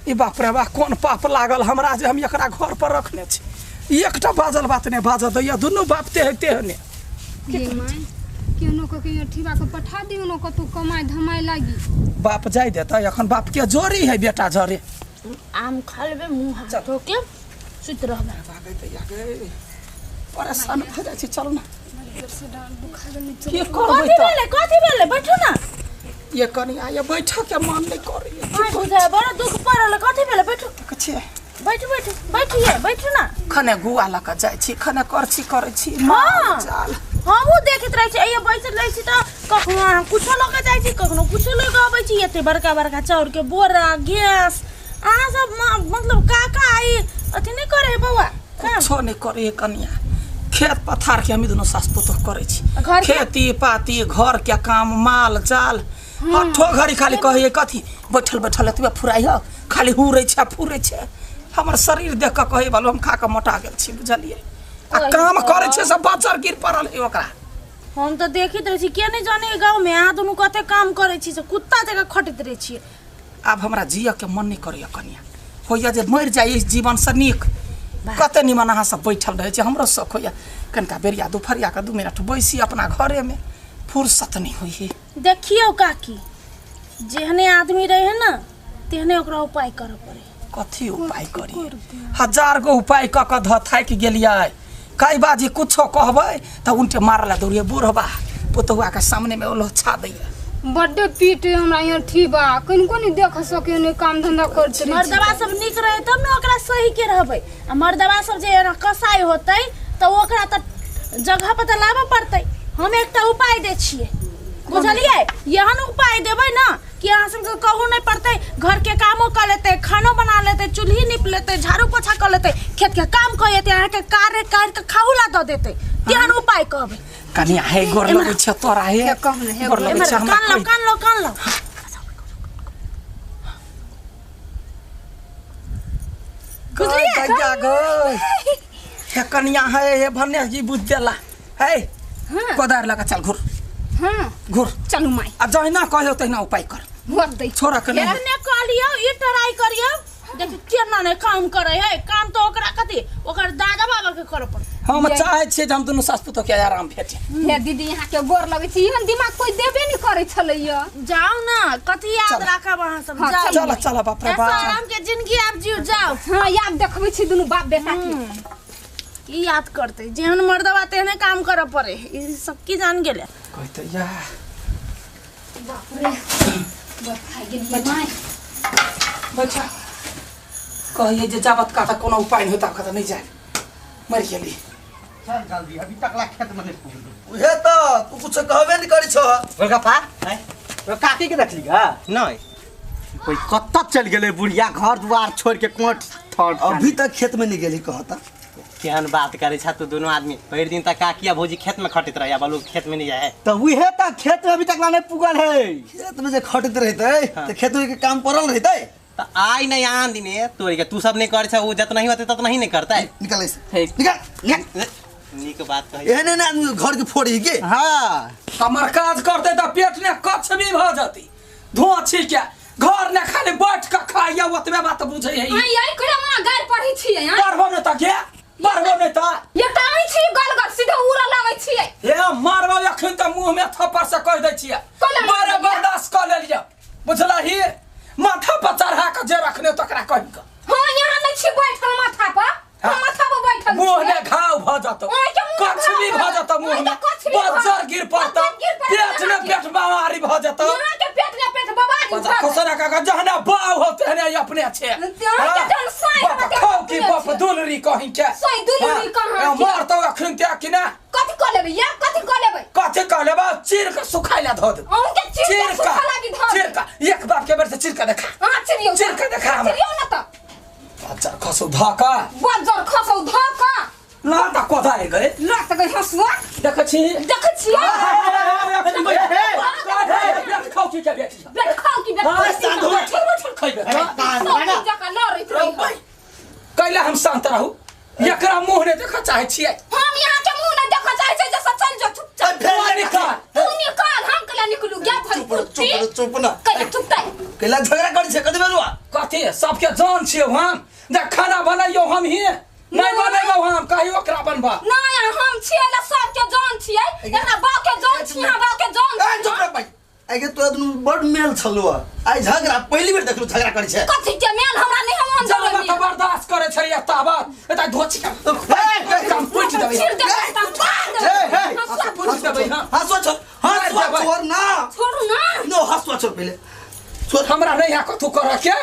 ई बाप रे बाप कोन पाप लागल हमरा जे हम एकरा घर पर रखने छी एकटा बाजल बात नहि बाजऽ दैया दुनू बाप तेह तेहने केहनो कऽ के अठीबा के पठा दियौ ने कतौ कमाइ धमाइ लागी बाप जाय देतै एखन बाप के जोरी है बेटा जरे आम खा लेबै मुँह हाथ धो के सुति रहबै। भागै तऽ या गै परेशान भऽ जाइ छी। चलू ने के करबै कथी तऽ भेलै कथी भेलै बैठू ना। ये कनिया ये बैठऽ के मन नहि करैया। आइ बुझाय बड़ा दुख पड़ल कथी भेलै बैठू देखै छियै बैठू बैठू बैठिए बैठू ना। खने गुआ लऽ कऽ जाइ छी खने करछी करै छी हाँ। जाल हमहूँ देखैत रहै छी अइयो बैसल रहै छी तऽ कखनो अहाँ कुछो लऽ कऽ जाइ छी कखनो कुछो लऽ कऽ अबै छी। एते बड़का बड़का चाउरके बोरा गैस अहाँ सब मतलब काका ई अथी नहि करै है बौआ काम? कुछो नहि करै कनिया। खेत पथार के हम दुनू सास पुतोह करै छी। घर के? खेती पाती घर के काम माल जाल अठो घड़ी खाली कहै कथी बैठल बैठल एतबे फुराइ ह खाली हुरै छै फुरै छै। हमर शरीर देख कऽ कहै बालू हम खा कऽ मोटा गेल छी बुझलियै। आ काम करै छै सब बच्चर गिर पड़ल है ओकरा। हम तऽ देखैत रहै छी के नहि जाने गाँव में अहाँ दुनू कते काम करै छी से कुत्ता जकाँ खटैत रहै छियै। आब हमरा जियऽ के मन नहि करैया कनिया। होइया जे मरि जाइ इस जीवन से नीक। कते निमन अहाँ सब बैठल रहै छी। हमरो शौक होइया कनिका बेरिया दुपहरिया के 2 मिनट बैसी अपना घरे में फुर्सत नहीं होइए। देखियौ काकी जेहने आदमी रहे ना तेहने ओकरा उपाय करऽ पड़े। कथी उपाय करी? 1000 गो उपाय कऽ कऽ धऽ थाकि गेलियै। कई बाजी कुछो कहबै तऽ उनटे मारला दौड़िए बूढ़बा पुतहुआ के सामने में लोछा दैया। बड्ड पीट हमरा यहाँ ठीबा कनिको नहीं देख सके नहीं काम धंधा करते। मर्दबा सब नीक रहे तब ने ओकरा सही के रहबै आ मर्दबा सब जे एना कसाई होतै तऽ ओकरा तऽ जगह पर तऽ लाबऽ पड़तै। हम एकटा उपाय दै छियै बुझलियै। एहन उपाय देबै ना कि अहाँ सबके कहू नहीं पड़तै। घर के कामो कऽ लेतै खानो बना लेतै चूल्ही नीप लेतै झाड़ू पोछा कऽ लेतै खेत के काम कऽ लेतै अहाँके कार्य काटि कऽ खाहू ला दऽ देतै। तेहन उपाय कहबै। कनिया हे गोर लगै छै तोरा हे गोर लगै छै हमरा। कान लो कान लो कान लो। बुझलियै गै हे कनिया हे हे भन्ने जी बुझ देला हे कोदारि लऽ कऽ चल घुर। हाँ घुर चलू माई आ जहिना कहियो तहिना उपाय कर। घुर दै छोड़ा के नहीं एहने कहलियौ ई ट्राई करियौ देखियौ केना नहि काम करै है। काम तऽ ओकरा कथी ओकर दादा बाबा के करऽ पड़तै। हम चाहै छियै जे हम दुनू सास पुतोह के आराम भेटे। हे दीदी यहाँ के गोर लगै छी एहन दिमाग कोई देबे नहीं करै छलैया। जाउ ना कथी याद राखब अहाँ सब जाउ। चल चल बाप रे बाप आराम के जिंदगी आब जीव जाउ। हाँ याद देखबै छी दुनू बाप बेटा के की याद करतै। जेहन मर्दबा तेहने काम करऽ पड़े ई सब की जान गेलै। कहते या बाप रे बड़ खाइ गेलियै माय। बच्चा कहिए जे जाबत का तऽ कोनो उपाय नहीं होता कतऽ नहीं जाए मरि गेली। चल जल्दी अभी तक ला खेत में नहीं पुगलू। उहे तऽ तू कुछ कहबे नहीं करै छह। गोलगप्पा हैं काकी के देखली गा नहीं कोई कत्ता चल गेलै बुढ़िया घर दुआर छोड़ के कोट थर अभी तक खेत में नहीं गेली कहता। केहन बात करे छा तू दोनों आदमी। भरि दिन तक काकिया भौजी खेत में खटैत रहे बालू खेत में नहीं जाए तो उहे त खेत में अभी तक ला नहीं पुगल है। खेत में जे खटैत रहतै त खेत में के काम पड़ल रहतै त आइ नहीं आन दिने तोरी के तू सब नहीं करे छा उ जतना ही होते ततना ही नहीं करतै। निकल ऐसे निकल नीक बात कहै एहने ने आदमी घर के फोड़ी के। हां हमर काज करतै त पेट ने कछ भी भ जतै धोआ छी के घर ने खाली बैठ के खाइया ओतबे बात बुझै है। आई आई कहिया मां गारि पढ़ै छियै पढ़बो नै त के मारबो नै त एकटा आई छी गल गल सीधे उड़ा लगै छियै। हे मारबो अखन त मुंह में थप्पड़ से कह दै छियै मारे बर्दाश्त क लेलियै बुझलही। माथा पर चढ़ा के जे रखने तकरा कहि के। हां यहाँ नै छी बैठल माथा पर हम माथा पर बैठल मुंह में घाव भ जतौ कछली भ जतौ मुंह में बज्जर गिर पड़तौ पेट में पेट बीमारी भ जतौ। यहाँ के पेट में पेट बीमारी भ खसरा का जहना बाव हो तेहने अपने छे बाप की बाप दुलरी कहि के सही दुलरी कहां मरतौ अखन ते कि ना कथि क लेबै या कथि क लेबै कथि क लेबै चीर के सुखाइ ला धऽ देब। अहूं के चीर के सुखा लागी धऽ चीर के एक बाप के बेर से चीर के देखा। हां चिरियौ चीर के देखा हमरा चिरियौ न त बज्जर खसौ धऽ के बज्जर खसौ धऽ के ला त कोदारि गए ला त गई हसुआ देखै छी देखै छी बेट खाउ की के बेटी बेट खाउ की बेट बैठल खइबे कैला हम शांत रहू एकरा मुंह ने देखऽ चाहै छियै। हम यहाँ के मुंह ने देखऽ चाहै छियै जे चल जो चुपचाप निकाल तू निकाल हम कैला निकलू गया भाई चुप चुप चुप ना कैला चुपतै कैला झगड़ा करै छै कथि बेरुआ कथि सबके जान छियै हम जे खाना बनैयौ हम ही नहीं बनेबौ हम कहियो ओकरा बनबा नहीं हम छियै ला सबके जान छियै एकरा बाप के जान छियै हमरा बाप के जान ए चुप रह भाई आइ के तोरा दुनू बड मेल छलो आइ झगड़ा पहली बेर देखलु झगड़ा करै छै कथि के मेल हमरा नहीं हम जब त बर्दाश्त करे छै या ताबत एता धोची के काम पुछि देबै पुछि देबै। हां हसुआ छोड़ हसुआ छोड़ ना छोड़ ना नो हसुआ छोड़ पहिले छोड़ हमरा नहीं है कथु कर के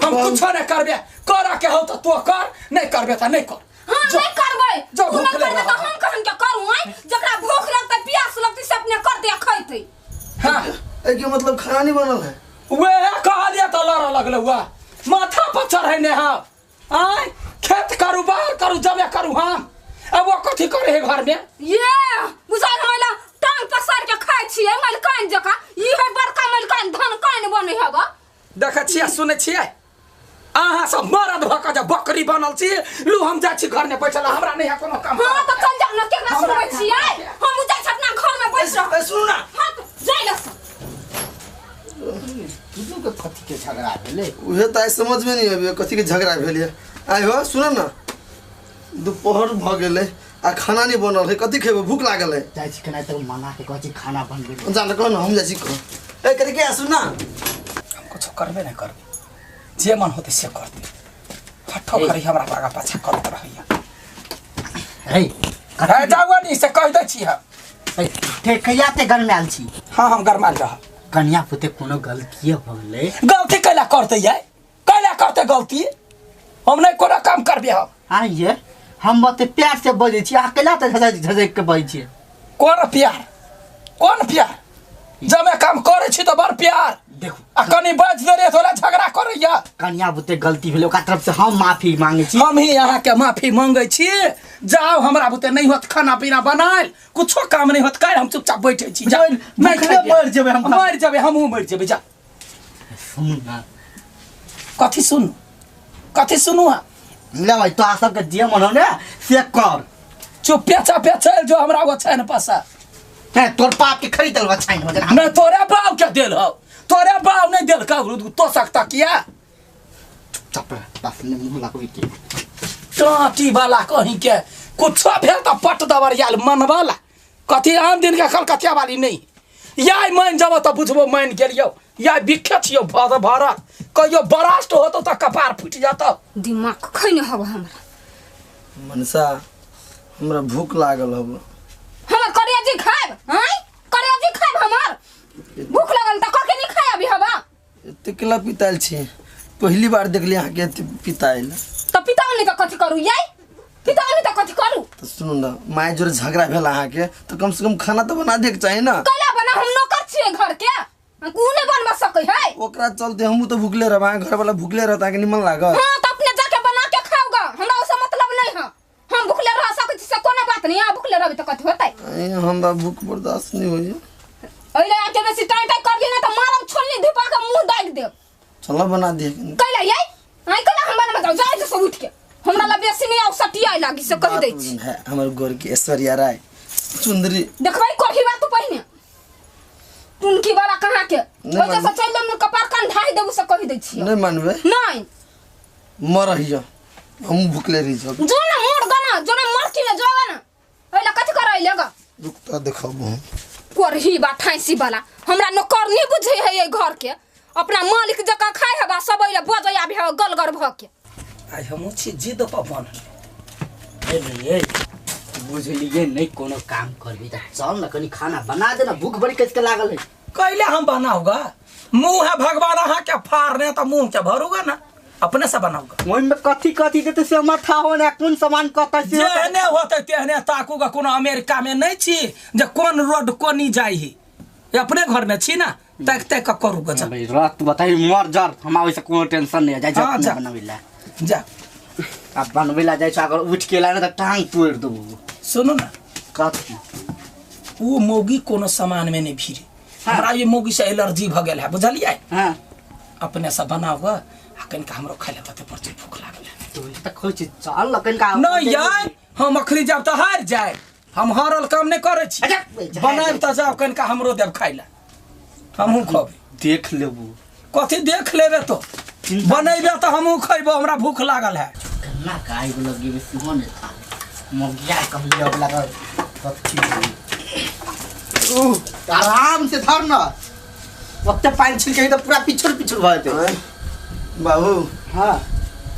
हम कुछो नहीं करबे कर के हो त तो कर नहीं करबे त नहीं कर। हां नहीं करबै जो तू भूख नहीं करबै लगल। त हम कहन के करू आइ जकरा भूख लगतै प्यास लगतै से अपने कर दे खैतै। हां ए के मतलब खाना नहीं बनल है वे कहलिए त लड़ लगल हुआ माथा पर चढ़े ने हम आय खेत करू बाहर करू जमे करू हम अब वो कथी करे है घर में ये बुझाइ हमरा टांग पसार के खाइ छियै मलकान जका ई है बड़का मलकान धन कान बनै हब। देखै छियै सुनै छियै अहाँ सब मरद भऽ कऽ जे बकरी बनल छी लू हम जाइ छी घर में बैठल हमरा नहीं है कोनो काम। हां त चल जाउ न केकरा सुनबै छियै हम जाइ छी अपना घर में बैस रह। ए सुनू ना हां त जाइ ल दुनू के कथी के झगड़ा भेलै उहे त आइ समझ में नहीं आबे कथी के झगड़ा भेलै। आइ हो सुन ना दोपहर भ गेलै आ खाना नहीं बनल है कथी खेबै भूख लागल है जाइ छी केना त मना के कहै छी खाना बनबै जान कह न हम जाइ छी कह ए करे के सुन ना हम कुछो करबे नहीं करबे जे मन होते से करते हठो करी हमरा आगा पाछा करत रहैया। हे हे जाउ नी से कह दै छी हम ए ठेकैया ते गरमायल छी। हां हम गरमायल रह कन्या पुते कोनो गलती भ गेलै गलती कैला करते ये कैला करते गलती हम नहीं कोनो काम करबे हम। आ ये हम बते प्यार से बजै छी आ कैला त झझक झझक के बजै छी कोन प्यार कोन प्यार जमे काम करे छी त बड़ प्यार देखू आ कनी बज दे रे थोड़ा झगड़ा करैया। कन्या बुते गलती भेलै ओकरा तरफ से हम माफी मांगै छी हम ही अहाँ के माफी मांगै छी जाओ हमरा बुते नहीं होत खाना पीना बनायल कुछो काम नहीं होत काल्हि हम चुपचाप बैठे छी जा नहीं भूखले मर जेबै हम मर जेबै हमहूँ मर जेबै जा। सुन ना कथी सुनू कथी सुनू अहाँ ले भाई तो सबके जे मन हो ने से कर चुपे चापे चल जो हमरा ओछाइन पसा हे तोर बाप के खरीदल ओछाइन हो नहीं तोरे बाप के देल हो तोरे बाप नहीं देल का तो सकता किया चुप बस ने मुंह लगबी के टाटी वाला कहीं के कुछो भेल त पट दबर याल मन वाला कथी आन दिन के कलकतिया वाली नहीं याय मान जब त बुझबो मान गेलियो या बिखे छियो भर भरत कहियो बरास्ट होतो त कपार फूटि जतो दिमाग खैने हब हमरा मनसा हमरा भूख लागल हब हमर करियाजी खाएब हैं करियाजी खाएब हमर भूख लागल त कके नहीं खाए अभी हबा एते केला पितायल छी पहली बार देखली अहाँ के एते पितायल त पिताओ नहीं त कथी करू याई पिताओ नहीं त कथी करू त सुनू ना my जोरे झगड़ा भेल अहाँ के त कम से कम खाना त बना दे के चाही ना कैला बना हम नौकर छियै घर के उ नहीं बनवा सकै है ओकरा चलते हमहू त भूखले रहब अहाँ घर वाला भूखले रहत अहाँ के निमन लागत। हां त अपने जाके बना के खाओगा हमरा ओसे मतलब नहीं है हम भूखले रह सकै छी से कोनो बात नहीं अहाँ भूखले रहबै त कथी होतै हमरा भूख बर्दाश्त नहीं होइए ओइले आके बेसी टाइम टाइम करली ना त मारब छोलनी धुपा के मुंह दागि देब चलो बना दे कैला याई आई कैला हम बनवा जाऊ जाय से उठ के हमरा ला बेसी नहीं आउ सटिया लागी से कहि दै छी है हमर गोर के ऐश्वर्या राय सुंदरी देखबै कोठी बात तू पहिने टुनकी वाला कहाँ के ओइ से चल देम कपार कान ढाई देबू से कहि दै छी नहीं मानबे नहीं मरहिया हम भूखले रही सब जो ना मर गना जो ना मरकी में जो ना ओइला कथि करैले गा रुक त देखब हम कोरही बा ठाइसी वाला हमरा नौकर नहीं बुझे है ये घर के अपना मालिक जका खाए हबा सब ओइला बजै आबि है गलगर भ के आइ हमहूँ छी जिद पर बनल ए बुझलिए नहीं कोनो काम करबी त चल न कनी खाना बना दे ना भूख बड़ी कस के लागल है कैले हम बनाऊगा मुंह है भगवान अहाँ के फाड़ने त मुंह के भरूगा ना अपने से बनाऊगा ओइ में कथी कथी देते से हमर था हो ना कोन सामान कत से जेहने होते तेहने ताकूगा कोनो अमेरिका में नहीं छी जे कोन रोड कोनी जाइ ही अपने घर में छी ना ताक ताक के करूगा जा भाई रात बताई मर जर हमरा ओइसे कोनो टेंशन नहीं है जाइ हाँ, जा। बनाबै ला जा अब बनबै ला जाइ छ अगर उठ के ला ना त टांग तोड़ देबू। सुनू ना कथी वो मौगी कोनो सामान में नहीं भीरे हमरा ये मौगी से एलर्जी भ गेल है बुझलियै। हां अपने से बनाऊगा आ कनिका हमरो खाइ ले तते पर भूख लागल है तो त खोइ छी चल न कनिका नहीं यार हम अखनी जाब त हार जाए हम हारल काम नहीं करै छी बनायब त जाओ कनिका हमरो देब खाइ ला हमहूँ खबै देख लेबू कथी देख लेबे तो बनेबे त हमहूँ खैबो हमरा भूख लागल है केना गाय लगी सेहो नहीं था मोगिया कहलिए अब लागल कथी आराम से धर न ओते पानि छिलके त पूरा पिछुर पिछुर भ जेतै। बाबू हां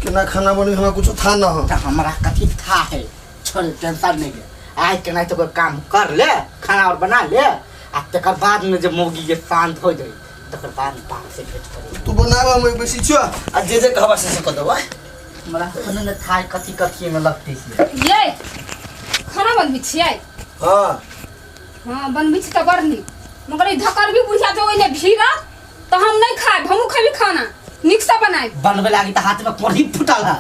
केना खाना बनी हमरा कुछ था न हो। त हमरा कथी था है, छोड़ टेंशन नहीं ले। आइ केना तो कोई काम कर ले, खाना और बना ले आ तकर बाद में जे मौगी जे शांत हो जाई तकर बाद बाप से भेंट करी। तू बनाब हम बेसी छ आ जे जे कहबा से क देबा। हमरा कोनो न था कथी कथी में लगतै से। ये खाना बनबै छियै? हां हां बनबै छी त बड़ नीक, मगर ई धकरबी बुढ़िया जो ओइने भीड़त त हम नहीं खाएब। हमहूँ खेबी खाना नीक से बनाएब। बनबे लागी त हाथ में कोढ़ी फुटल है।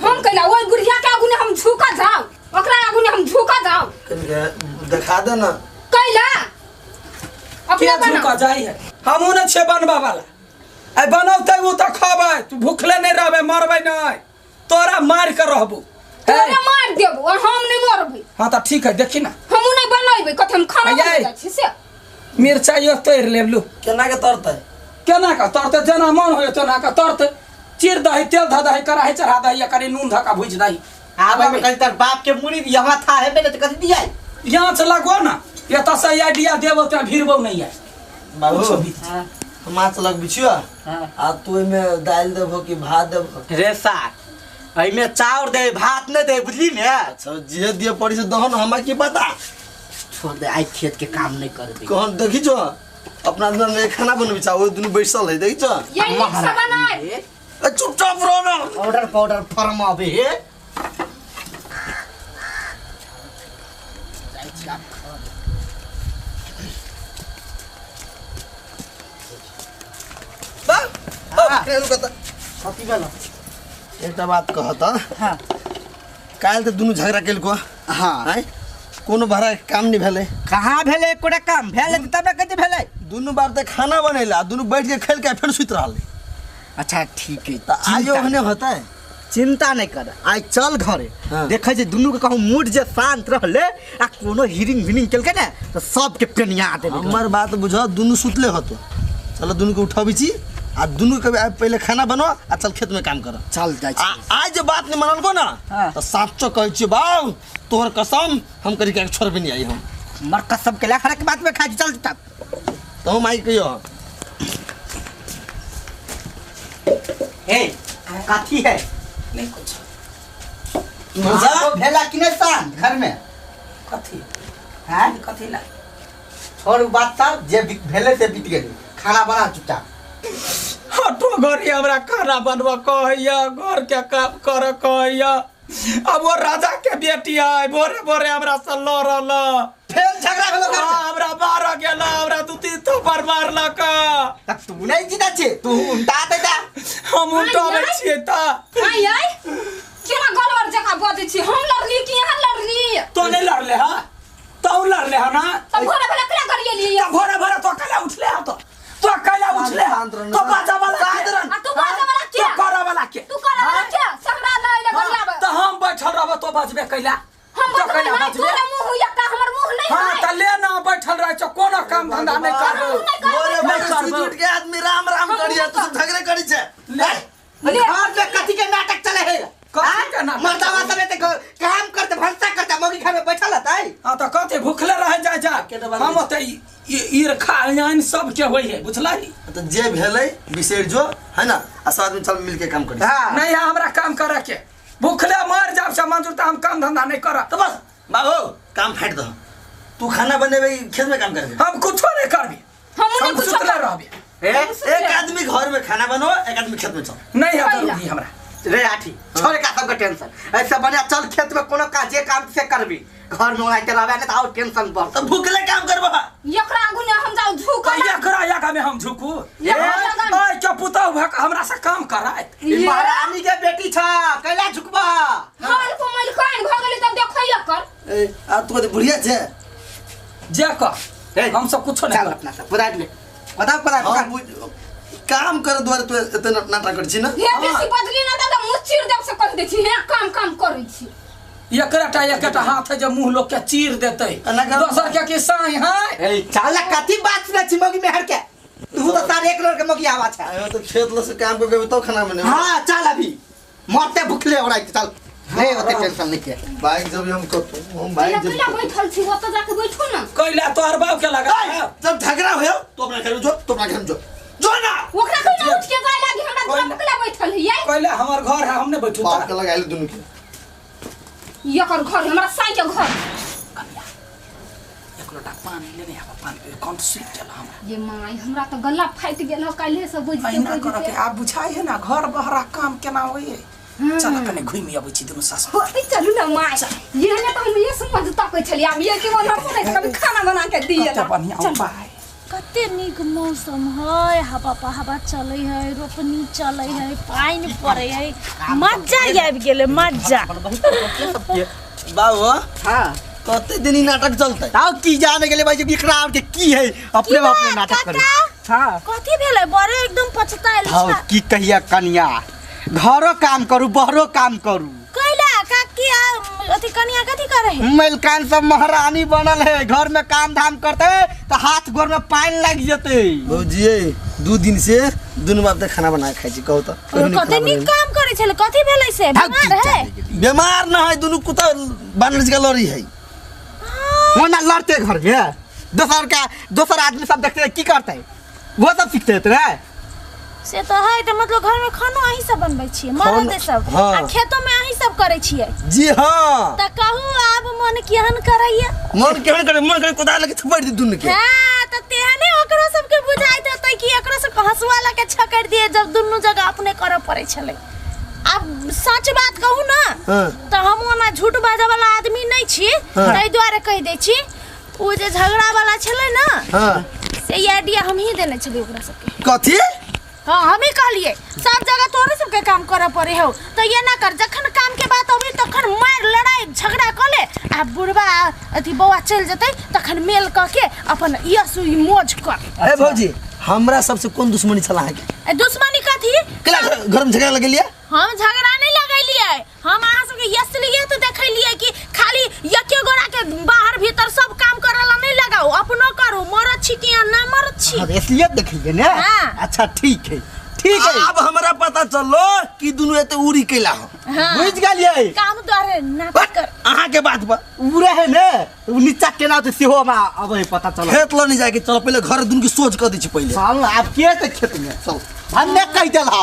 हम कैला ओइ बुढ़िया के आगू ने हम झुका जाओ, ओकरा आगू ने हम झुका जाओ। देखा दे ना कैला अपना बना झुका जाई है। हमहूँ न छे बनबा वाला, आई बनौते उ त खबै, तू भूखले नहीं रहबे, मरबै नहीं, तोरा मार के रहबू। तोरा मार देबो और हम नहीं मरबै। हां त ठीक है, देखी ना हमहूँ नहीं बनैबै। कथि हम खाना बना जाइ छी से मिरचाई तोड़ लेबलू। केना के तरतै? केना के तरतै? जेना मन होय तेना के तरतै। चीर दही, तेल ध दही, कड़ाही चढ़ा दही, करी नून धका भुज दही। आबै में कहीं तर बाप के मुड़ी यहाँ था है बेटे कथि दिया यहाँ से लगो ना, ये तो सही आइडिया देबो त भिरबो नहीं है बाबू। हम माछ लग बिछियो आ तू एमे दाल देबो कि भात देबो? रे सार एमे चाउर दे भात नहीं दे, बुझली ने? अच्छा जे दिए पड़ी से दहन, हमरा की पता। छोड़ दे, आई खेत के काम नहीं कर दे। कहन देखी जो अपना अंदर में खाना बनबी चा, ओ दुनु बैसल है देखी जो। ये नीक से बनाए। ए चुपचाप रहो ना, ऑर्डर पाउडर फर्म अबे हे। बा ओ केन कत कथि भेल? एकटा बात कहत। हां काल त दुनु झगड़ा केलको। हां आय कोनो भाड़ा काम नहीं भेलै। कहाँ भेलै? एकोटा काम भेलै तब ना कथि भेलै? दुनु बार त खाना बनेला, दुनु बैठ के खेल के फेर सुति रहलै। अच्छा ठीक है, त आइयो ओहने होतै, चिंता नहीं कर। आइ चल घरे। हाँ। देखै जे दुनु के कहूँ मूड जे शांत रहले आ कोनो हिरिंग विनिंग केलकै ने त सबके पेनिया देबै। हमर बात बुझ, दुनु सुतले होतो, चलो दुनु के उठाबै छी आ दुनु के पहले खाना बनो आ चल खेत में काम कर। चल जाइ छी। आज जे बात नहीं मानलको ना त साचो कहै छी बाऊ तोहर कसम हम करी के छोड़बे नहीं आई हम। मर कसम के ला के बात में खा चल तब तो माई कहियो। ए कथी है? नहीं कुछ। मजा भेला कि नहीं शांत घर में? कथी हां कथी ला छोड़ बात सब जे भेले से बीत गेल। खाना बना चुपचाप। हटो घरी हमरा खाना बनबा कहैया, घर के काम कर कहैया। अब वो राजा के बेटी है, भोरे भोरे हमरा से लड़ल, फेर झगड़ा भेलो। हमरा मार गेल, हमरा दू तीन थप्पड़ मारलक। त तू नहीं जीता छे, तू उल्टा देता। हम उल्टाबै छियै त आइ आइ केना गलवर जकाँ बजै छी? हम लड़ली कि अहाँ लड़ली? तो नहीं लड़ले हा, तो लड़ले हा ना। त भोरे भोरे केना गरिएली? त भोरे भोरे तो कैला उठले हा? तो कैला उठले हा? तो बाजा वाला के, आ तू बाजा वाला के, तो करे वाला के, तू करे वाला के हमरा नहीं ले गरियाब। त हम बैठल रहब तो बजबे कैला? हम बजबे नहीं, तोरा मुंह हुइया का हमर मुंह नहीं हां है। त ले ना बैठल रह छ, कोनो काम धंधा नहीं करबो। भोरे भोरे सुति उठ के आदमी राम राम करिया, तू सब झगड़े करी छे। ले घर में कथी के नाटक चले है? कथी के नाटक? मर्दावा सब एते काम करते भनसा करते मौगी घर में बैठल रहतै। हां त कथी भूखले रह जा जा। हम त ईर्खा यानी सब के होई है, बुझलही? त जे भेलै बिसरि जो है ना, आ सब आदमी चल मिल के काम करी। नहीं है हमरा काम करे के, भूखले मर जाब से मंजूर त हम काम धंधा नहीं करब। त बस बाबू काम फाट दह, तू खाना बनेबे खेत में काम करबे। हम कुछो नहीं करबे, हम नहीं कुछो सुतले रहबे। एक आदमी घर में खाना बनो, एक आदमी खेत में चल। नहीं है जरूरी हमरा। रे आठी छोड़ का सबके टेंशन, ऐसे बढ़िया चल खेत में कोनो काज जे काम से करबी, घर में ओनाहिते रहबे ने त और टेंशन बढ़। त भूखले काम करबो। एकरा आगू ने हम जाऊ झुक। एकरा आगा में हम झुकू? ओए के पुतहु भक हमरा से काम कराय। ई महारानी के बेटी छ, कैला झुकबा? घर को मलकान भ गेलै तब देखै एकर। ए आ तू त बुढ़िया छे जे कर, हम सब कुछो नहीं। चल अपना सब पदार ले, पता पता काम कर द्वारे तू एते नाटक कर छी ना। हे बेसी बदली ना दादा मुंह चीर देब से कह दे छी। हे काम काम करै छी। एकरा एकटा हाथ है जे मुंह लोग के चीर देतै, दोसर के की साई है। ए चल कथी बात सुनै छी मौगी मेहर के? तू तो सारे एक लोग के मौगी आवा छै। आयो तो खेत ल से काम कर के तो खाना बने। हां चल अभी मरते भूखले ओराइ चल। नहीं ओते टेंशन नहीं के बाइक जब हम कतौ हम बाइक जब कैला बैठल छी ओतऽ जाके बैठू ना कैला तोहर बाप के लगा जब झगड़ा होयो तो अपना घर में जो तो अपना घर में जो जो ना ओकरा कोई उठ के जाय लागी हमरा दुआर पर कैला बैठल है ये कैला हमर घर है हमने बैठू बाप के लगाइल दुनु के एकर घर हमरा साई के घर एक लोटा पानी लेने आब पानी पी कंठ सूख गेल हमरा ये माय हमरा तो गला फाटि गेल हो काल्हे से बुझते अहिना कर के आब बुझाइ है ना घर बहरा काम केना होइए चल कने घुमि अबै छी दुनू सासु हो चलू ना माय ये ने तो हम ये समझ तकै छलियै आब ये के मन सुनै कभी खाना बना के दिए कते बढ़िया उपाय कते नीक मौसम है हवा हवा चलै है रोपनी चलै है पानि पड़ै है मजा आबि गेलै मजा बाबू हां कते दिन ई नाटक चलतै ताव की जाने गेले भाई एकरा आर के की है अपने बाप ने नाटक करे हां कथी भेलै बड़े एकदम पछतायल हां छ की कहिया कनिया घरो काम करू बहरो काम करू कैला काकी आ अथी कनिया कथी करे है मलकान सब महारानी बनल है घर में काम धाम करते तो हाथ गोर में पानी लग जते भौजी 2 दिन से दुनु बाप त खाना बना के खाइ छी कहू त कहियो नहि कते खाना नीक काम करे छलै कथी भेलै से बीमार है बनेलियै। बीमार न है दुनु कुत्ता बानर जका लड़ी है वो ना लड़ते घर में दोसर का दोसर आदमी सब देखते की करते वो सब सीखते रे से तऽ है तऽ मतलब घर में खानो अहीं सब बनबै छियै मरद सब हाँ। आ खेतो में अहीं सब करै छियै जी हाँ तऽ कहू आब मन केहन करैया मन केहन करे मन करे कुदाल के थपड़ दी दुनु के हाँ तऽ तेहने ओकरो सबके बुझाइत हेतै कि एकरो सबके हँसुआ लऽ के छकड़ि दिए जब दुनू जगह अपने करऽ पड़ै छलै आब सच बात कहू ना हाँ। तऽ हम ओना झूठ बाजऽ वाला आदमी नहि छी हाँ। ताहि दुआरे कहि दै छी ओ जे झगड़ा वाला छलै ना हाँ से ई आइडिया हमही देने छलियै ओकरा सबके कथी हाँ हमी कहलिए सब जगह तोरे सबके काम करऽ पड़े हौ तऽ ये ना कर जखन काम के बात अबी तखन मार लड़ाई झगड़ा कऽ ले आ बुढ़बा अथी बौआ चलि जेतै तखन मेल कऽ के अपन यश ई मौज कर ए भौजी हमरा सबसे कोन दुश्मनी छला अहाँके ए, दुश्मनी कथी केला घर में झगड़ा लगेलियै हम झगड़ा नहीं लगेलिए हम अहाँ सबके यश लिए तऽ देखेलिए कि खाली एके गोरा के बाहर भीतर सब काम करे ला नहीं लगाओ अपनो करू मरद छी कि ना मरद छी हाँ, इसलिए देखिए ना हाँ। अच्छा ठीक है ठीक है अब हमरा पता चललो कि दुनु एते उड़ी कैला हो हाँ। बुझ गेलियै काम द्वारे नाटक कर अहाँ के बात पर उड़े है ने उ नीचा केना होतै सेहो हमरा अब है पता चल खेत ल नहीं जाके चलो पहिले घर दुनु के सोच कर दै छी पहिले चल आब के तऽ खेत में चल हमने कहि देल हा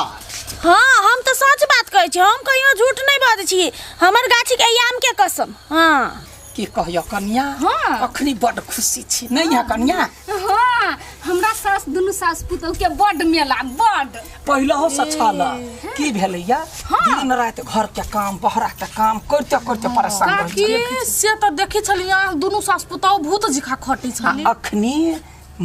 हाँ हम तऽ सच बात कहै छी हम कहियो झूठ नहीं बाजै छी हमर गाछी के आम के कसम हाँ की कहियो कन्या हाँ। अखनी बड खुशी छी नहीं है कन्या हाँ हमरा सास दुनू सास पुतहु के बड मेला बड पहिलहो से छल की भेलैया दिन राति घर के काम बहरा के काम करते करते परेशान रहै काकी छलियै। से तऽ देखै छलियै अहाँ दुनू सास पुतहु भूत जिखा खटै आ छलै अखनी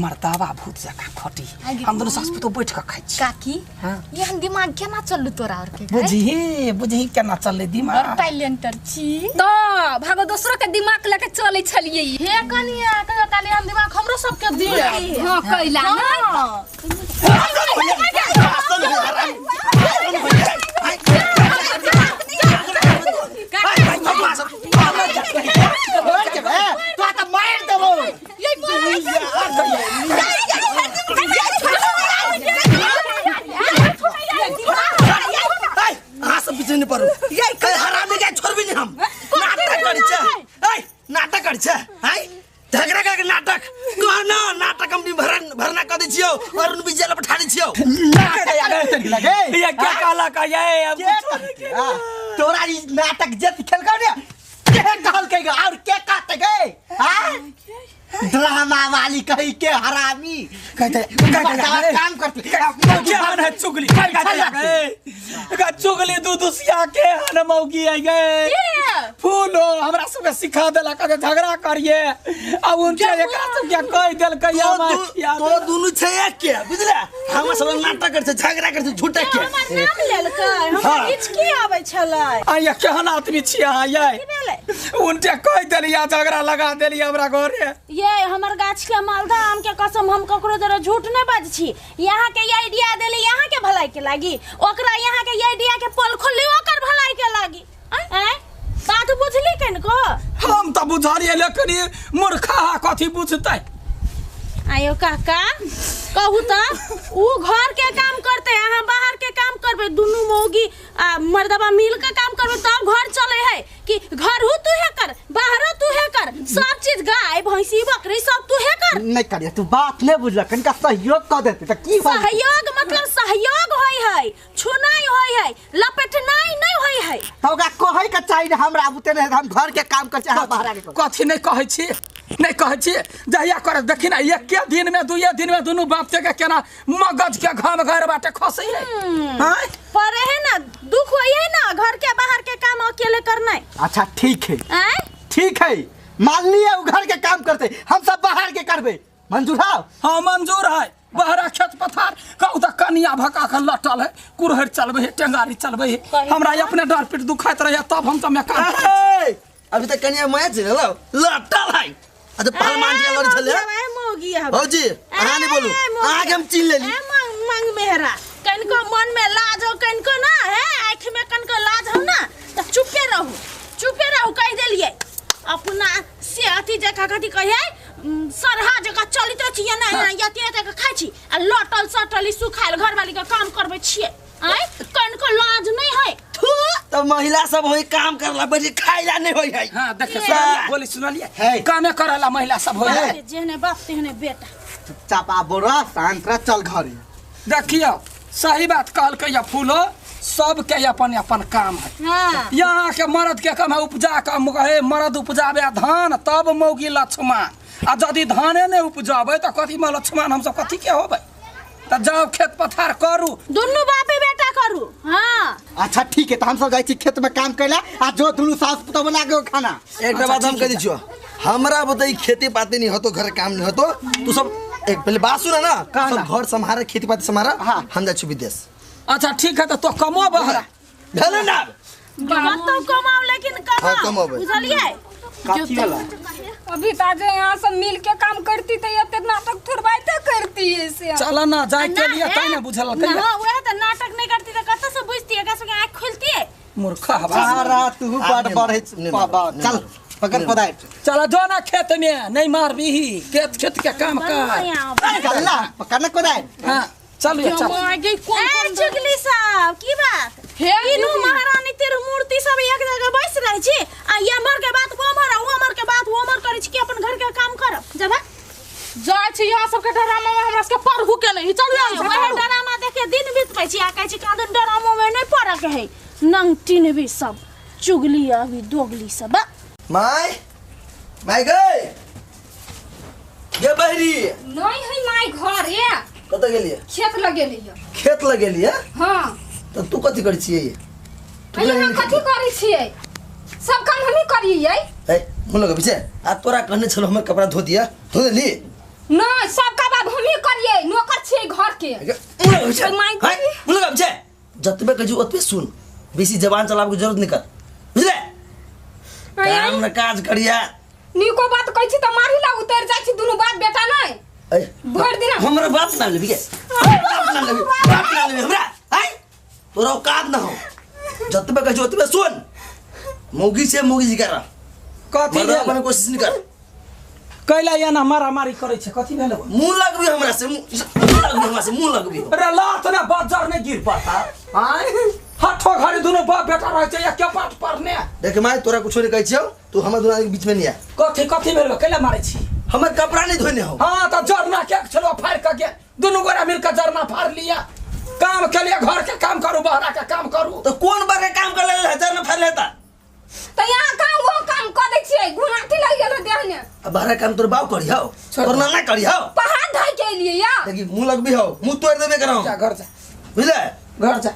मर्दावा भूत जकाँ खटी हम दुनू सास पुतहु बैठ कऽ खाइ छी काकी हाँ। एहन दिमाग केना चलू तोरा और के बुझही बुझही केना चललै दिमाग टैलेंटर छी तऽ भागो दोसरो के दिमाग लऽ के चलै छलियै हे कनिया कहियो काली एहन दिमाग हमरो सबके दिए हाँ कैला ना हाँ तो तऽ मारि देबौ ए अहाँ सब पीछे नहीं पड़ू ए हरामी के छोड़बी नहीं हम नाटक करै छै ए नाटक करै छै हैं झगड़ा करके नाटक कह ना नाटक हम भरना कर दै छियौ अरुण विजय ल पठा दै छियौ लगे ये क्या कहला का ये अब के कहलकै? हाँ, तोरा ई नाटक जे सिखेलकौ ने के कहलकै गे और के कहतै गे हाँ? ड्रामा वाली कही के हरामी कहते मर्दावा काम करते क्या मन है चुगली कहते चुगली दू दुसिया के हन मौगी आई गए फूलो हमरा सबके सिखा देला कहते झगड़ा करिए अब उनके एकरा सबके कहि देलकै तो हमरा तो दुनु छै एक के बुझले हमरा सब नाटक करै छै झगड़ा करै छै झूठे के हमर नाम लेलकै हमरा हिचकी आबै छलै आया केहन आदमी छियै अहाँ ये की भेलै उनके कहि देलियै झगड़ा लगा देलियै हमरा घरे ये हमर गाछ के मालदा आम के कसम हम ककरो जरा झूठ नहीं बाजै छी यहाँ के ये आइडिया देली यहाँ के भलाई के लागी ओकरा यहाँ के ये आइडिया के पोल खोली ओकर भलाई के लागी आँय बात बुझली कनको हम तऽ बुझलियै लेकिन ई मूर्खा कथी बुझतै आयो काका कहू तऽ ऊ घर के काम करते अहाँ बाहर के काम करबै दुनू मौगी आ मर्दबा मिल के काम करबै तब घर चले है। नहीं करिए तू बात नहीं बुझल कनिका सहयोग क देते त की बात सहयोग मतलब सहयोग होय है छुनाई होय है लपेटनाई नहीं होय है त ओकरा कहै के चाही ने हमरा बुते नहीं हम घर के काम कर चाहे बाहर के कथी नहीं कहै छी नहीं कहै छी जहिया कर देखी ना एके दिन में दुइये दिन में दुनू बाप के केना मगज के घाम घर बाटे खसै है हां पर है ना दुख होय है ना घर के बाहर के काम अकेले करना है अच्छा ठीक है आय ठीक है मान लिया उ घर के काम करते हम सब बाहर के करबे मंजूर है हाँ मंजूर है बहरा खेत पथार कहू तऽ कनिया भका के लटल है कुरहरि चलबै है टेंगारी चलबै है हमरा अपने डाँड़ पीठ दुखाइत रहैया तब हम तऽ काम ए, अभी तक कनिया माय छै ने लटल है अच्छा पहलवान जी लड़ छले ए मौगी है भौजी अहाँ नहीं बोलू अहाँ के हम चिन्ह लेली ए मंग मंग मेहरा कनिको मन में लाज हो कनिको ना है आँख में कनिको लाज हो ना त चुपे रहू चुपे रहू कह देलिए अपना से अथी जका कथी कहे सरहा जका चलिते छियै ना ना यते यते के खाइ छी आ लटल सटल ई सुखायल घरवाली के काम करबै छियै आँय कनिको लाज नहीं है थू तब महिला सब होई काम करला बैठ के खाइला नहीं होई है हाँ देखे सुनलिए बोली सुनलिए कामे करला महिला सब होय है जेहने बाप तेहने बेटा चुपचाप आ बोरा शांत रह चल घरे देखियौ सही बात कहलकै या फूलो सबके अपन अपन काम है हाँ यहाँ के मर्द के काम है उपजा के हे मर्द उपजाबे धान तब मौगी लक्ष्मण आ यदि धाने नहीं उपजाबे तऽ कथी में लक्ष्मण हमसब कथी के होबै तऽ जाउ खेत पथार करू दुनू बापे बेटा करू हाँ अच्छा ठीक है तो हम सब जाइ छी खेत में काम कैला आ जो दुनू सास पुतोह बना के खाना एक बात हम कह दै छियो हमरा बताई खेती पाती नहीं होतो घर काम नहीं होतो तू सब एक पहले बात सुना ना सब घर संभारे खेती पाती संभारा हाँ। हम जाइ छी विदेश अच्छा ठीक है तऽ तो कमो बहरा भेलै ना कतौ कमाओ लेकिन हाँ, कमाओ कमाबै। बुझलिए कथी वाला अभी ताजे यहाँ सब मिल के काम करती तो ये नाटक थोड़बाइते करती है से चल ना जाय के लिए तै ने बुझल ना वह तो नाटक नहीं करती तो कतौ से बुझती एकरा सबके आँख खुलती मूर्खा हवा सारा तू बड़ बढ़े बाबा चल पकड़ पदाय चल जो ना खेत में नहीं मारबी खेत खेत के काम कर चल ना पकड़ ना कोदाय हाँ चल ये चल मागे कोन ए कोन चुगली साहब की बात हे तीनू दीदी। महारानी तिरुमूर्ति सब एक जगह बैस रहे छी आ ये के बात वो मर वो मर के बात वो मर करै छी कि अपन घर के काम करब जब जाइ छी यहाँ सबके ड्रामा में हमरा सबके पढ़ू के नहीं चलू यहाँ से, वह चलू। डरामा देखे दिन बीतबै छी आ कहै छी कादन डरामो में नहीं पढ़ऽ के है नंगटीन भी सब चुगली अभी दोगली सब बा। My my गई गे बहरी नहीं है माय घर ये कतऽ गेलियै खेत लगेलियै खेत लगेलियै हाँ तऽ तू कथी करै छियै यहाँ कथी करै छियै सब काम हमही करियै ए मुँह लगबै छै आ तोरा कहने छलौ हमर कपड़ा धो दिया धो देली नहीं सब काम आब हमही करियै नौकर छियै घर के मुँह लगबै छै माय हाय, मुँह लगबै छै जतबे कहै छी ओतबे सुन बेसी जबान चलाबके जरूरत नहीं कर बुझले काम न काज करिया नीको बात कहै छी तऽ मारी ला उतर जाइ छी दुनू बाप बेटा नहीं ए भरि दिना हमरा बाप ना लेबी के बाप ना लेबी बाप ना लेबी हमरा हाय तोरा औकात ना हो जतबे कहै छी ओतबे सुन मौगी से मौगी जी कर कथी मर्दा भेल बने कोशिश नहीं कर कैला एना मारामारी करै छै कथी भेल मुँह लगबी हमरा से मुँह लगबी हमरा से मुँह लगबी अरे लात ने बज्जर नहीं गिर पड़ता आय हठो घड़ी दुनू बाप बेटा रहै छै एके पाठ पढ़ने देख माय तोरा कुछो नहीं कहै छियौ तू हमर दुनू आदमी के बीच में नहीं आ कथी कथी भेल कैला मारै छी हमर कपड़ा नहीं धोने हो हाँ तऽ जरना के छलो फाड़ के गे दुनू गोरा मिल के जरना फाड़ लिया काम के लिए घर के काम करू बहरा के काम करू तो कौन बार के काम कर ले हजार में फाड़ लेता तऽ यहाँ काम वो काम कऽ दै छियै गुनाथी लागि गेल देह ने अब बाहर काम तोर बाप करी हो तोर नाना करी हो पहाड़ ढाइ के एलियै या देखी मुँह लगबी हो मुँह तोड़ देबे करौ जा घर जा बुझले घर जा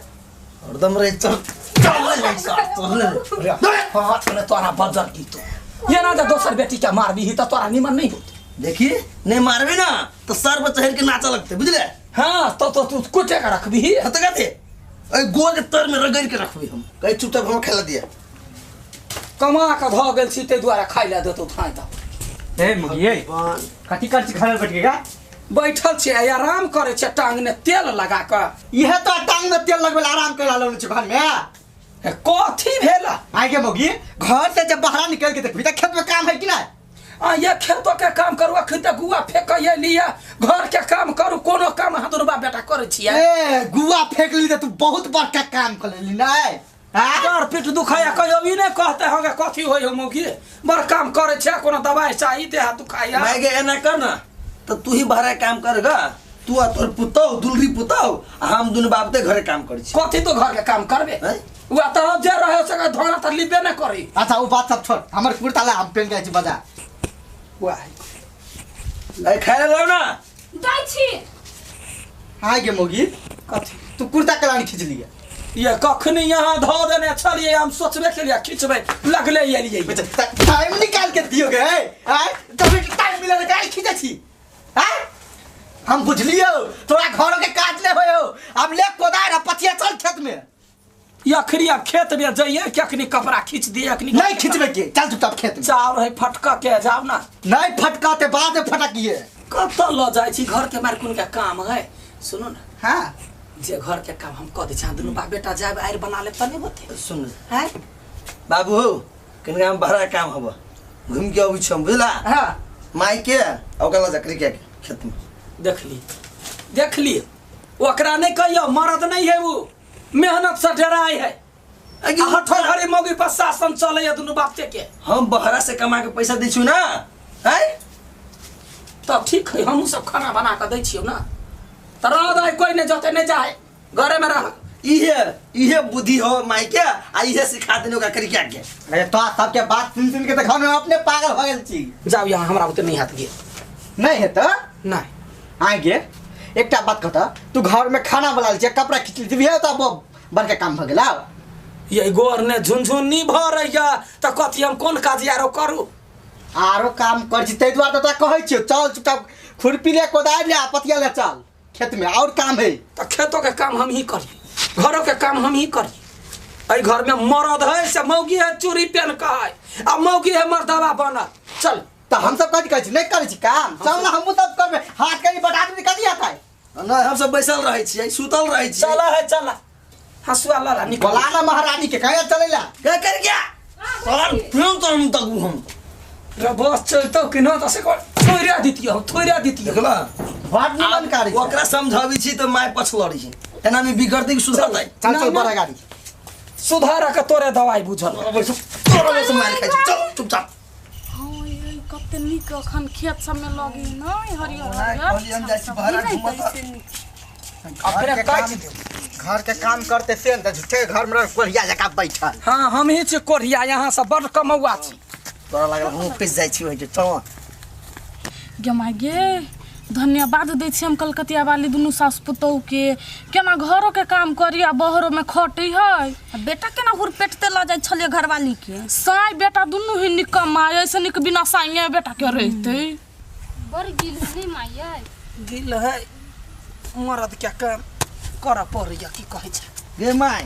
हरदम रे चल चल रे भाई साहब चल रे हाथ में तोरा बज्जर की तू ये ना जे दोसर बेटी के मारबी तऽ तोरा निमन नहीं होत देखी नहीं मारबी ना तो सर पर चढ़ के नाचा लगते बुझले हाँ तो तू कुटे के रखबी हाँ तो कहते अरे गोल के तर में रगड़ के रखबी हम कहीं चुपचाप हम खेला दिया कमा के धऽ गेल छी ताहि दुआरे खाइ लए देतौ थाइ तऽ ए मुगिए कथी कर छी खाना बैठ के का बैठल छियै आराम करै छियै टांग ने तेल लगा कऽ इहे तो टांग में तेल लगबे आराम कर रहल छी घर में हे, कथी भेल आइ के मौगी घर से जब बाहर निकल के देखबी त खेत में काम है कि ना आ ये खेतो के काम करू अखन तऽ गुआ फेंक लिअ घर के काम करू कोनो काम अहाँ दुनू बाप बेटा करै छियै ए गुआ फेंक ली त तू बहुत बड़का काम कर लेली ना हां डाँड़ पीठ दुखाया कहियो ई नहि कहते होंगे कथी होइ हो मौगी बड़ काम करै छै कोनो दवाइ चाही देह दुखाया मैं गे एना कर ना तो तू ही बाहर काम करगा तू आ तोर पुतौ दुलरी पुतौ आ हम दुनु बाप ते घरे काम करै छी। कथी तो घर के काम करबे? उ त जे रहे से धोना त लिबे न करी। अच्छा उ बात सब छोड़, हमर कुर्ता ला हम पेन जाय छी बाजार। वाह ए खाय लाव ना जाय छी। हां गे मोगी कथी तू कुर्ता कलानी खींच लिया? ये कखनी यहाँ धो देने छलिए हम सोचबे के लिए खींचबे लगले एलिए। टाइम निकाल के दियो गे आय तभी टाइम मिले त काहे खींचे छी? हां हम बुझलियो तोरा घरो के काज ले होयो। अब ले कोदार आ पचिया चल खेत में। अखनी अब खेत में जाइए कि अखनी कपड़ा खींच दिए? अखनी नहीं खींचबे के, चल चुपचाप खेत में। चाव रहे फटका के जाओ ना। नहीं फटकाते बाद में फटकिए। कत ल जाय छी घर के मार कोन के काम है? सुनो ना। हां जे घर के काम हम क दे छी दुनु बाप बेटा जाब आइर बना ले त नहीं होते। सुन हैं बाबू हो कनका हम बड़ा काम हब घूम के अबै छी हम बुझला। हां माई के ओकरा ल जकरी के खेत में देखली देखली ओकरा नहीं कहियो मर्द नहीं है वो मेहनत से डराय है। हठो घरे मौगी पर शासन चले है दुनु बाप के। हम बहरा से कमा के पैसा दै छु ना हैं तब ठीक है हम सब खाना बना के दै छियो ना। त रह दे कोई नहीं जते नहीं जाए घरे में रह। इहे इहे बुद्धि हो माई के आ इहे सिखा देने ओकरा करी के। अरे तो सब के बात सुन सुन के त घर में अपने पागल हो गेल छी। जाओ यहाँ हमरा ओते नहीं हाथ गे नहीं है त नहीं आगे एकटा बात कहता तू घर में खाना बना ले कपड़ा खींच ली है त बड़का काम भ गेला। ये गोर ने झुनझुनी भरैया त कथी हम कोन काज यारो करू? आरो काम कर छी तै दुआरे त कहै छियो चल चुपचाप खुरपी ले कोदारि ले आ पतिया ले चल खेत में और काम है। त खेतो के काम हम ही करी घरों के काम हम ही करी। एई घर में मर्द है से मौगी है चूड़ी पहन के है आ मौगी है मर्दवा बनल। चल त हम सब कथी कहै छी नहीं करै छी काम चल ना हमहु सब करबे हाथ करी बटा आदमी कथी आता है? नहीं हम सब बैसल रहै छी सुतल रहै छी। चल है चल हसुआ ला निकल बोला ना महारानी के कहे चलेला के कर गया तोर फिर तो हम तगु हम रे बस चलतो कि न त से थोइरा दितियो हम थोइरा दितियो। देखला बात निमन कार्य ओकरा समझाबी छी त my पछलड़ी छी एना में बिगड़ते कि सुधरतै? चल चल बड़ा गाड़ी सुधार के तोरे दवाई बुझल तोरे से मार खाइ छी। चल चुपचाप। हां ये कते नीक अखन खेत सब में लगी नै हरियर हरियर हम जाइ छी बाहर घुमत। अपने काज घर के काम करते से त झूठे घर में कोढ़िया जका बैठल। हां हम ही छी कोढ़िया यहां से बड़ कमौआ छी। तोरा लागल हम पिस जाइ छी ओइ जे चल गे my गे धन्यवाद दै छी हम कलकतिया वाली दुनू सास पुतोह के केना घरो के काम करी आ बहरो में खटी है। बेटा केना हुरपेटते ल जाइ छलिए घरवाली के? साई बेटा दुनू ही निकम्मा ऐसे निक बिना साइए बेटा के रहते। बड़ गिल नहीं माई गिल है मर्द के काम कर पड़ैया की कहै छै गे my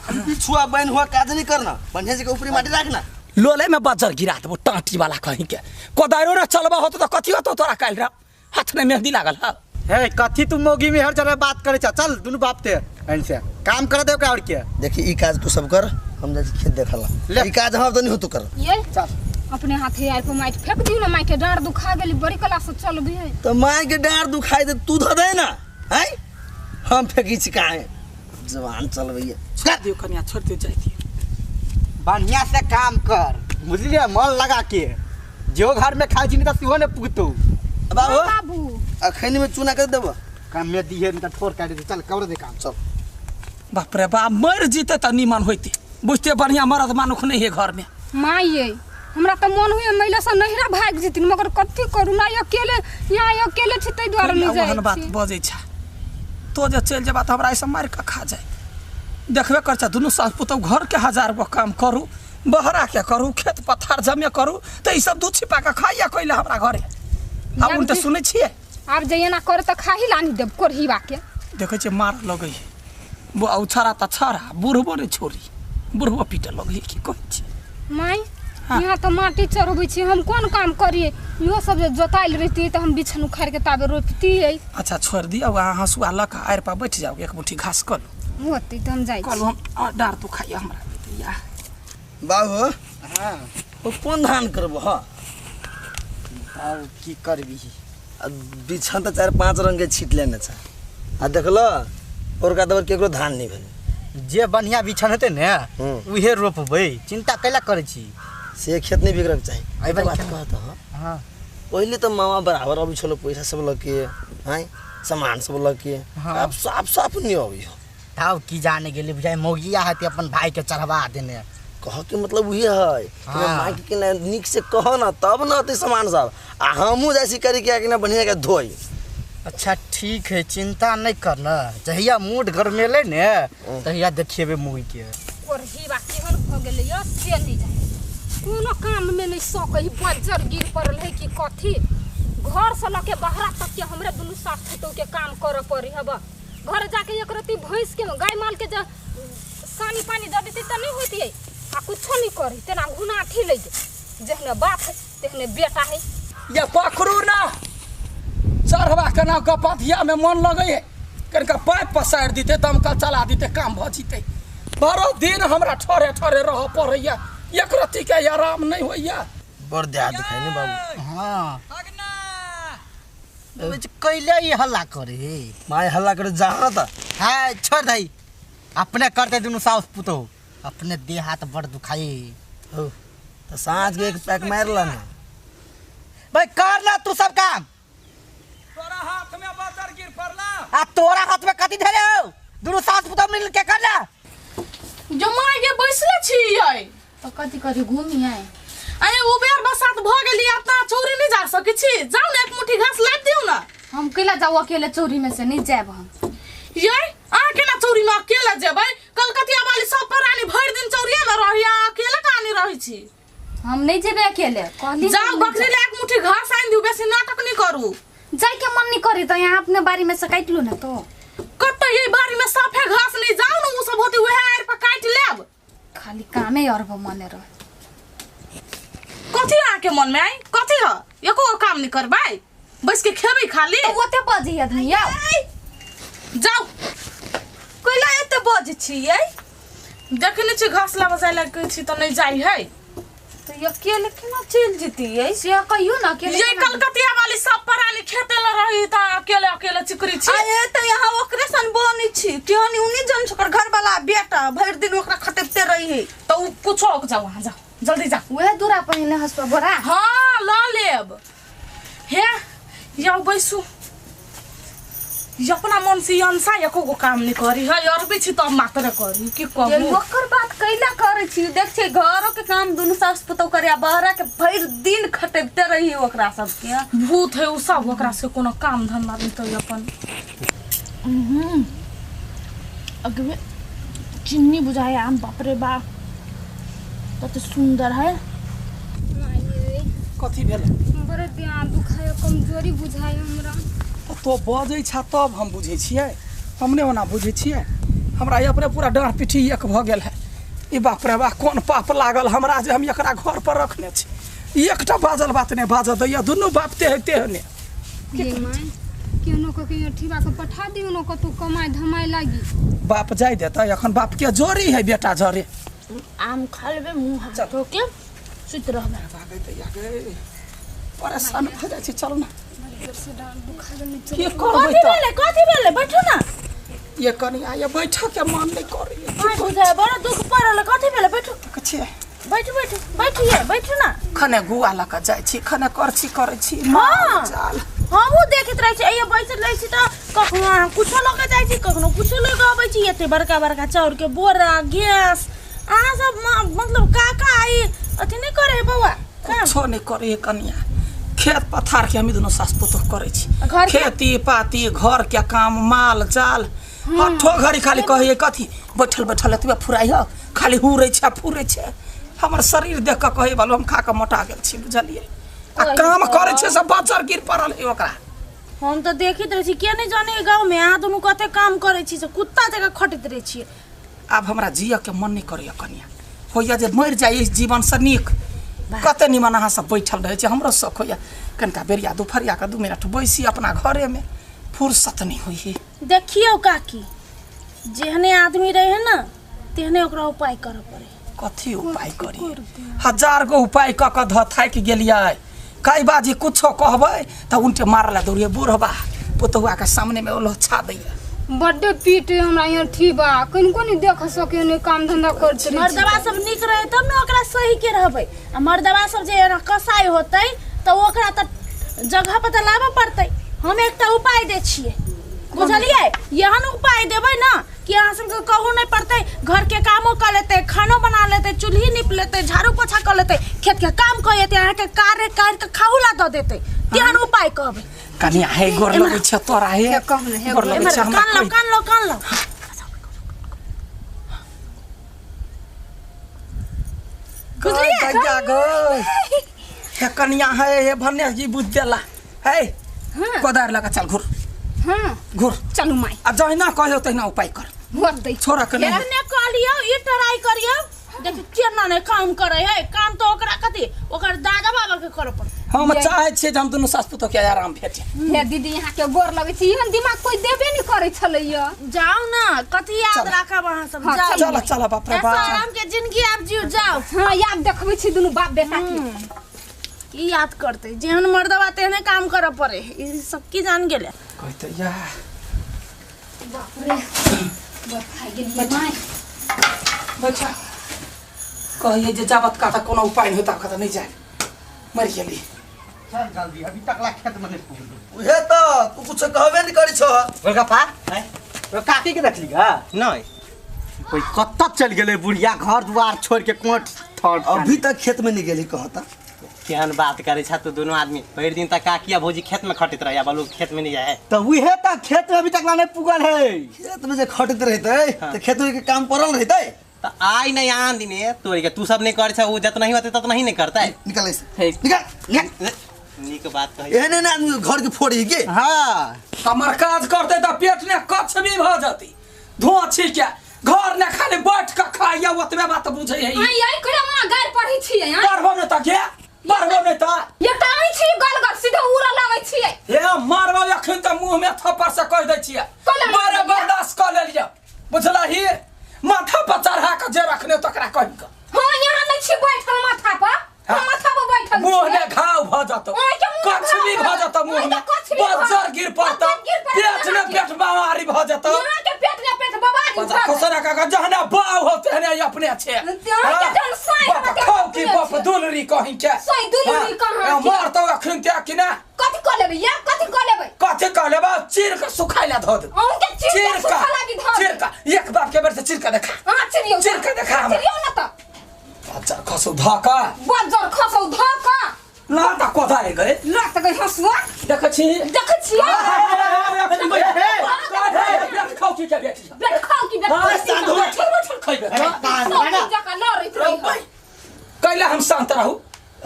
पिछुआ बन हुआ काज नहीं करना बढ़िया से ऊपरी माटी रखना। लोले में बजर गिरा देबो टाटी वाला कहीं के कोदारो रे चलबा होत त कथी होतो तोरा काल्हि रे हाथ में मेहंदी लागल है। हे कथी तू मोगी में हर जगह बात करे छ चल दुनु बाप ते ऐसे काम कर दे ओकरा और के। देखी ई काज तू सब कर हम जाइ खेत देखला ई काज हम त नहीं होतो कर। ये चल अपने हाथे आर पर माइट फेंक दियो ना माई के डांड दुखा गेली बड़ी कला से चलबी है। त माई के डांड दुखाई दे तू ध दे ना हैं हम फेंकी छी काहे जवान चलबैया छोड़ दियो कन्या छोड़ दियो जाई दियो। बढ़िया से काम कर बुझलिए मन लगा के जो घर में खाइ छी नहीं त सेहो ने पुगतो। बाबू बाबू अखन में चूना कर देबो काम में दिहे न त ठोर काट दे चल कवर दे काम चल। बाप रे बाप मर जीते त निमन होइते बुझते बढ़िया मर्द मानुख नहीं है घर में। माई ये हमरा त मन होय महिला से नहिरा भाग जेतिन मगर कथी करू ना अकेले यहाँ अकेले छी तै दुआरे नहीं जाय। ओहन बात बजै छ तो जे चल जेबा त हमरा ऐसे मार के खा जाए। देखबे कर छ दुनु सास पुतौ घर के हजार गो काम करू बहरा के करू खेत पथार जमे करू त ई सब दूध छिपा के खाइया कइला हमरा घरे। आब उन त सुनै छियै आब जे एना करे त खाही लानी देब कोरहीवा के। देखै छियै मार लगै है वो छड़ा त छड़ा बुढ़बो ने छोड़ी बुढ़बो पीटे लगै की कहै छी माई। यहाँ त माटी चढ़बै छी हम कोन काम करिए इहो सब जे जोताइल रहती त हम बिछन उखाड़ के ताबे रोपतियै। अच्छा छोड़ दियौ अहाँ हँसुआ लऽ के आड़ि पर बैठ जाउ एक मुट्ठी घास कऽ लू होतै त हम जाइ छी। कहलहुँ हम डाँर दुखाइया हमरा या बाबू। हां ओ कोन धान करबो? हां और की करबी बिछन त 4-5 रंग के छीट लेने छ आ देखल ओरका दबर केकरो धान नहीं भेल। जे बढ़िया बिछन हेतै ने उहे रोपबै चिंता कैला करै छी से खेत नहीं बिगड़क चाही। एहि बात कहत। हां पहिले त मामा बराबर अबै छलो पैसा सब लके हैं सामान सब लके अब साफ साफ नहीं अबै हो। तब की जाने गेली बुझाइ मौगिया हती अपन भाई के चढ़वा देने। कह के मतलब वही है कि माँ के ना निक से कह ना तब ना अते सामान सब आ हमहू जाइ छी करे के ना बढ़िया के धोई। अच्छा ठीक है चिंता नहीं करना जहिया मूड गरमेले ने तहिया देखेबे मुई के। कोरही बा केहन भ गेलै य से नहीं जाए कोनो काम में नहीं सकै बज्जर गिर पड़ल है कि कथी घर से लके बाहर तक के हमरे दुनू सास पुतोह के काम करे पड़ी हब। घर जाके एक रत्ती भैंस के गाय माल के सानी पानी दे देती त नहीं होती आ कुछो नहीं करी तेना घुनाठी ले जेहने बाप है तेहने बेटा है। ये पकड़ू ना चढ़वा के ना गपथिया में मन लगे है कनका पाइप पसारि दीते दमकल चला दीते काम भ जीते। बारह दिन हमरा ठहरे ठहरे रह पड़ैया एक रत्ती के आराम नहीं होइया। बड़ देह दुखाइ ने बाबू। हां कैले ई हल्ला करे my हल्ला करे जा न त। हां छोड़ दई अपने करते दुनु सास पुतोह अपने देह हाथ बड़ दुखाई हो त साँझ के एक पैक मारला ना भाई कर ना तू सब काम। तोरा हाथ में बजर गिर पड़ला आ तोरा हाथ में कथी धरे हो दुनु सास पुतोह मिल के कर ना। जो माय के बैसले छी तो कथी कथी घूमी आए अरे उबेर बसात भ गेली अपना चौरी नहीं जा सकै छी जाउ ने एक मुट्ठी घास लाबि दिउ ना। हम केला जाऊ अकेले चौरी में से नहीं जाएब हम। ये अहाँ केना चौरी में अकेला जेबै कलकतिया वाली सब प्राणी भरि दिन चौरिया में रही आ अकेला कहानी रहै छी। हम नहीं जेबै अकेले कहली जाउ बकरी ले एक मुट्ठी घास आनि दिउ बेसी नाटक नहीं करू। जाय के मन नहीं करी तो यहाँ अपने बारी में से काटि लू ना तो कत ये बारी में साफे घास नहीं जाउ न उ सब होती उहे आरि पर काटि लेब। खाली कामे और मने रह कथी अहाँ के मन में आई कथी ह एको काम नहीं करबै बैस के खेबै खाली तो ओते बजी आदमी आउ जाउ कैला एते बज छियै देखने छी घास लाबऽ जाय लग छी त नहीं जाय है तो अकेले केना चलि जतियै से कहियो ना अकेले ये कलकतिया वाली सब पराली खेते ल रही त अकेले अकेले चिकरी छी। आ त यहाँ ओकरे सन बनी छी केहन उनी जन ओकर घर वाला बेटा भरि दिन ओकरा खटकते रही है त उ कुछो के जाउ वहां जाउ जल्दी जा वह दूरा पहिने हसुआ बोरा। हां ल लेब हे याउ बैसू ये अपना मन से अंसा एको गो काम नहीं करी है और भी छी तब मात्र करी की कहू ओकर बात कैला करै छी देख छै घरो के काम दुनू सास पुतोह करे आ बहरा के भरि दिन खटकते रही ओकरा सब के भूत है उ सब ओकरा से कोनो काम धंधा नहीं तो अपन अगवे चिन्नी बुझाए आम बाप रे बाप कते सुंदर है। कथी भेल बड़े देह दुखाय कमजोरी बुझाय हमरा तो बजै छा तब हम बुझै छियै हमने ओना बुझै छियै हमरा अपने पूरा डाँड़ पिठी एक भऽ गेल है। ई बाप रे बा कोन पाप लागल हमरा जे हम एकरा घर पर रखने छी एकटा बाजल बात नहीं बाजऽ दैया दुनू बाप ते तेहने। केनो के ठीबा के पठा दियो न कतौ कमाइ धमाइ लागी बाप जाय देतै अखन बाप के जोरी है बेटा जरे आम खा लेबै मुँह हाथ धो के सुति रहबै। परेशान भऽ जाइ छी चल ना की करबै त कथी भेलै बैठू ना ये कनिया ये बैठ के मन नहीं करे बुझाय बड़ा दुख पड़ल कथी भेलै बैठू कछे बैठू बैठू बैठिए बैठू ना खने गुआ ल के जाइ छी खने करछी करै छी। हां हमहू देखैत रहै छी अइये बैसल रहै छी त कखनो अहाँ कुछो लऽ के जाइ छी कखनो कुछो लऽ के अबै छी एते बड़का बड़का चाउर के बोरा गैस अहाँ सब मतलब काका आई अथी नहीं करे बौआ कुछो नहीं करे कनिया खेत पथार के हम दुनू सास पुतोह करै छी खेती पाती घर के काम माल जाल हठो घड़ी खाली कहै कथी बैठल बैठल एतबे फुराइ ह खाली हुरै छै फुरै छै हमर शरीर देख के कहै बालो हम खा के मोटा गेल छी बुझलियै आ काम करै छै सब बजर गिर पड़ल है ओकरा। हम त देखैत रहै छी के नहीं जाने गाँव में अहाँ दुनू कते काम करै छी से कुत्ता जकाँ खटैत रहै छी। आब हमरा जियऽ के मन नहीं करैया कनिया होइया जे मरि जाइ इस जीवन से नीक कते निमन अहाँ सब बैठल रहै छी हमरो शौक होइया कनिका बेरिया दुपहरिया के 2 मिनट बैसी अपना घरे में फुर्सत नहीं होइए। देखियौ काकी जेहने आदमी रहे ना तेहने ओकरा उपाय करऽ पड़े। कथी उपाय करी 1000 गो उपाय कऽ कऽ धऽ थाकि गेलियै कई बाजी कुछो कहबै तऽ उनटे मारला दौड़िए बूढ़बा पुतहुआ के सामने में लोछा दैया बड्डे पीट हमरा यहाँ ठीबा कनिको नहीं देख सके नहीं काम धंधा करते। मर्दबा सब निक रहे तब ने ओकरा सही के रहबै आ मर्दबा सब जे एना कसाई होतै त ओकरा त जगह पर तऽ लाबऽ पड़तै। हम एकटा उपाय दै छियै, बुझलियै? एहन उपाय देबै ने कि अहाँ सबके कहू नहि पड़तै, घरके कामो कऽ लेतै, खानो बना लेतै, चूल्ही नीप लेतै, झाड़ू पोछा कऽ लेतै, खेतके काम कऽ एतै, अहाँके कार्य काटि कऽ खाहू ला दऽ देतै। तेहन उपाय कहबै। कनिया हे, गोर लगै छै तोरा हे, गोर लगै छै हमरा। कान लो, कान लो, कान लो। बुझलियै गो हे कनिया हे, हे भन्ने जी बुझ देला हे। कोदार लगा चल, घुर। हाँ घुर। चलू माय। आ जहिना कहियो तहिना उपाय कर। भोर दै छोरा के नहीं। एहने कहलियौ, ई ट्राई करियौ, देखि केना नहि काम करे है। काम तऽ ओकरा कथी, ओकर दादा बाबा के करऽ पड़तै। हम चाहै छियै जे हम दुनू सास पुतोह के आराम भेटे। हे दीदी, यहाँ के गोर लगै छी, एहन दिमाग कोई देबे नहीं करै छलैया। जाउ ने, कथी याद राखब अहाँ सब? जाउ। चल चल, बाप रे बाप। आराम के जिंदगी आब जीव, जाउ। हाँ, याद देखबै छी दुनू बाप बेटा के। की याद करतै? जेहन मर्दबा तेहने काम करऽ पड़े, ई सब की जान गेलै। कहते या बाप रे, बड़ खाइ गेलियै माय। बच्चा कहिए जे जाबत का कोनो उपाय नहीं होता कत नहीं जाए, मर गेली। चल जल्दी, अभी तक ला खेत में नहीं पुगलू। उहे त तू कुछ कहबे नहीं करी छो। गोलगप्पा तो काकी के देखली गा? नहीं। कोई कत्ता चल गेलै बुढ़िया घर दुआर छोड़ के कोट थर? अभी तक खेत में नहीं गेली कहता। केहन बात करे छा तू दोनों आदमी? भरि दिन तक काकिया भौजी खेत में खटैत रहे, बालू खेत में नहीं जाए। तो उहे त खेत में अभी तक ला नहीं पुगल है। खेत में जे खटैत रहतै त खेत में के काम पड़ल रहतै। त आइ नहीं आन दिने तोरी के तू सब नहीं करे छा, उ जतना ही होते ततना ही नहीं करता है। निकल ऐसे, निकल निकल। नीक बात कही। एहने ने आदमी घर के फोड़ी के। हां, कमर काज करते त पेट ने कछ भी भ जती। धोआ छी के घर ने खाली बैठ के खाइया, ओतबे बात बुझै है। आई आई कहिया मां गाय पढ़ै छियै? पढ़बो ने त के पढ़बो ने त एकटा आई छी गल गल सीधे उड़ा लगै छियै। हे मारबो अखन त मुंह में थप्पड़ से कह दै छियै। बड़े बर्दाश्त क लेलियै, बुझलही? माथा पर चढ़ा के जे रखने तकरा कहि के। हां, यहाँ नै छी बैठल माथा पर, हम माथा पर बैठल। मुंह में घाव भ जतो, कछबी भ जतो, मुंह में बज्जर गिर पड़तो, पेट में पेट बीमारी भ जतो। यहाँ के पेट में पेट बीमारी भ खसरा का जहना बाव हो तेहने अपने छे। खाओ की बाप दुलरी कहि के। सही दुलरी कहां मारतो अखन ते कि ना? कथि क लेबै या कथि क लेबै? कथि क लेबै? चीर के सुखाइ ला धो दे। अहूं के चीर के सुखा लागी धो। चीर के एक बाप के बेर से चीर के देखा। हां चिरियो, चीर के देखा हमरा। चिरियो न त बज्जर खसौ धका, बज्जर खसौ धका। ला त कोदारे गए, ला त गई हसुआ। देखै छी, देखै छी। बेट खाउ की के बेटी, बेट खाउ की बेटी। बैठल बैठल खइबे कैला हम शांत रहू?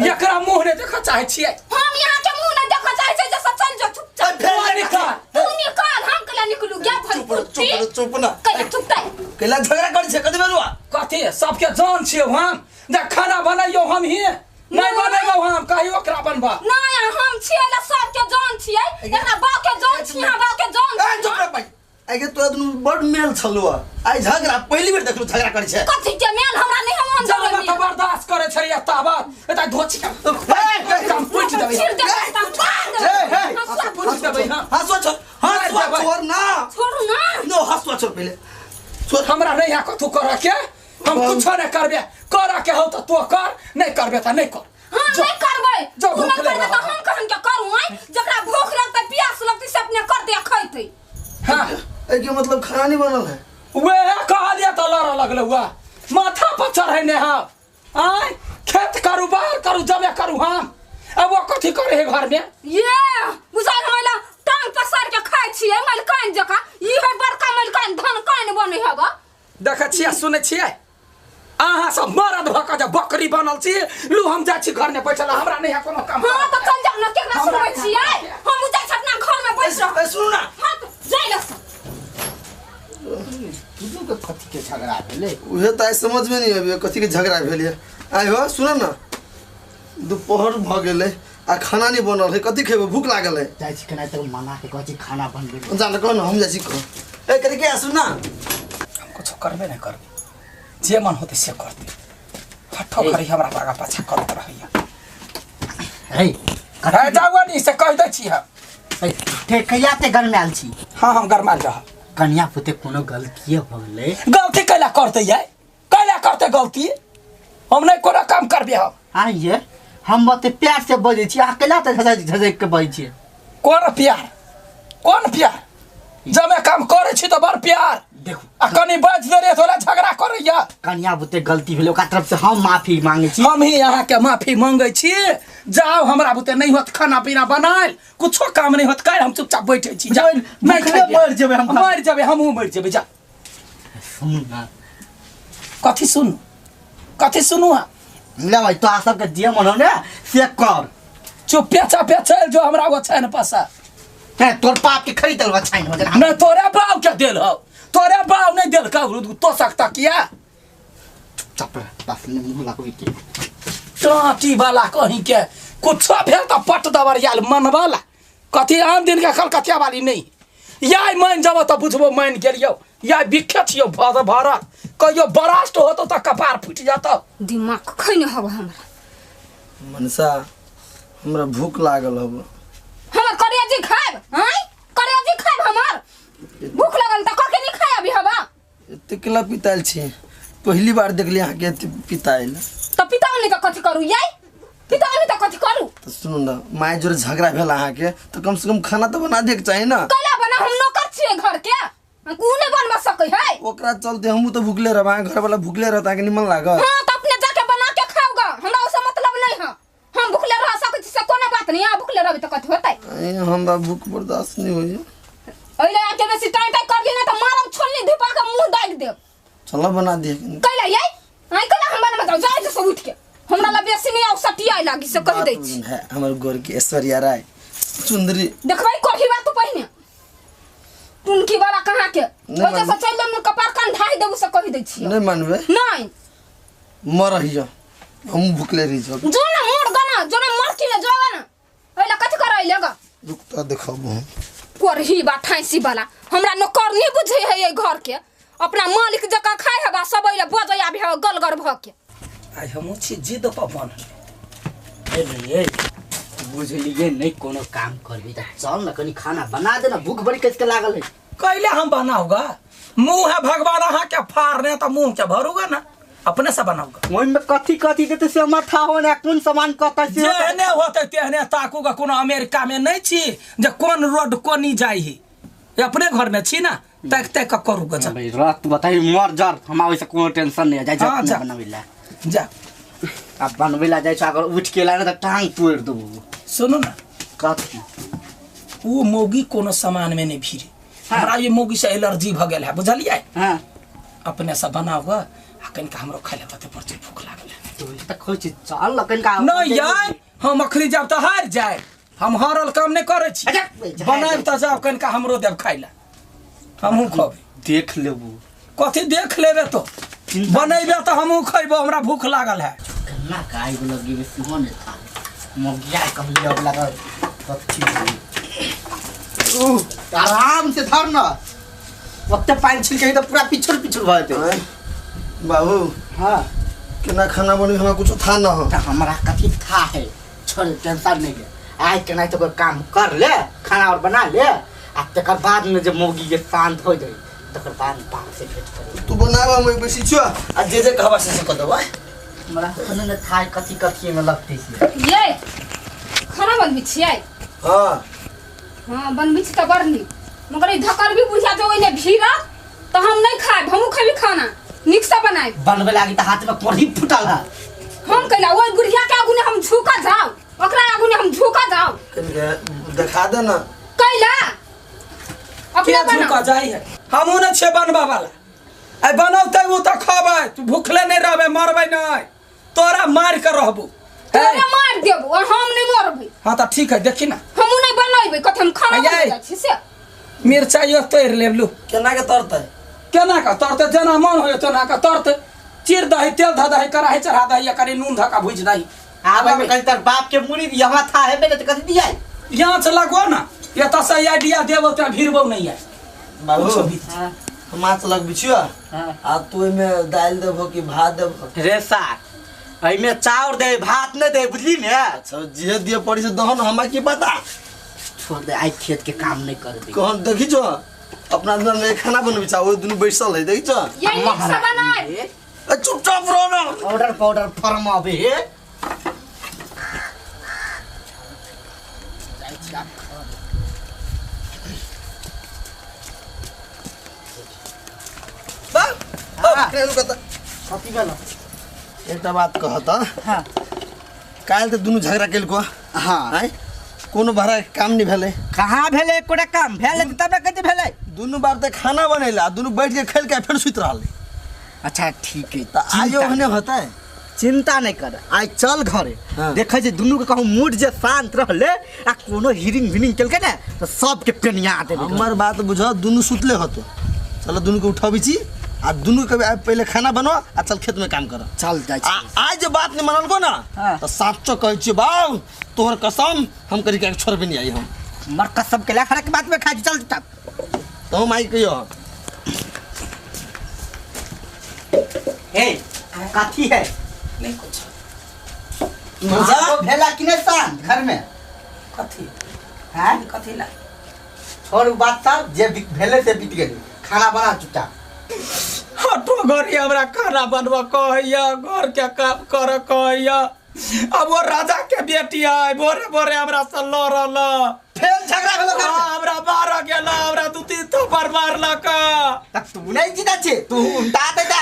एकरा मुंह ने देखऽ चाहै छियै। हम यहाँ के मुंह ने देखऽ चाहै छियै, जे चल जो चुपचाप। तू निकाल, तू निकाल, हम कैला निकलू? गया भाई चुप चुप चुप ना। कैला चुपतै? कैला झगड़ा करै छै? कथि बेरुआ कथि सबके जान छियै हम। जे खाना बनैयो हम ही नहीं बनेबो, हम कहियो ओकरा बनबा नहीं। हम छियै ना सबके जान छियै, एकरा बाप के जान छियै, यहाँ बाप के जान। ए चुप रह भाई, आइ के तोरा दुनू बड़ मेल छलौ। आइ झगड़ा पहली बेर देखलु झगड़ा करै छै। कथि के मेल? हमरा नहीं हम जब त बर्दाश्त करे छै ताबत एता धोची के हम पुछि देबै। हे हे पुछि देबै। हां हसुआ छोड़, हसुआ छोड़ ना, छोड़ ना। नो हसुआ छोड़ पहिले, छोड़। हमरा नहीं है कथु करे के, हम कुछो नहीं करबे। करे के हो त तू कर, नहीं करबे त नहीं कर। हां नहीं करबै, तू नहीं करबे त हम कहन के करू? आइ जकरा भूख लगतै प्यास लगतै से अपने कर दे खैतै। हां ए के मतलब खाना नहीं बनल है? वे कहलिए त लड़ लगल हुआ माथा पर चढ़े ने। हां आय खेत करू, बाहर करू, जमे करू हम। अब वो कथि करे है घर में? ये बुझाइ हमरा टांग पसार के खाइ छियै मलकान जका। ई है बड़का मलकान धन कान बनै हबा। देखै छियै सुनै छियै अहाँ सब मरद भ के जे बकरी बनल छी। लू हम जाइ छी घर में बैठल, हमरा नहीं है कोनो काम। हां त चल जाउ न, केकरा सुनबै छियै? हम जाइ छी अपना घर में बैठ रह। सुनू ना। हां त जाइ न। दुनू के कथी के झगड़ा भेलै? उहे त आइ समझ में नहीं आबे कथी के झगड़ा भेलै। आइ हो सुन न, दोपहर भ गेलै आ खाना नहीं बनल है, कथी खेबै? भूख लागल है। जाइ छी केना त मना के कहै छी खाना बनबै। जान कह न, हम जाइ छी कह। ए करे के सुन ना, हम कुछ करबे नहीं करबे, जे मन होते से करते। हठो करी हमरा आगा पाछा करत रहैया। हे हे जाउ नी से कह दै छी हम। ए ठेकैया ते गरमायल छी? हां हम गरमायल रह। कन्या पुते कोनो गलती भ गेलै? गलती कैला करते ये? कैला करते गलती? हम नहीं कोनो काम करबे हम। आइए हम ओते प्यार से बजै छी अहाँ कैला तऽ झझक झझक के बजै छियै। कोन प्यार कोन प्यार जब काम करै छी तऽ बड़ प्यार देखू आ कनी बाजि दे रे तोरा झगड़ा करैया। कनिया बुते गलती भेलै ओकरा तरफ से हम माफी मांगै छी। हम ही अहाँके माफी मांगै छी। जाउ हमरा बुते नहीं होत खाना पीना बनायल कुछो काम नहीं होत काल्हि हम चुपचाप बैठे छी। जा नहीं मर जेबै हम मर जेबै हमहूँ मर जेबै। जा सुनू ना। कथी सुनू कथी सुनू? अहाँ ले भाई तोरा सबके जे मन हो ने से कर। चुपे चापे चलि जो हमरा ओछाइन पसा। तोर बाप के खरीदल ओछाइन हो नहीं तोरे बाप के देल हो तोरे बाप नहीं देल का तो सकता किया। चुपचाप बस मुंह लगबी के टाटी वाला कहीं के कुछ भेल त पट दबर याल मन वाला कथी आम दिन के कलकतिया वाली नहीं याय मान जब त बुझबो मान गेलियो या बिखे छियो भर भरत कहियो बरास्ट होतो त कपार फूटि जातो। दिमाग खैने हब हमरा। मनसा हमरा भूख लागल हब। हमर करियाजी खाएब हैं करियाजी खाएब हमर भूख लागल त कके नहीं खाए अभी हवा। एते केला पितायल छी पहली बार देखली अहाँ के एते पितायल। त पितायल नहीं त कथी करू याई पितायल नहीं त कथी करू? त सुनू ना my जोरे झगड़ा भेल अहाँ के त कम से कम खाना त बना दे के चाही ना। कैला बना हम नौकर छियै घर के उ नहीं बनवा सकै है। ओकरा चलते हमहू त भूखले रहब अहाँ घर वाला भूखले रहत अहाँ के निमन लागत। हां त अपने जाके बना के खाओगा हमरा ओसे मतलब नहीं है। हम भूखले रह सकै छी से कोनो बात नहीं अहाँ भूखले रहबै त कथी होतै? हमरा भूख बर्दाश्त नहीं होइए। ओइले आके बेसी टाइम टाइम करली ना त मारब छोलनी धुपा के मुंह दागि देब। चलो बना दे कैला याई आई कैला हम बनवा जाऊ जाय से उठ के हमरा ला बेसी नहीं आउ सटियाय लागी से कहि दै छी। है हमर गोर के ऐश्वर्या राय सुंदरी देखबै कोठी बात तू पहिने टुनकी वाला कहाँ के ओइ से चल देम कपार कान ढाई देबू से कहि दै छी। नहीं मानबे नहीं मरहियो हम भूखले रहि जाब। जो ना मर गना जो ना मर की में जो ना ओइला कथि करैले गा रुक त देखब हम। कोरही बा ठाइसी वाला हमरा नौकर नहीं बुझे है ये घर के अपना मालिक जका खाय हबा सब ओइला बजै आबि हबा गलगर भ के। आइ हमहूँ छी जिद पर बनल। ए बुझलिए नहीं कोनो काम करबी त चल न कनी खाना बना दे ना भूख बड़ी कस के लागल है। कैले हम बनाऊगा मुंह है भगवान अहाँ के फाड़ने त मुंह के भरूगा ना अपने से बनाऊगा। ओइ में कथी कथी देते से हमर था हो ना कोन सामान कत से जेहने होते तेहने ताकूगा। कोनो अमेरिका में नहीं छी जे कोन रोड कोनी जाई ही अपने घर में छी ना तक तक करूगा। जा भाई रात बताई मर जर हमरा ओइसे कोनो टेंशन नहीं है। जा जा बनावेला जा अब बनवेला जाय छ अगर उठ के ला न त टांग तोड़ देबो। सुनो ना कथी उ मौगी कोनो सामान में नहीं भीरे। हमरा ये मौगी से एलर्जी भ गेल है बुझलियै। हां अपने से बनाऊगा आ कनिका हमरो खाय ले तते पर भूख लागल है। तो त खोइ छी चल न कनिका नहीं यार हम अखरी जाब त हार जाए हम हारल काम नहीं करै छी। बनाब त जाओ कनिका हमरो देब खाय ला हमहूँ खबै। देख लेबो कथी देख लेबे तो बनैबे त हमहूँ खैबो हमरा भूख लागल है। केना गाय लगी बेसी हो ने था मौगिया कहलिए अब लागल कथी आराम से धर न ओते पानि छिलके त पूरा पिछुर पिछुर भ जेतै। बाबू हां केना खाना बनी हमरा कुछ था न हो त हमरा कथी था है छोड़ टेंशन नहीं है। आइ केना तो कोई काम कर ले खाना और बना ले आ तकर बाद में जे मौगी के शांत हो जाई तकर बाद बाप से भेंट करी। तू बनाब हम बेसी छ आ जे जे कहबा से से क देबै। हमरा खाना न था कथी कथी में लगतै से। ये खाना बनबै छियै? हां हां बनबै छी त बड़ नीक मगर ई धकर भी बुझा जो ओइने भीड़त त हम नहीं खाएब हमहूँ खेबी खाना नीक से बनाएब। बनबै लागी त हाथ में कोढ़ी फुटल है। हम कैला ओइ बुढ़िया के आगू ने हम झुका जाओ ओकरा आगू ने हम झुका जाओ कनिका देखा दे ना कैला अपने बना झुका जाई है हमहूँ न छे बनबा वाला आई बनौते उ त खबै तू भूखले नहीं रहबे मरबै नहीं तोरा मार के रहबो। तोरा मार देबो और हम नहीं मरबै। हां त ठीक है देखी ना हमहूँ नहीं बनैबै कथी हम खाना बना जाइ छी से। मिरचाइयो तोड़ लेबलू केना के तरतै केना के तरतै जेना मन होय तेना के तरतै। चीर दही तेल ध दही कड़ाही चढ़ा दही करी नून धका भुज दही। आब में कहीं तर बाप के मुड़ी दिया हमरा था है बेटा त कथी दिया यहाँ से लगो ना ये त से आइडिया देबो त भिरबो नहीं है बाबू। हम माछ लगबै छियो आ तू एमे दाल देबो कि भात देबो? रे साग एमे चाउर दे भात नहीं दे बुझली ने। अच्छा जे दिए पड़ी से दहन हमरा की पता। छोड़ दे आई खेत के काम नहीं कर दे। कहन देखी छो अपना अंदर में खाना बनबै छ ओ दुनु बैसल है देखी छो। ये नीक से बनाए ए चुपचाप रहो ना ऑर्डर पाउडर फर्म अबे। छी आप बा ओ करे रुक त कथी भेल एकटा बात कहत हां काल्हि त दुनू झगड़ा केलको हां आय कोनो भाड़ा के काम नहीं भेलै कहाँ भेलै एकोटा काम भेलै तब ने कथी भेलै दुनू बाप त खाना बनेला दुनू बैठ के खेल के फेर सुति रहलै अच्छा ठीक है त आइयो ओहने होतै चिंता नहीं कर आइ चल घरे हाँ। देखै छै दुनू के कहूँ मूड जे शांत रहले आ कोनो हिरिंग विरिंग केलकै ने तऽ सबके पेनिया देबै हमर बात बुझ दुनू सुतले होतो चलो दुनू के उठाबै छी आ दुनू के आइ पहिले खाना बनो आ चल खेत में काम कर चल जाइ आ छी आज जे बात नहीं मनलको ना हाँ। त साचो कहै छी बाऊ तोहर कसम हम करी के छोड़बे नहीं आई हम मर कसम के खड़ा के बात में खाइ छी, चल चुपचाप तो माई कहियो हे कथी है नहीं कुछ तो भेला कि नहीं शांत घर में कथी हैं कथी ला छोड़ उ बात सब जे भेलै से बीत गेलै खाना बना चुपचाप हटो घरी हमरा खाना बनबऽ कहैया घर के काम कर कहैया अब वो राजा के बेटी है भोरे भोरे हमरा से लड़ल फेर झगड़ा भेलो घर में हमरा मार गेल हमरा दू तीन थप्पड़ मारलक त तू नहीं जीता छे तू उल्टा देता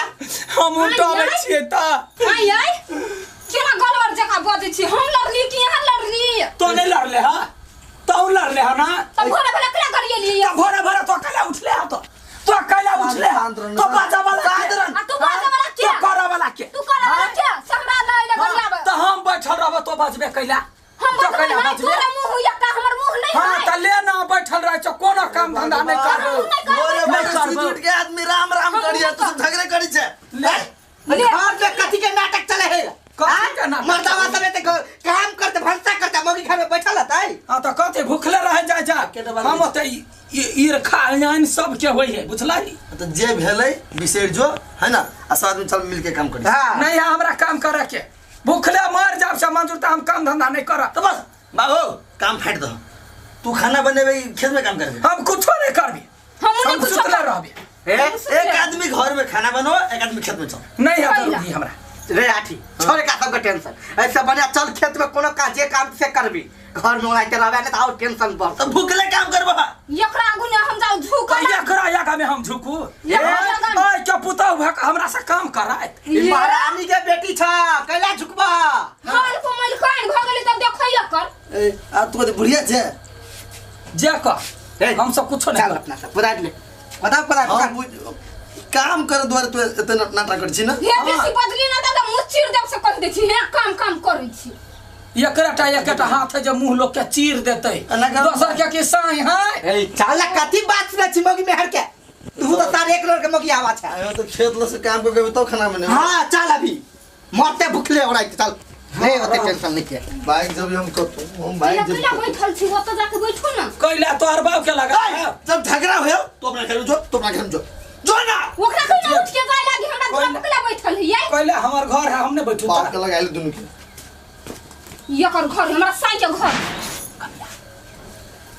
हम उल्टाबै छियै तऽ आइ आइ केना गलवर जकाँ बजै छी हम लड़ली कि अहाँ लड़ली तो नहीं लड़ले हा तो लड़ले हा ना तब भोरे भोरे केना गरिएली तो भोरे भोरे तो कैला उठले हा तो तो कैला उठले हा शांत रहना। तो बाजा वाला शांत रहना। आ तू बाजा वाला के तो करे वाला के तू करे वाला के हमरा नहीं ले गरियाब तो हम बैठल रहब तो बजबे कैला हम तो बजबै कैला नहीं बजबे तोरा मुंह होइया का हमर मुंह नहीं हाँ है त ले ना बैठल रह छौ कोनो काम धंधा नहीं करबो नहीं करबो। भोरे नहीं भोरे करबो। सुति उठ के आदमी राम राम करिया तू सब झगड़े करी छे ले ले घर में कथी के नाटक चले है कथी के नाटक? मर्दावा सब एते काम करते भनसा करते मौगी घर में बैठल रहतै हाँ तो कथी भूखले रह जाय जा हम ओते ईर्खा यान सब के होई है बुझलही तो जे भेलै बिसरि जो है ना आ सब आदमी चल मिल के काम करी हां नहीं है हमरा काम करे के भूखले मर जाब से मंजूर त हम काम धंधा नहीं करब तो बस बाबू काम फाटि दह तू खाना बनेबे खेत में काम करबे हम कुछो नहीं करबी हम नहीं हम कुछो सुतले करब। रहबी एक आदमी घर में खाना बनो एक आदमी खेत में चल नहीं है जरूरी हमरा रे आठी छोड़ का सबके टेंशन ऐसे बढ़िया चल खेत में कोनो काज जे काम से करबी घर में ओनाहिते रहबे ने त और टेंशन बढ़ तो भूखले काम करबो एकरा आगू ने हम जाऊ झुक एकरा आगा में हम झुकू एकरा आगा में। ओए के पुतहु भक हमरा से काम करायत ई महारानी के बेटी छ कैला झुकबा हल को मलकान भ गेली तब देखै एकर ए आ तू तो बुढ़िया छे जे कर हम सब कुछो नहीं चल करब। अपना सब पदा ले पदा पदा हम काम करे द्वारे तू एते नाटक कर छी ना हे बेसी बदली ना दादा मुंह चीर देब से कह दै छी हे काम काम करै छी एकरा एकटा हाथ है जे मुंह लोग के चीर देतै दोसर के की साई है ए चल कथी बात सुनै छी मौगी मेहर के तू तो सारे एक लोग के मौगी आवा छ आयो तो खेत ल से काम करके तो खाना बनेबे हां चल अभी मरते भूखले ओराइ चल नहीं ओते टेंशन नहीं के बाइक जब हम कतौ हम बाइक कैला जब बैठल छी ओतऽ जाके बैठू ना कैला तोहर बाप के लगा जब झगड़ा होयो तो अपना घर में जो तो अपना घर में जो जो ना ओकरा कहिना उठ के जाय लागी हमरा दुआर पर कैला बैठल हियै कैला हमर घर है हमने बैठू बाप के लगाइल दुनू के एकर घर हमरा साई के घर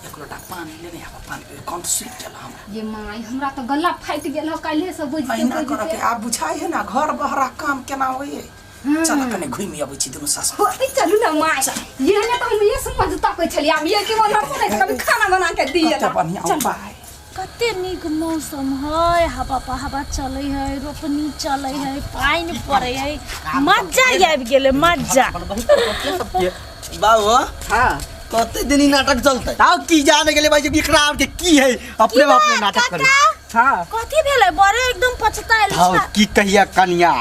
एक लोटा पानी लेने आबा पानी पी कौन सूख गेल हमरा ये माय हमरा तऽ गला फाटि गेल हँ काल्हे से बुझिते अहिना करऽ के बुझिते आब बुझाइ है ना घर बहरा काम केना होय है चल कने घुमि अबै छी दुनू सासु होते चलू ना माय ये ने तऽ हम ये समझ तकै छलियै आब ये के मन हम कभी खाना बना के दिए कते बढ़िया उपाय कते नीक मौसम है हवा हवा चलै है रोपनी चलै है पानि पड़ै है मजा आबि गेलै मजा बाबू हां कते दिन ई नाटक चलतै ताव की जाने गेले भाई एकरा और के की है अपने बाप ने नाटक करे हां कथी भेलै बड़े एकदम पछतायल हां छ की कहिया कनिया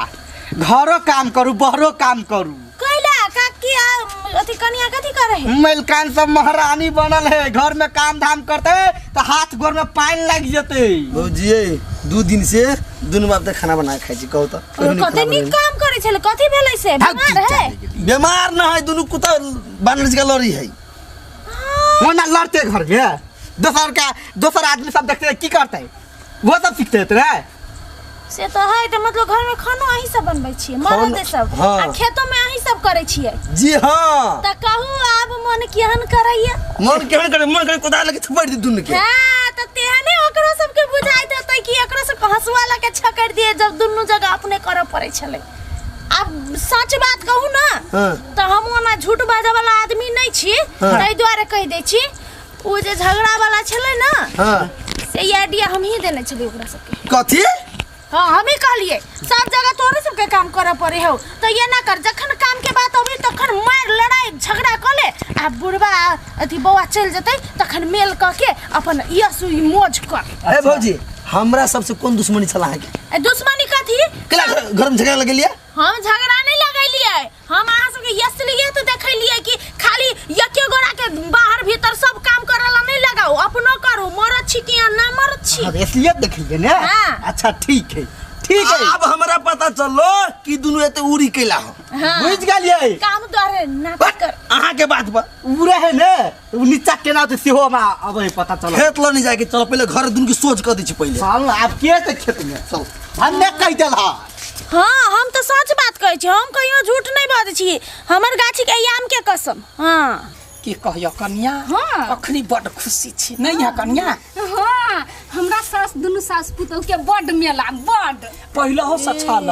घरो काम करू बहरो काम करू कैला काकी आ अथी कनिया कथी करै है मलकान सब महारानी बनल है घर में काम धाम करते तो हाथ गोर में पानी लग जते भौजी दू दिन से दुनू बाप त खाना बना के खाइ छी कहू त कहियो नहि कते खाना नीक बनेने। काम करै छलै कथी भेलै से बीमार है बीमार न है दुनू कुत्ता बानर जकाँ लड़ी है वो ना लड़ते घर में दोसर का दोसर आदमी सब देखते की करते वो सब सीखते रे से तऽ है तऽ मतलब घर में खानो अहीं सब बनबै छियै मरद सब हाँ। आ खेतो में अहीं सब करै छियै जी हाँ तऽ कहू आब मन केहन करैया मन केहन करे मन करे कोदार लगे थपड़ दी दुनू के हाँ तऽ तेहने ओकरो सबके बुझाइत हेतै कि एकरो सबके हँसुआ लऽ के छकड़ि दिए जब दुनू जगह अपने करऽ पड़ै छलै आब सच बात कहू ना हाँ। तऽ हम ओना झूठ बाजऽ वाला आदमी नहि छी ताहि दुआरे कहि दै छी ओ जे झगड़ा वाला छलै ने हां से ई आइडिया हमही देने छलियै ओकरा सबके कथी हाँ हमी कहलिए सब जगह तोरे सबके काम करे पड़े हो तो ये ना कर जखन काम के बात अबी तखन मार लड़ाई झगड़ा कर ले आ बुढ़वा अथी बौआ चल जतै तखन मेल क के अपन यसु ई मौज कर ए भौजी हमरा सबसे कोन दुश्मनी छला अहाँके ए, दुश्मनी कथी केला घर में झगड़ा लगेलियै हम झगड़ा नहीं लगेलिए हम अहाँ सबके यसलिए तो देखेलिए कि खाली एके गोरा के बाहर भीतर सब काम करेला नहीं लगाओ अपनो करू मरद छी कि ना मरद छी हाँ, इसलिए देखलिए ने हाँ। अच्छा ठीक है ठीक है अब हमरा पता चललो कि दुनू एते उड़ी कैला हो हाँ। बुझ गेलियै काम द्वारे नाटक कर अहाँ के बात पर उ रहे ने उ नीचा केना होतै सेहो हमरा अब पता चल खेत ल नहीं जाके चलो पहिले घर दुनू के सोच कर दै छी पहिले चल आब के छै खेत में चल हम ने कहि देल हा हाँ हम तो सच बात कहै छी हम कहियो झूठ नहीं बाजै छी हमर गाछी के आम के कसम हाँ की कहियो कन्या हाँ। अखनी बड खुशी छी नहीं है कन्या हाँ हमरा सास दुनू सास पुतहु के बड मेला बड पहिलहो से छल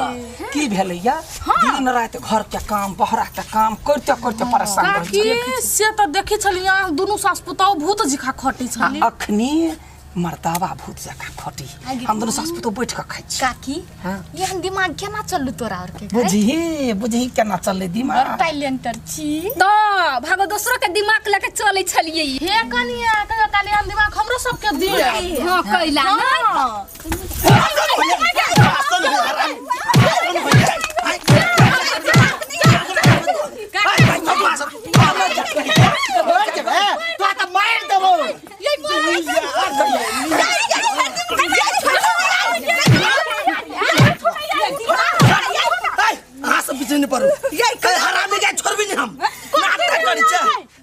की भेलैया दिन राति घर के काम बहरा के काम करते करते परेशान रहै काकी छलियै। से तऽ देखै छलियै अहाँ दुनू सास पुतहु भूत जिखा खटै आ छलै अखनी मर्दावा भूत जकाँ खटी हम दुनू सास पुतहु बैठ कऽ खाइ छी काकी हाँ। एहन दिमाग केना चलू तोरा और के बुझही बुझही केना चललै दिमाग टैलेंटर छी तऽ भागो दोसरो के दिमाग लके चलै छलियै हे कनिया कहियो काली हम दिमाग हमरो सबके दे हाँ कैला ना हाँ तो त मार देबो अहाँ सब पीछे नहीं पड़ू ये हरामी के छोड़बी नहीं हम नाटक करै छै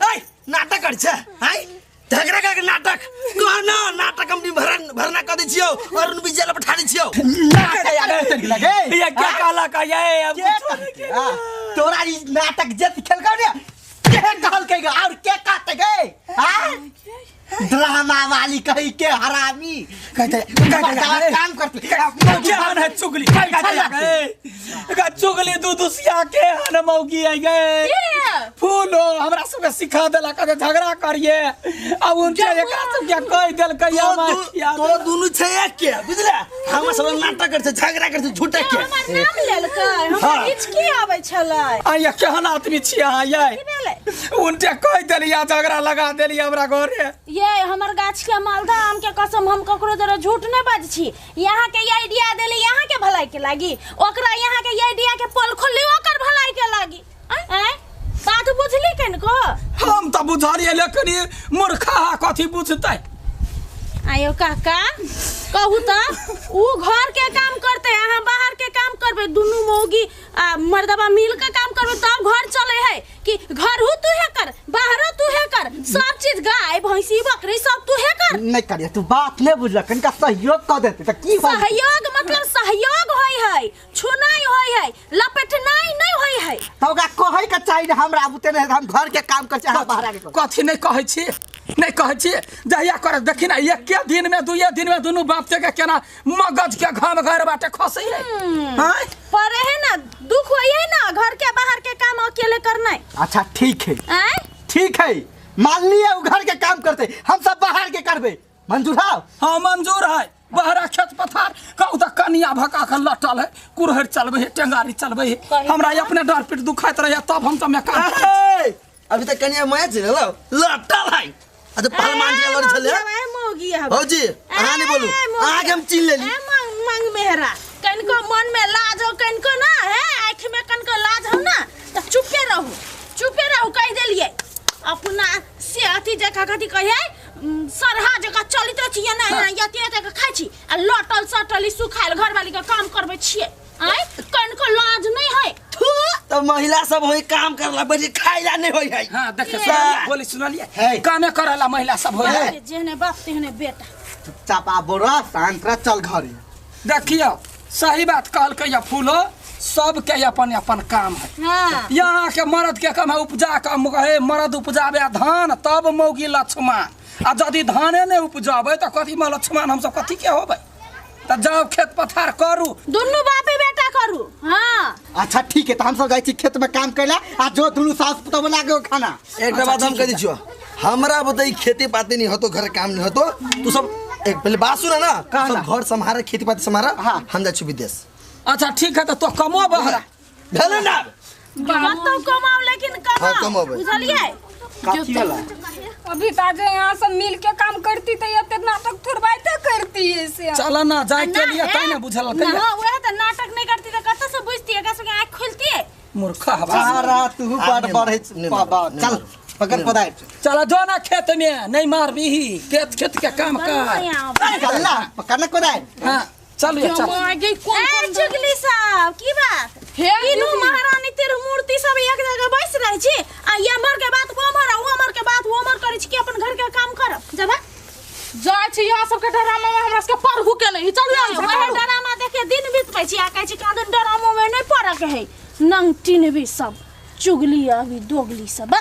ए नाटक करै छै हाय झगड़ा करके नाटक कह ना नाटक हम भरना कर दै छियौ अरुण विजय ल पठा दै छियौ नाटक लगे ये क्या कहला का ये अब के कहलकै? हाँ, तोरा ई नाटक जे सिखेलकौ ने के कहलकै गे और के कहतै गे हाँ ड्रामा वाली कही के हरामी कहते मर्दावा काम करते क्या हन है चुगली कहते चुगली दू दुसिया के हन मौगी आई गए फूलो हमरा सबके सिखा देला कहते झगड़ा करिए अब उनके एकरा सबके कहि देलकै तो तो दुनू छै एक के बुझले हमरा सब नाटक करै छै झगड़ा करै छै झूठे के हमर नाम लेलकै हमरा किछ की आबै छलै आया केहन आदमी छियै अहाँ ये भेलै उनटे कहि देलियै झगड़ा लगा देलियै हमरा घरे ये हमर गाछ के मालदा आम के कसम हम ककरो जरा झूठ नहीं बाजै छी यहाँ के ये आइडिया देली यहाँ के भलाई के लागी ओकरा यहाँ के ये आइडिया के पोल खोली ओकर भलाई के लागी आँय बात बुझली कनको हम तऽ बुझलियै लेकिन ई मूर्खा कथी बुझतै आयो काका कहू तऽ ऊ घर के काम करते अहाँ बाहर के काम करबै दुनू मौगी आ मर्दबा मिल के काम करबै तब घर चले है कि घर हु तू है कर बाहरो तू है कर सब चीज गाय भैंसी बकरी सब तू है कर नहीं करिए तू बात नहीं बुझलक कनिका सहयोग कऽ देते तऽ की होइत? सहयोग मतलब सहयोग होय है छुनाई होय है लपेटनाई नहीं होय है तऽ ओकरा कहै के चाही ने हमरा बुते नहीं हम घर के काम कर अहाँ बाहर के कथी नहीं कहै छी नहीं कहै छी जहिया कर देखी ना एके दिन में दुइये दिन में दुनू बाप के केना मगज के घाम घर बाटे खसै है आँय? पर है ना दुख होय है ना घर के बाहर के काम अकेले करना अच्छा ठीक है आय ठीक है मान लिया उ घर के काम करते हम सब बाहर के करबे मंजूर है हाँ मंजूर है बहरा खेत पथार कहू तऽ कनिया भका के लटल है कुरहरि चलबै है टेंगारी चलबै है हमरा अपने डर पीठ दुखाइत रहैया तब हम तऽ मैं काम करै छी। ए, अभी तक कनिया माया छै ने लटल है अच्छा पहलवान के लड़ छले मौगी हब भौजी अहाँ नहीं बोलू अहाँ के हम चिन्ह लेली ए मंग मंग मेहरा कनको मन में लाज हो कनको ना है आँख में कनको लाज हो ना त चुपे रहू चुपे रहू कह देलिए अपना से अथी जका कथी कहे सरहा जका चलित छियै ना ना यते यते के खाइ छी आ लटल सटल ई सुखायल घरवाली के काम करबै छियै आँय कनको लाज नहीं है थू तब महिला सब होई काम करला बैठ के खाइला नहीं होई है हाँ देखे सुनलियै बोली सुनलियै कामे करला महिला सब होइ है जेहने बाप तेहने बेटा चुपचाप आ बोरा शांत रह चल घरे देखियौ सही बात कहलकै या फूलो सबके अपन अपन काम है हाँ यहाँ के मर्द के काम है उपजा के हे मर्द उपजाबे धान तब मौगी लक्ष्मण आ यदि धाने नहीं उपजाबे तऽ कथी में लक्ष्मण हमसब कथी के होबै तऽ जाउ खेत पथार करू दुनू बापे बेटा करू। हां अच्छा ठीक है, तो हम सब जाइ छी खेत में काम कैला आ जो दुनू सास पुतोह बना के खाना। एक बात हम कह दै छियो, हमरा बताई खेती पाती नहीं होतो, घर काम नहीं होतो, तू सब एक पहले बात सुना ना, सब घर संभारे खेती पाती संभारा। हाँ। हम जाइ छी विदेश। अच्छा ठीक है, तो तो कमो बहरा भेलै ना कतौ कमाओ लेकिन कमाओ, बुझलियै? काफी वाला अभी ताजे यहाँ सब मिल के काम करती तो एते नाटक थोड़बाइते करती है से। चल ना जाय के लिए तै ना बुझल ना, वह त नाटक नहीं करती त कत से बुझती, एकरा सब के आंख खोलती है मूर्खा हवा। सारा तू बड़ बढ़े बाबा, चल पकड़ पदाय चल जो ना खेत में नहीं मारबी, खेत खेत के काम कर, चल ना पकड़ ना कोदाय। हां चल ये चल। ए चुगली साहब की बात हे तीनू महारानी तिरुमूर्ति सब एक जगह बैस रहे छी आ ये मर के बात वो मर, वो मर के बात वो मर करै छी कि अपन घर के काम कर जब जाय छी यहाँ सबके ड्रामा में हमरा सबके पढ़ू के नहीं। चल वह ड्रामा देखे दिन बीतबै छी आ कहै छी कादन ड्रामा में नहीं पढ़ के है नंगटीन भी सब चुगली अभी दोगली सब।